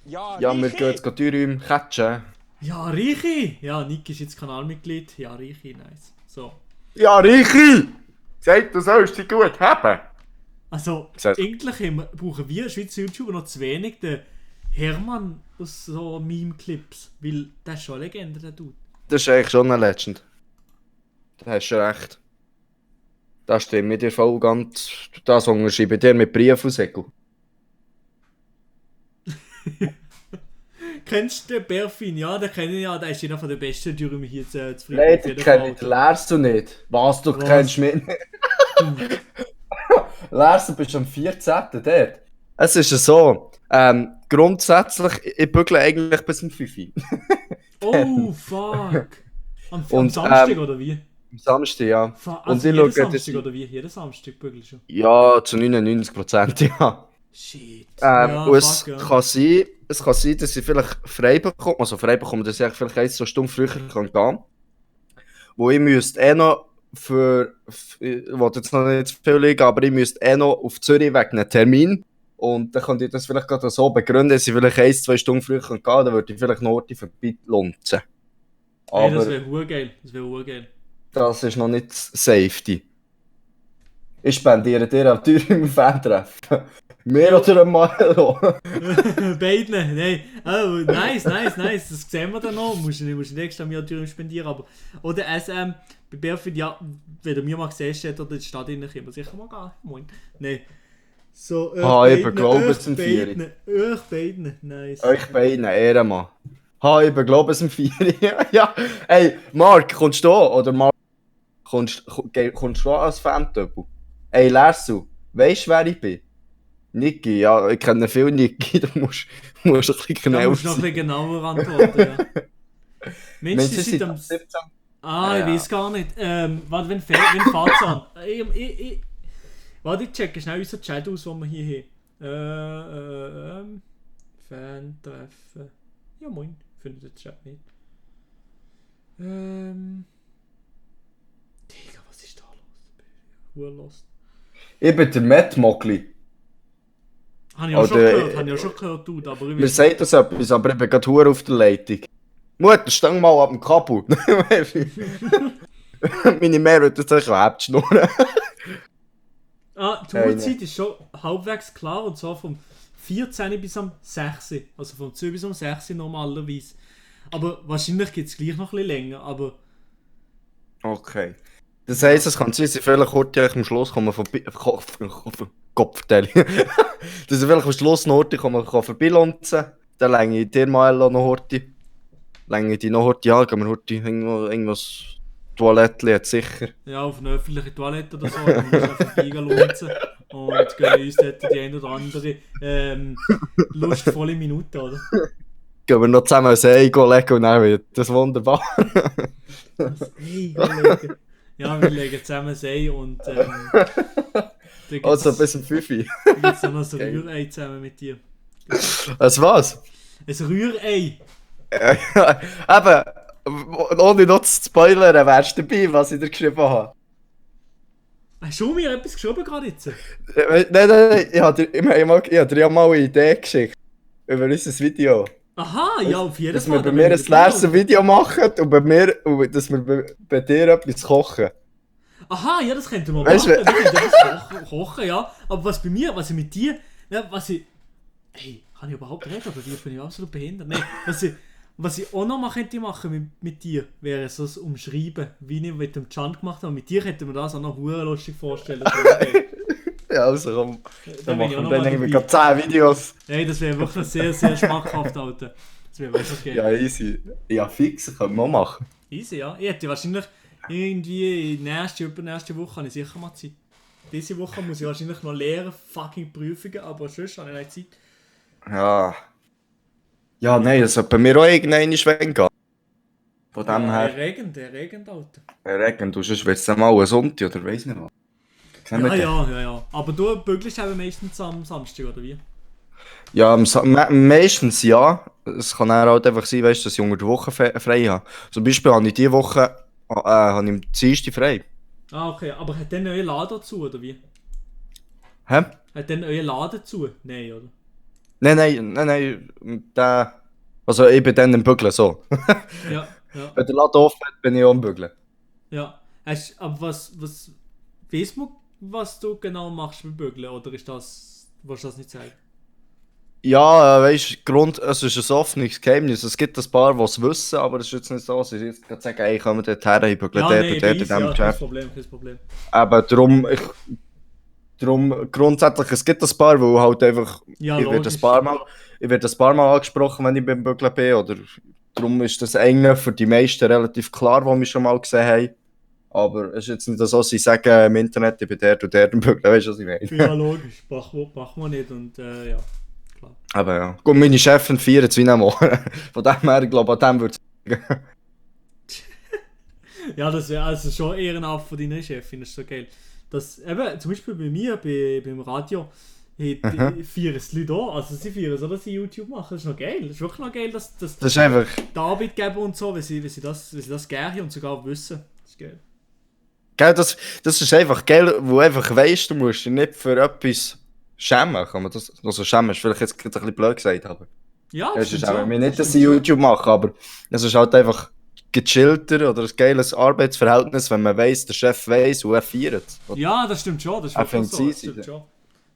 Speaker 17: Ja, wir gehen jetzt Dürüm catchen.
Speaker 3: Ja, Richi! Ja, Niki ist jetzt Kanalmitglied. Ja, Richi, nice. So.
Speaker 17: Ja, Richi! Sag, du sollst sie gut haben.
Speaker 3: Also, eigentlich brauchen wir Schweizer YouTuber noch zu wenig den Hermann aus so Meme-Clips. Weil der ist schon eine Legende, der Dude.
Speaker 17: Das ist eigentlich schon eine Legend. Da hast du recht. Das stimmt mit dir voll ganz. Das unterschreibe ich dir mit Brief und Segel.
Speaker 3: Kennst du den Berfin? Ja, den kenne ich ja. Der ist einer von den besten Dürüm hier zu Fribourg.
Speaker 17: Nein, den kenne ich. Den lernst du nicht. Was, du kennst mich nicht? Lernst du, bist am 14. dort. Es ist ja so. Grundsätzlich, ich bügle eigentlich bis um 5 Uhr.
Speaker 3: Oh, fuck. Am Samstag oder wie?
Speaker 17: Am Samstag, ja.
Speaker 3: Also jeden Samstag oder wie? Jeden Samstag bügelst du?
Speaker 17: Ja, zu 99%, ja.
Speaker 3: Shit.
Speaker 17: Und es kann sein, dass ich vielleicht frei bekomme, dass ich vielleicht 1, 2 Stunden früher gehen kann. Wo ich müsste noch ich will jetzt noch nicht zu viel liegen, aber ich müsste noch auf Zürich wegen einem Termin. Und dann könnte ich das vielleicht gerade so begründen, dass ich vielleicht 1, 2 Stunden früher gehen kann, dann würde ich vielleicht noch vorbeilunzen.
Speaker 3: Aber hey, das wäre urgeil. Das
Speaker 17: ist noch nicht Safety. Ich spendiere dir auch Tür im Fan-Treffen. Mehr oder ein Milo?
Speaker 3: Beiden, nein. Oh, nice. Das sehen wir dann noch. Du musst nicht extra mir Tür spendieren. Aber oder SM, bei Berfin, ja, wenn du mir mal gesehen hast, oder die Stadt innen, können wir sicher mal gehen. Moin. Nein. So,
Speaker 17: ich glaube es sind 4.
Speaker 3: Euch beiden, nice.
Speaker 17: Euch beiden, Ehrenmann. Ich glaube es sind 4. Ja, hey, Marc, kommst du oder Marc, kommst du als Fan-Töppel? Ey, Lersu, weißt du, wer ich bin? Niki, ja, ich kenne viel Niki, du musst ein bisschen
Speaker 3: Da musst du noch ein bisschen genauer antworten, ja. Mensch, die sind am 17. Ah, ich weiß gar nicht. Warte, wenn fährt's an? Warte, ich checke schnell unseren Chat aus, den wir hier haben. Fan-Treffen. Ja, moin. Ich finde den Chat nicht. Digga, was ist da los? Lost.
Speaker 17: Ich bin der Matt Mogli.
Speaker 3: Habe ich auch schon gehört, du, aber ich
Speaker 17: mir sagt das etwas, aber ich bin gerade verdammt auf der Leitung. Mutter, steh mal ab dem Kabel. Meine Mehr wird das überhaupt schnurren.
Speaker 3: Die Uhrzeit ist schon halbwegs klar, und zwar vom 14 bis am 6. Also vom 2 bis am 6 normalerweise. Aber wahrscheinlich gibt es gleich noch ein bisschen länger, aber...
Speaker 17: Okay. Das heisst, es kann sein, dass ich vielleicht heute am Schluss kommen Kopfteil. Dass ich vielleicht am Schluss noch heute vorbeilunzen. Dann länge ich dir mal noch heute. Länge ich die noch heute an, gehen wir heute irgendwas Toilettchen, hat sicher.
Speaker 3: Ja, auf eine öffentliche Toilette oder so, dann musst du einfach vorbeilunzen. Und gehen uns dort die eine oder andere lustvolle Minute, oder?
Speaker 17: Gehen wir noch zusammen ein Ei legen und dann wird das wunderbar.
Speaker 3: Das Ei legen? Ja, wir legen zusammen ein Ei und
Speaker 17: also bis um 5 Uhr.
Speaker 3: Da gibt es dann noch ein Rührei zusammen mit dir.
Speaker 17: Was?
Speaker 3: Ein Rührei?
Speaker 17: Eben, ohne noch zu spoilern, wärst du dabei, was ich dir geschrieben habe.
Speaker 3: Hast du mir etwas geschrieben gerade jetzt?
Speaker 17: Nein, ich habe dir ja mal eine Idee geschickt. Über unser Video.
Speaker 3: Aha, ja, auf jeden
Speaker 17: Fall. Dass
Speaker 3: Fall.
Speaker 17: wir bei mir ein leeres Video machen und dass wir bei dir etwas kochen.
Speaker 3: Aha, ja, das könnten wir machen. Wir könnten etwas kochen, ja. Aber was ich mit dir... Ja, hey, kann ich überhaupt reden? Oder bin ich absolut behindert? Nein, was ich auch noch mal könnte machen mit dir, wäre so das Umschreiben, wie ich mit dem Can gemacht habe. Mit dir könnte man das auch noch lustig vorstellen.
Speaker 17: Ja, also komm. Dann machen wir gerade 10 Videos.
Speaker 3: Nein, das wäre wirklich sehr, sehr schmackhaft, Alter. Das wäre wirklich geil.
Speaker 17: Ja, easy. Ja, fix, können wir machen.
Speaker 3: Easy, ja. Ich hätte wahrscheinlich irgendwie übernächste Woche habe ich sicher mal Zeit. Diese Woche muss ich wahrscheinlich noch lehren, fucking Prüfungen, aber sonst habe ich nicht Zeit.
Speaker 17: Ja. Ja, nein, das sollte bei mir auch irgendwann gehen. Von dem her.
Speaker 3: Erregend, Alter.
Speaker 17: Erregend, du sonst wird es mal ein Sonntag oder weiss nicht was.
Speaker 3: Ja. Aber du bügelst eben meistens am Samstag, oder wie?
Speaker 17: Ja, meistens ja. Es kann auch halt einfach sein, weißt, dass ich unter der Woche frei habe. Zum Beispiel habe ich diese Woche am Dienstag frei.
Speaker 3: Ah, okay. Aber hat dann euer Laden zu, oder wie?
Speaker 17: Hä?
Speaker 3: Hat dann euer Laden zu? Nein, oder?
Speaker 17: Nein. Also ich bin dann im Bügeln, so.
Speaker 3: Ja.
Speaker 17: Wenn der Laden offen hat, bin ich auch am Bügeln.
Speaker 3: Ja. Aber was weißt du, was du genau machst beim Bügeln? Oder willst du das nicht sagen?
Speaker 17: Ja, weißt du, es ist ein offenes Geheimnis. Es gibt ein paar, die es wissen, aber es ist jetzt nicht so, dass ich jetzt gerade sage, ey, komm wir dort her, ich bügle dort und dort in diesem Geschäft.
Speaker 3: Kein Problem.
Speaker 17: Aber darum, grundsätzlich, es gibt ein paar, die halt einfach,
Speaker 3: ja,
Speaker 17: ich werde ein paar Mal angesprochen, wenn ich beim Bügeln bin, oder darum ist das eigentlich für die meisten relativ klar, die mich schon mal gesehen haben. Aber es ist jetzt nicht so, dass ich sage im Internet, ich bin der und der im Bügeln, weißt du, was ich meine?
Speaker 3: Ja, logisch, machen wir nicht und ja. Klar.
Speaker 17: Aber ja, gut, meine Chefin feiert es wie einmal. Von dem her, ich glaube, an dem würde ich sagen.
Speaker 3: Ja, das wäre also schon ehrenhaft von deiner Chefin, das ist so geil. Das, eben, zum Beispiel bei mir, beim Radio, feiern es die Leute auch. Also sie feiern so, dass sie YouTube machen, das ist noch geil. Das ist wirklich noch geil, dass
Speaker 17: das ist einfach
Speaker 3: die Arbeitgeber und so, wenn sie das gerne und sogar wissen. Das ist geil.
Speaker 17: Gell, das ist einfach geil, wo du einfach weisst, du musst dich nicht für etwas schämen. Kann man das, also schämen ist vielleicht jetzt ein bisschen blöd gesagt, aber...
Speaker 3: Ja,
Speaker 17: das ist auch nicht, dass sie YouTube machen, aber es ist halt einfach gechillter oder ein geiles Arbeitsverhältnis, wenn man weiss, der Chef weiss und er feiert.
Speaker 3: Ja, das stimmt schon, das ist
Speaker 17: so.
Speaker 3: Das stimmt schon.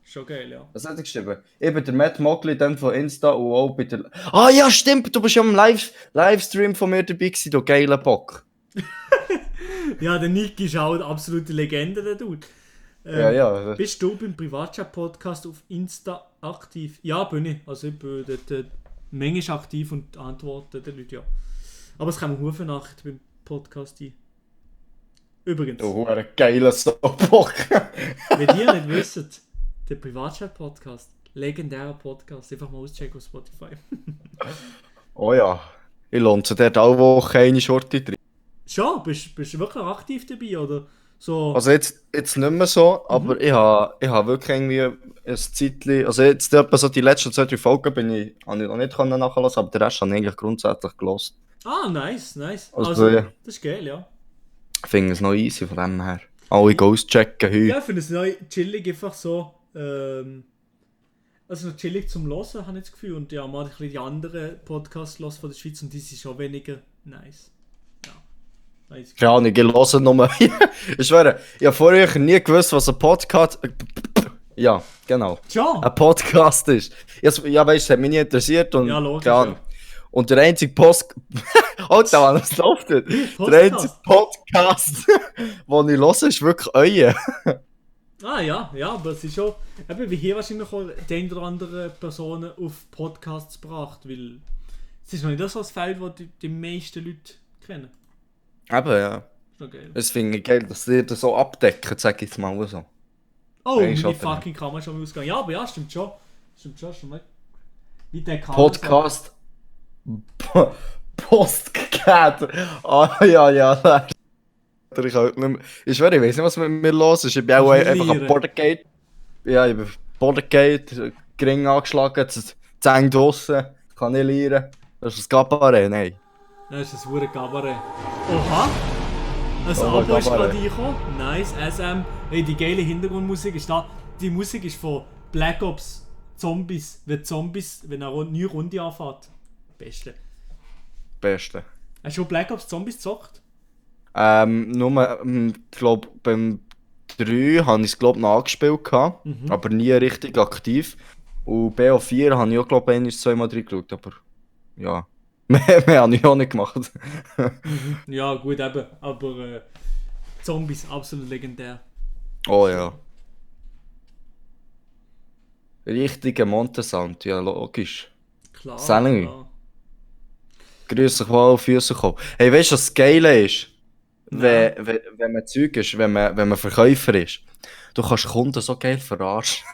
Speaker 3: Schon geil, ja.
Speaker 17: Was hat er geschrieben? Ich bin der Matt Mogli, dann von Insta und auch bei der... Ah ja, stimmt, du bist ja im Livestream von mir dabei gewesen, du geiler Bock.
Speaker 3: Ja, der Nick ist auch eine absolute Legende, der Dude.
Speaker 17: Ja.
Speaker 3: Bist du beim Privatchat-Podcast auf Insta aktiv? Ja, bin ich. Also ich bin dort manchmal aktiv und antworte den Leuten, ja. Aber es kommen viele Nachrichten beim Podcast ein. Übrigens.
Speaker 17: Du ein geiler Soapbock.
Speaker 3: Wenn ihr nicht wisst, der Privatchat-Podcast, legendärer Podcast, einfach mal auschecken auf Spotify.
Speaker 17: Oh ja, ich lohne zu dort alle Woche eine Schorte drin.
Speaker 3: Schon? Bist du wirklich aktiv dabei, oder? So.
Speaker 17: Also jetzt nicht mehr so, aber ich habe wirklich irgendwie ein Zeitchen, also jetzt etwa so die letzten 2-3 Folgen habe ich noch nicht nachlassen, aber den Rest habe ich eigentlich grundsätzlich gehört.
Speaker 3: Ah, nice.
Speaker 17: Also ja.
Speaker 3: Das ist geil, ja.
Speaker 17: Ich finde es noch easy von dem her. Alle Ghost checken heute.
Speaker 3: Ja, ich finde es noch chillig, einfach so, also noch chillig zum Hören, habe ich das Gefühl. Und ja, mal ein bisschen die anderen Podcasts hören von der Schweiz und die sind schon weniger nice. Ja.
Speaker 17: Keine Ahnung, ich höre nur. Ich schwöre, ich habe vorher nie gewusst, was ein Podcast. Ja, genau.
Speaker 3: Ja.
Speaker 17: Ein Podcast ist. Ja, weißt du, das hat mich nie interessiert und.
Speaker 3: Ja, logisch.
Speaker 17: Ja. Und der einzige Alter, Mann, was läuft denn? Der einzige Podcast, den ich höre, ist wirklich euer.
Speaker 3: Ah ja, aber es ist schon, eben wie hier wahrscheinlich auch die eine oder andere Personen auf Podcasts gebracht, weil es ist noch nicht so ein Feld, das die meisten Leute kennen.
Speaker 17: Eben, ja.
Speaker 3: Okay.
Speaker 17: Das finde ich geil, dass die das so abdecken, sag ich jetzt mal so.
Speaker 3: Oh, meine fucking Kamera schon ausgegangen. Ja, aber ja, stimmt schon. Wie der Kamera.
Speaker 17: Podcast. Postcat. Ah ja. Ich weiß nicht, was mit mir los ist. Ich bin auch einfach am Bordergate. Ja, ich bin Bordergate, Gring angeschlagen, Zähne draussen, kann nicht lernen. Das ist ein Gabarett, nein.
Speaker 3: Das ist ein verdammtes Gabarett. Oha! Ein Abo ist gerade reingekommen. Nice, SM. Hey, die geile Hintergrundmusik ist da. Die Musik ist von Black Ops Zombies. Wenn eine neue Runde anfängt. Beste. Hast du Black Ops Zombies gezockt?
Speaker 17: Nur, ich glaube, beim 3 habe ich es noch angespielt, aber nie richtig aktiv. Und BO4 habe ich auch, glaube ich, 1-2 Mal reingeschaut, aber ja. Mehr habe ich auch nicht gemacht.
Speaker 3: Ja, gut, eben. Aber Zombies, absolut legendär.
Speaker 17: Oh ja. Richtiger Montesound, ja, logisch.
Speaker 3: Klar.
Speaker 17: Selling. Grüß dich mal auf Füße kommen. Hey, weißt du, was das Geile ist? Wenn man Zeug ist, wenn man Verkäufer ist. Du kannst Kunden so geil verarschen.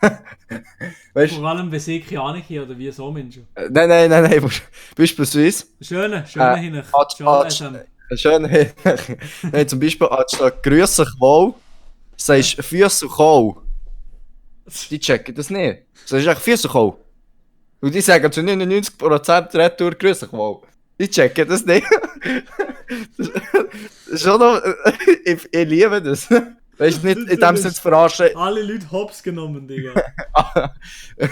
Speaker 3: Weißt, vor allem, wenn sie keine Ahnung haben oder wie so Menschen.
Speaker 17: Nein. Beispielsweise.
Speaker 3: Schöne Hinech.
Speaker 17: Schöne Hinech. Nein, zum Beispiel anstatt Grüß dich wohl, sagst du Füße kommen. Die checken das nicht. Du sagst echt Füße kommen. Und die sagen zu 99% Retour Grüß dich wohl. Die checken das nicht. Das ist schon noch. Ich liebe das. Weißt du, nicht in dem Sinne zu verarschen.
Speaker 3: Alle Leute hops genommen, Digga.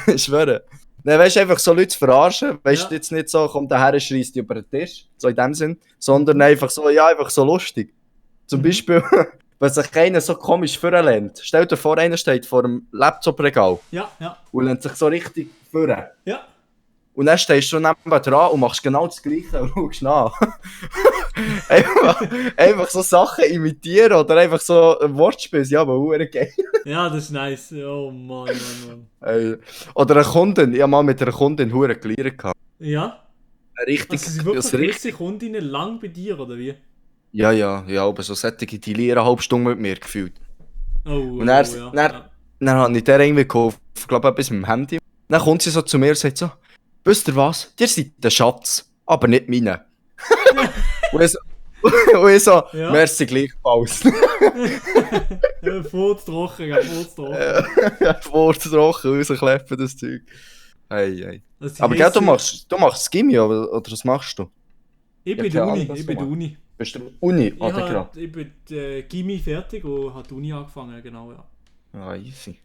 Speaker 17: Ich schwöre. Nein, weißt du, einfach so Leute zu verarschen. Weißt du, jetzt nicht so, kommt daher, schreist die über den Tisch. So in dem Sinn. Sondern einfach so, ja, einfach so lustig. Zum Beispiel, wenn sich keiner so komisch vorlehnt. Stell dir vor, einer steht vor dem Laptop-Regal.
Speaker 3: Ja.
Speaker 17: Und lehnt sich so richtig vor.
Speaker 3: Ja.
Speaker 17: Und dann stehst du neben dran und machst genau das Gleiche und schaust nach. einfach so Sachen imitieren oder einfach so Wortspiele, ja, aber verdammt geil.
Speaker 3: Ja, das ist nice. Oh Mann.
Speaker 17: Oder eine Kundin, ich habe mal mit einer Kundin verdammt gelernt.
Speaker 3: Ja?
Speaker 17: Richtig.
Speaker 3: Also sind wirklich gewisse Kundinnen lang bei dir, oder wie?
Speaker 17: Ja, aber so sättige, die lernen eine halbe Stunde mit mir gefühlt. Und dann habe ich der irgendwie gekauft, ich glaube etwas mit dem Handy. Dann kommt sie so zu mir und sagt so, wisst ihr was? Ihr seid der Schatz, aber nicht meine. und ich so, ja. Merci gleichfalls.
Speaker 3: Furztrocken.
Speaker 17: Furztrocken, rauskleppen das Zeug. Hey. Aber gell, du machst Gimmi, oder was machst du?
Speaker 3: Ich bin der Uni.
Speaker 17: Bist du Uni?
Speaker 3: Ich bin Gimmi fertig und habe die Uni angefangen, genau, ja.
Speaker 17: Ah, easy.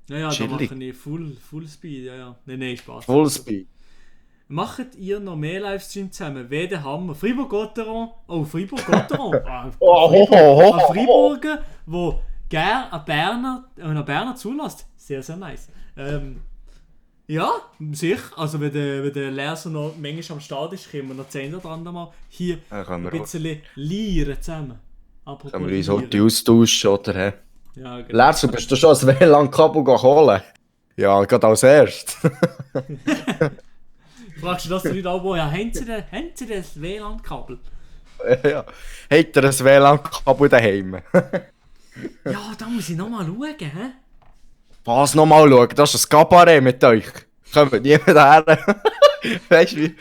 Speaker 3: Ja, da mache ich Full Speed, ja. Nein, Spaß.
Speaker 17: Full Speed.
Speaker 3: Macht ihr noch mehr Livestreams zusammen? Wer den Hammer? Fribourg-Gotteron? Oh, Fribourg-Gotteron! Ein Friburger, der gerne einen Berner zulässt. Sehr, sehr nice. Ja, sicher. Also wenn der Leser noch manchmal am Start ist, können wir noch 10 oder mal hier ein bisschen lieren zusammen.
Speaker 17: Können wir uns heute austauschen, oder?
Speaker 3: Ja, genau.
Speaker 17: Leser, bist du schon ein WLAN-Kabel holen? Ja, gerade als erstes.
Speaker 3: Fragst du das die Leute auch, ja, haben sie das WLAN-Kabel?
Speaker 17: Ja. Habt ihr ein WLAN-Kabel daheim?
Speaker 3: Ja, da muss ich nochmal schauen, hä?
Speaker 17: Was nochmal schauen? Das ist ein Kabarett mit euch. Kommt niemand her. Weißt du wie?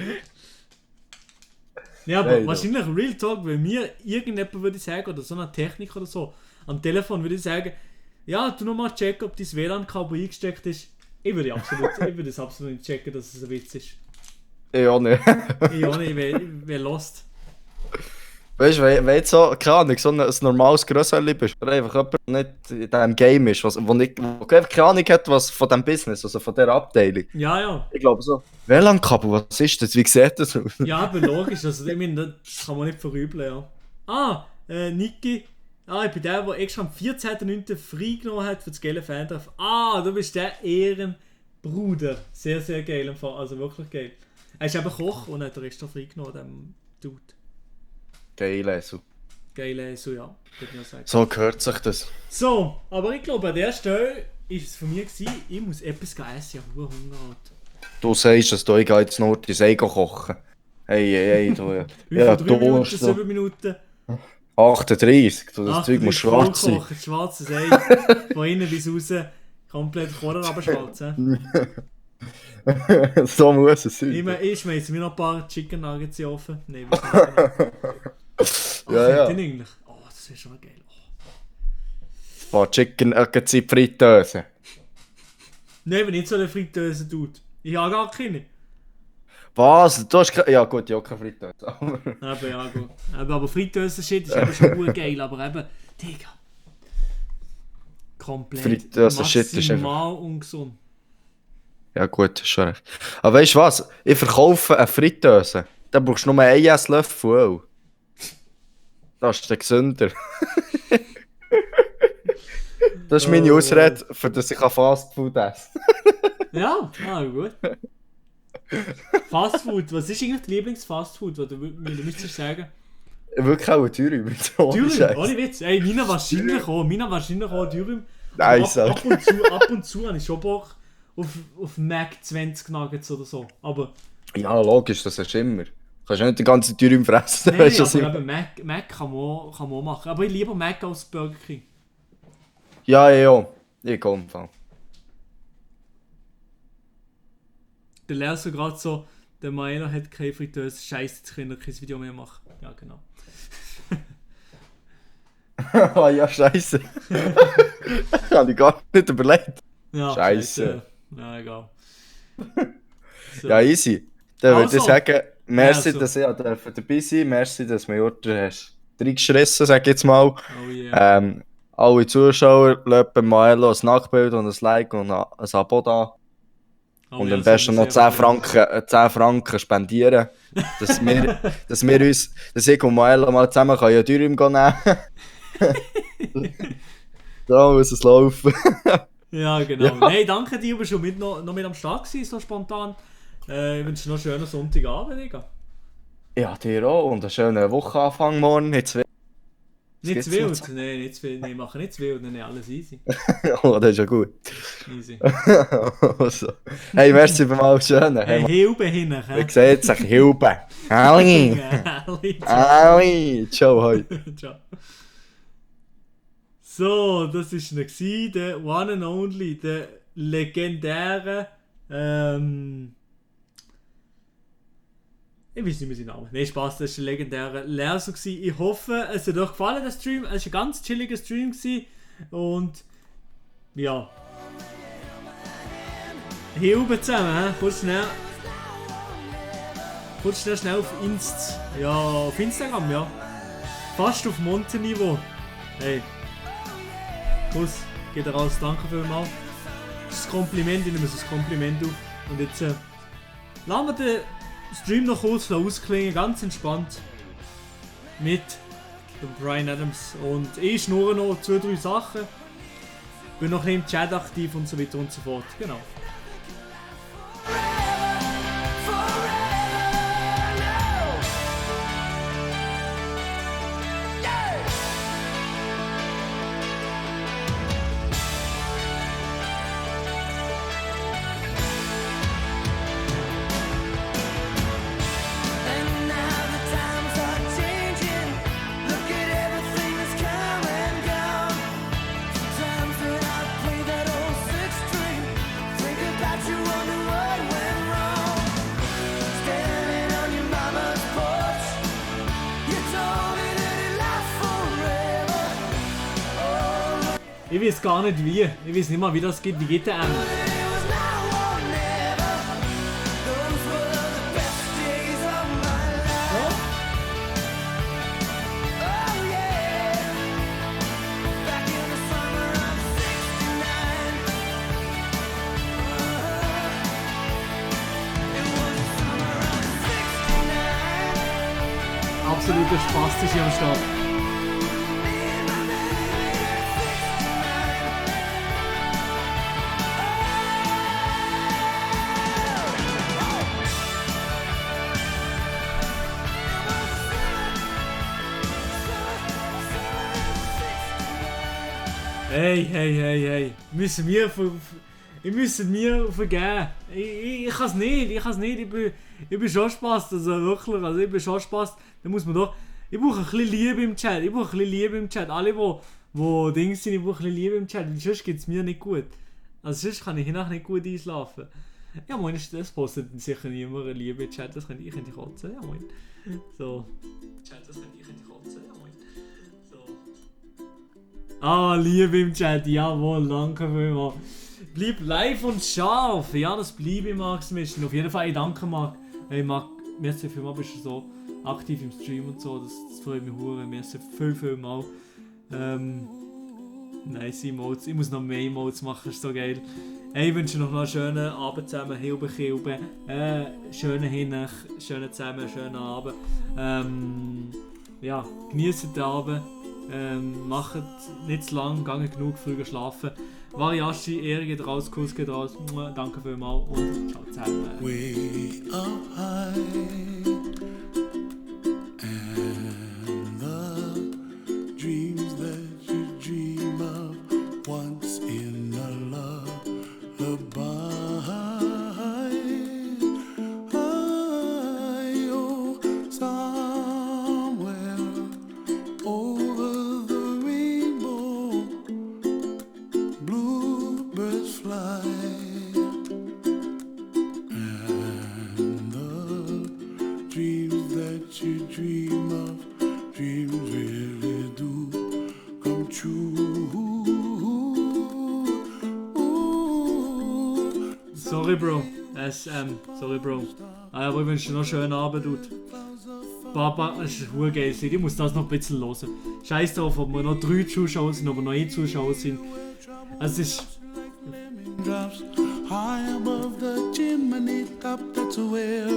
Speaker 3: Ja, aber
Speaker 17: Nein,
Speaker 3: wahrscheinlich Real Talk, wenn mir irgendjemand würde sagen, oder so eine Technik oder so, am Telefon würde ich sagen, ja, du nochmal checken, ob dein WLAN-Kabel eingesteckt ist. Ich würde das absolut nicht checken, dass es ein Witz ist.
Speaker 17: Ja, nicht.
Speaker 3: Ja, nicht, wer lost.
Speaker 17: Weißt du, wenn du so, keine Ahnung, so ein normales Grösserli bist, oder einfach jemand nicht in diesem Game ist, wo keine Ahnung hat was von diesem Business, also von dieser Abteilung.
Speaker 3: Ja, ja.
Speaker 17: Ich glaube so, WLAN-Kabel, was ist das? Wie sieht das aus?
Speaker 3: Ja, aber logisch, also ich meine, das kann man nicht verübeln, ja. Niki, ich bin der extra am 14.09. freigenommen hat für das geile Fan-Treffen. Du bist der Ehrenbruder. Sehr, sehr geil im Fall, also wirklich geil. Er ist eben Koch und hat den Rest freigenommen, dem Dude.
Speaker 17: Geil, so.
Speaker 3: Geil, so ja. Würde ich auch sagen.
Speaker 17: So gehört sich das.
Speaker 3: So, aber ich glaube, an der Stelle war es von mir gewesen, ich muss etwas essen, ich habe Hunger.
Speaker 17: Du sagst es, ich gehe jetzt nur dein Ei kochen. Hey, du.
Speaker 3: Wie viel? 3 Minuten, 7 Minuten?
Speaker 17: 38, du, das Zeug muss schwarz sein.
Speaker 3: Schwarzes Ei, von innen bis raus, komplett Korn runterschwarzen.
Speaker 17: So muss es sein.
Speaker 3: Ich schmeiße mir noch ein paar Chicken Nuggets in den Ofen. Nein, was
Speaker 17: ja.
Speaker 3: Eigentlich? Oh, das wäre schon geil.
Speaker 17: Ein paar Chicken Nuggets in die Fritteuse.
Speaker 3: Nein, wenn nicht so eine Fritteuse tut. Ich habe gar keine.
Speaker 17: Was? Du hast keine... Ja gut, ich habe keine Fritteuse.
Speaker 3: Eben, ja gut. Aber Fritteuse-Shit ist eben schon geil, aber eben... Digga. Komplett
Speaker 17: Fritteuse-Shit ist
Speaker 3: maximal ungesund.
Speaker 17: Ja gut, ist schon recht. Aber weißt du was? Ich verkaufe eine Fritteuse. Da brauchst du nur einen Esslöffel Öl. Das ist der gesünder. Das ist meine Ausrede, für dass ich Fast Food essen kann.
Speaker 3: Ja, gut. Fast Food, was ist eigentlich dein Lieblings-Fast-Food, was du müsstest sagen?
Speaker 17: Wirklich auch ein Dürüm.
Speaker 3: Dürüm, ohne Witz. Ey, meiner wahrscheinlich auch Dürüm.
Speaker 17: Nice,
Speaker 3: ab und zu habe ich schon Bock auf Mac 20 Nuggets oder so. Aber...
Speaker 17: Ja, logisch, das hast du immer. Du kannst nicht den ganzen Dürüm fressen.
Speaker 3: Nein, aber eben Mac kann man auch machen. Aber ich liebe Mac als Burger King.
Speaker 17: Ja. Ich komme von.
Speaker 3: Der lernst du gerade so, der Maelo hat keine Fritteuse, scheiße, jetzt kann er kein Video mehr machen. Ja, genau.
Speaker 17: Ja, scheiße. Das habe ich gar nicht überlegt.
Speaker 3: Ja,
Speaker 17: scheiße.
Speaker 3: Ja, egal.
Speaker 17: So. Ja, easy. Dann würde ich sagen, merci,
Speaker 3: also.
Speaker 17: Dass ich dabei sein merci, dass du mir heute reingeschissen, sag ich jetzt mal.
Speaker 3: Oh yeah.
Speaker 17: Alle Zuschauer, lasst bei Maelo ein Nachbild und ein Like und ein Abo da. Und am besten noch 10 Franken spendieren, dass ich und Maelo mal zusammen ja Dürüm nehmen können. Da muss es laufen.
Speaker 3: Ja, genau.
Speaker 17: Ja.
Speaker 3: Nein, danke dir, du bist schon noch mit am Start gewesen, so spontan. Ich wünsche dir noch einen schönen Sonntagabend, Digga.
Speaker 17: Ja, dir auch und einen schönen Wochenanfang morgen.
Speaker 3: Nicht zu wild? Nein, nicht zu wild. Nein, machen nicht zu wild, nein, alles easy.
Speaker 17: Oh, das ist ja gut.
Speaker 3: Easy.
Speaker 17: Also. Hey, merci vielmals, schön.
Speaker 3: Hey, Hilbe hinten.
Speaker 17: Wie gesagt, sag Hilbe. Ali. Ali. Ciao, hoi.
Speaker 3: Ciao. So, das war der One and Only, der legendäre, ich weiß nicht mehr seinen Namen. Nein, Spaß, das war ein legendärer Lerso. Ich hoffe, es hat euch gefallen, der Stream. Es war ein ganz chilliger Stream. Und ja. Hier oben zusammen, kurz schnell auf Instagram, ja. Fast auf Montenniveau. Hey. Kuss, geht raus, danke vielmals. Das ist ein Kompliment, ich nehme es als Kompliment auf. Und jetzt lassen wir den Stream noch kurz ausklingen, ganz entspannt. Mit dem Bryan Adams. Und ich schnurre noch 2-3 Sachen. Bin noch im Chat aktiv und so weiter und so fort. Genau. Ich weiß gar nicht wie. Ich weiß nicht mal, wie das geht. Wie geht der an? Absoluter Spaß hier am Start. Hey. Müssen wir vergeben. Ich kann es nicht. Ich bin schon Spaß, also wirklich. Also ich bin schon Spaß. Da muss man doch. Ich brauche ein bisschen Liebe im Chat. Alle, wo Dings sind, ich brauche ein bisschen Liebe im Chat. Weil sonst geht es mir nicht gut. Also sonst kann ich nachher nicht gut einschlafen. Ja moin, das postet sicher niemand eine Liebe im Chat. Das könnte ich kotzen. Ja moin. So. Chat, das könnte ich kotzen. Ja moin. So. Ah, Liebe im Chat. Jawohl, danke vielmals. Bleib live und scharf. Ja, das bleibe ich, Max Mission. Auf jeden Fall, ich danke Marc. Hey Marc, merci vielmals, bist du so aktiv im Stream und so. Das freut mich hure. Merci viel mal. Nice Emotes. Ich muss noch mehr Emotes machen, das ist so geil. Hey, ich wünsche noch einen schönen Abend zusammen. Hilbe. Schönen Hinech, schönen zusammen, schönen Abend. Ja, genießt den Abend. Macht nicht zu lang, geht genug, früher schlafen. Variashi, Ehre geht raus, Kuss geht raus. Danke vielmals und ciao zusammen.
Speaker 18: Way up high and the dreams that you dream of once in a lullaby. Oh, somewhere over the rainbow, bluebirds fly. You dream of, dreams really do come true.
Speaker 3: Sorry Bro, sorry Bro. Aber ich wünsche dir noch einen schönen Abend, Dude. Papa, es ist ein geiles Lied, ich muss das noch ein bisschen hören. Scheiß drauf, ob wir noch 3 Zuschauer sind, ob wir noch 1 Zuschauer sind. Es ist...
Speaker 18: High above the chimney top, that's where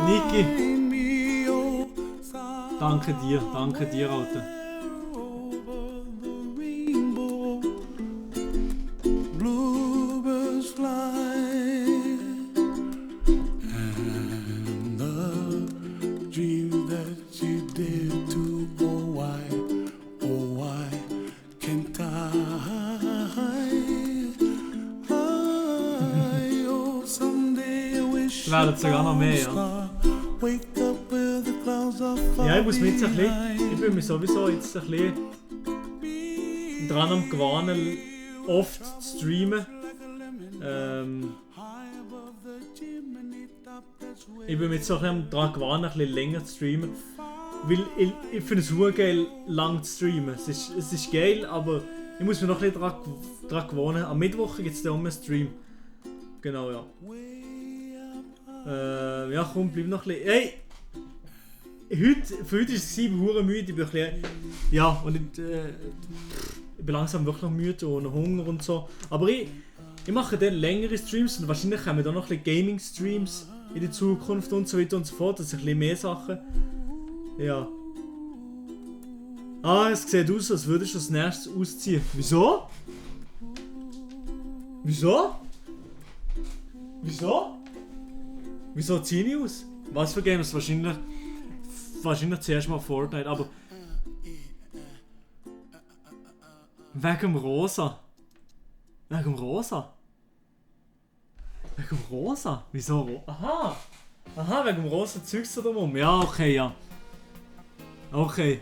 Speaker 3: Niki, danke dir, Alter.
Speaker 18: Bluebirds fly and the dream that you dare to. Oh why can't I? Oh, someday I wish.
Speaker 3: Werden sogar noch mehr, ja. Ja, ich muss mich jetzt ein bisschen, ich bin mir sowieso jetzt ein bisschen dran am gewöhnen, oft zu streamen. Ich bin mir jetzt so ein bisschen dran gewöhnen, ein bisschen länger zu streamen. Weil ich finde es super geil, lang zu streamen. Es ist geil, aber ich muss mich noch ein bisschen dran gewöhnen. Am Mittwoch gibt es dann auch einen Stream. Genau, ja. Ja komm, bleib noch ein bisschen. Hey! Für heute ist es hure müde, ich bin ein bisschen, ja, und ich bin langsam wirklich müde und Hunger und so. Aber ich mache dann längere Streams und wahrscheinlich kommen da noch ein bisschen Gaming-Streams in der Zukunft und so weiter und so fort. Das sind ein bisschen mehr Sachen. Ja. Ah, es sieht aus, als würdest du das nächstes ausziehen. Wieso? Wieso? Wieso? Wieso ziehe ich aus? Was für Games? Wahrscheinlich zuerst mal Fortnite, aber... Wegen dem Rosa. Wegen dem Rosa. Wegen dem Rosa? Wieso? Aha! Aha, wegen dem rosa Zeugs da drum. Ja, okay, ja. Okay.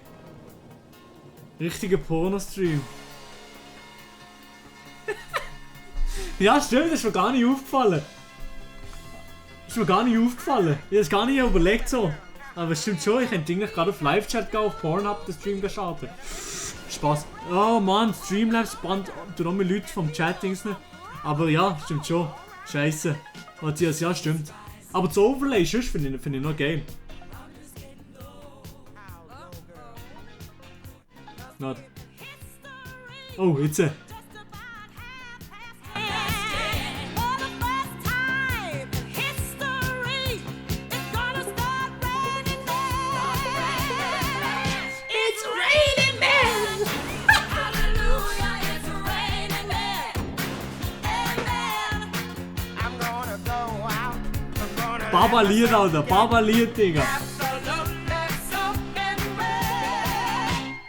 Speaker 3: Richtiger Porno-Stream. Ja, stimmt, das ist mir gar nicht aufgefallen. Das ist mir gar nicht aufgefallen. Ich habe es gar nicht überlegt so. Aber es stimmt schon, ich könnte eigentlich gerade auf Live-Chat gehen, auf Pornhub den Stream starten. Spaß. Oh Mann, Streamlabs brennt noch mehr Leute vom Chat-Dings nicht. Aber ja, stimmt schon. Scheiße. Matthias, ja, stimmt. Aber das Overlay, sonst finde ich noch geil. Warte. Oh, jetzt. Baba-Lied, Alter. Baba-Lied, Digga.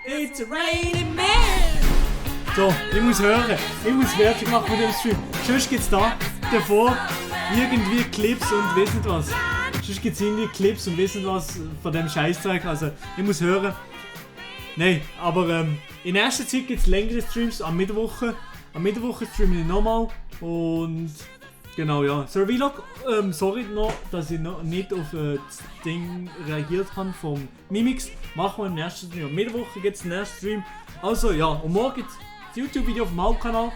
Speaker 3: It's raining man. So, ich muss hören. Ich muss fertig machen mit dem Stream. Sonst gibt's da davor irgendwie Clips und weiss nicht was. Sonst gibt's irgendwie Clips und weiss nicht was von dem Scheißzeug. Also, ich muss hören. Nein, aber in erster Zeit gibt's längere Streams am Mittwoch. Am Mittwoch streame ich nochmal. Und genau, ja. Sir Vlog, sorry noch, dass ich noch nicht auf das Ding reagiert habe vom Mimix. Machen wir im nächsten Stream. Am Mittwoch gibt es den nächsten Stream. Also ja, und morgen gibt es das YouTube-Video auf dem Hauptkanal.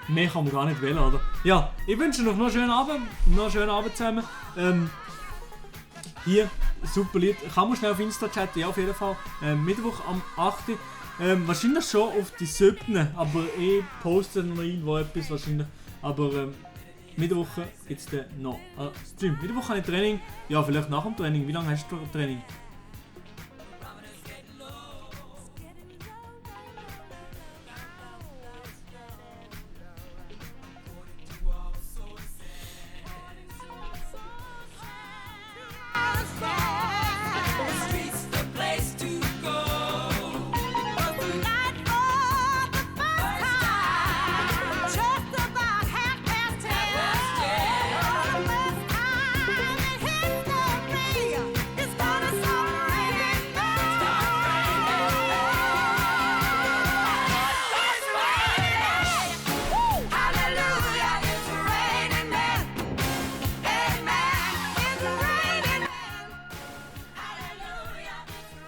Speaker 3: Mehr kann man gar nicht wählen, oder? Ja, ich wünsche euch noch einen schönen Abend. Noch einen schönen Abend zusammen. Hier, super Lied. Kann man schnell auf Insta chatten, ja, auf jeden Fall. Mittwoch am 8. Wahrscheinlich schon auf die 7. Aber ich poste noch irgendwo etwas wahrscheinlich. Aber Mittwoch gibt es dann noch Stream. Mittwoch habe ich Training. Ja, vielleicht nach dem Training. Wie lange hast du Training?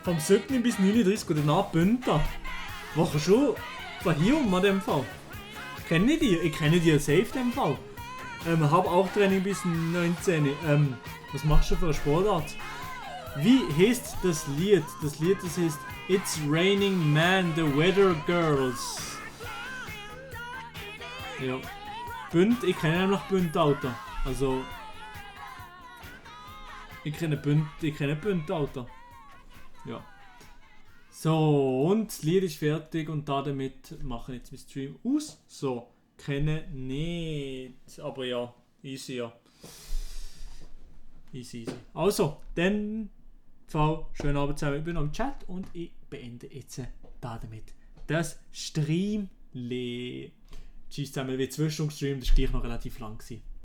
Speaker 3: Vom 7. bis 39 oder nach Bünta. Woche schon von hier um an dem Fall. Kenne ich die? Ich kenne die safe in dem Fall. Habe auch Training bis 19. Was machst du für eine Sportart? Wie heißt das Lied? Das Lied, das heißt It's Raining Man, The Weather Girls. Ja. Bünd, ich kenne nämlich Bünd, Alter. Also. Ich kenne Bünd, Alter. Ja. So, und das Lied ist fertig und damit mache ich jetzt meinen Stream aus. So, kenne nicht. Aber ja, easy, ja. Easy. Also, dann schönen Abend zusammen. Ich bin noch im Chat und ich beende jetzt damit das Stream. Tschüss zusammen, wie 2 Stunden Stream, das war gleich noch relativ lang gewesen.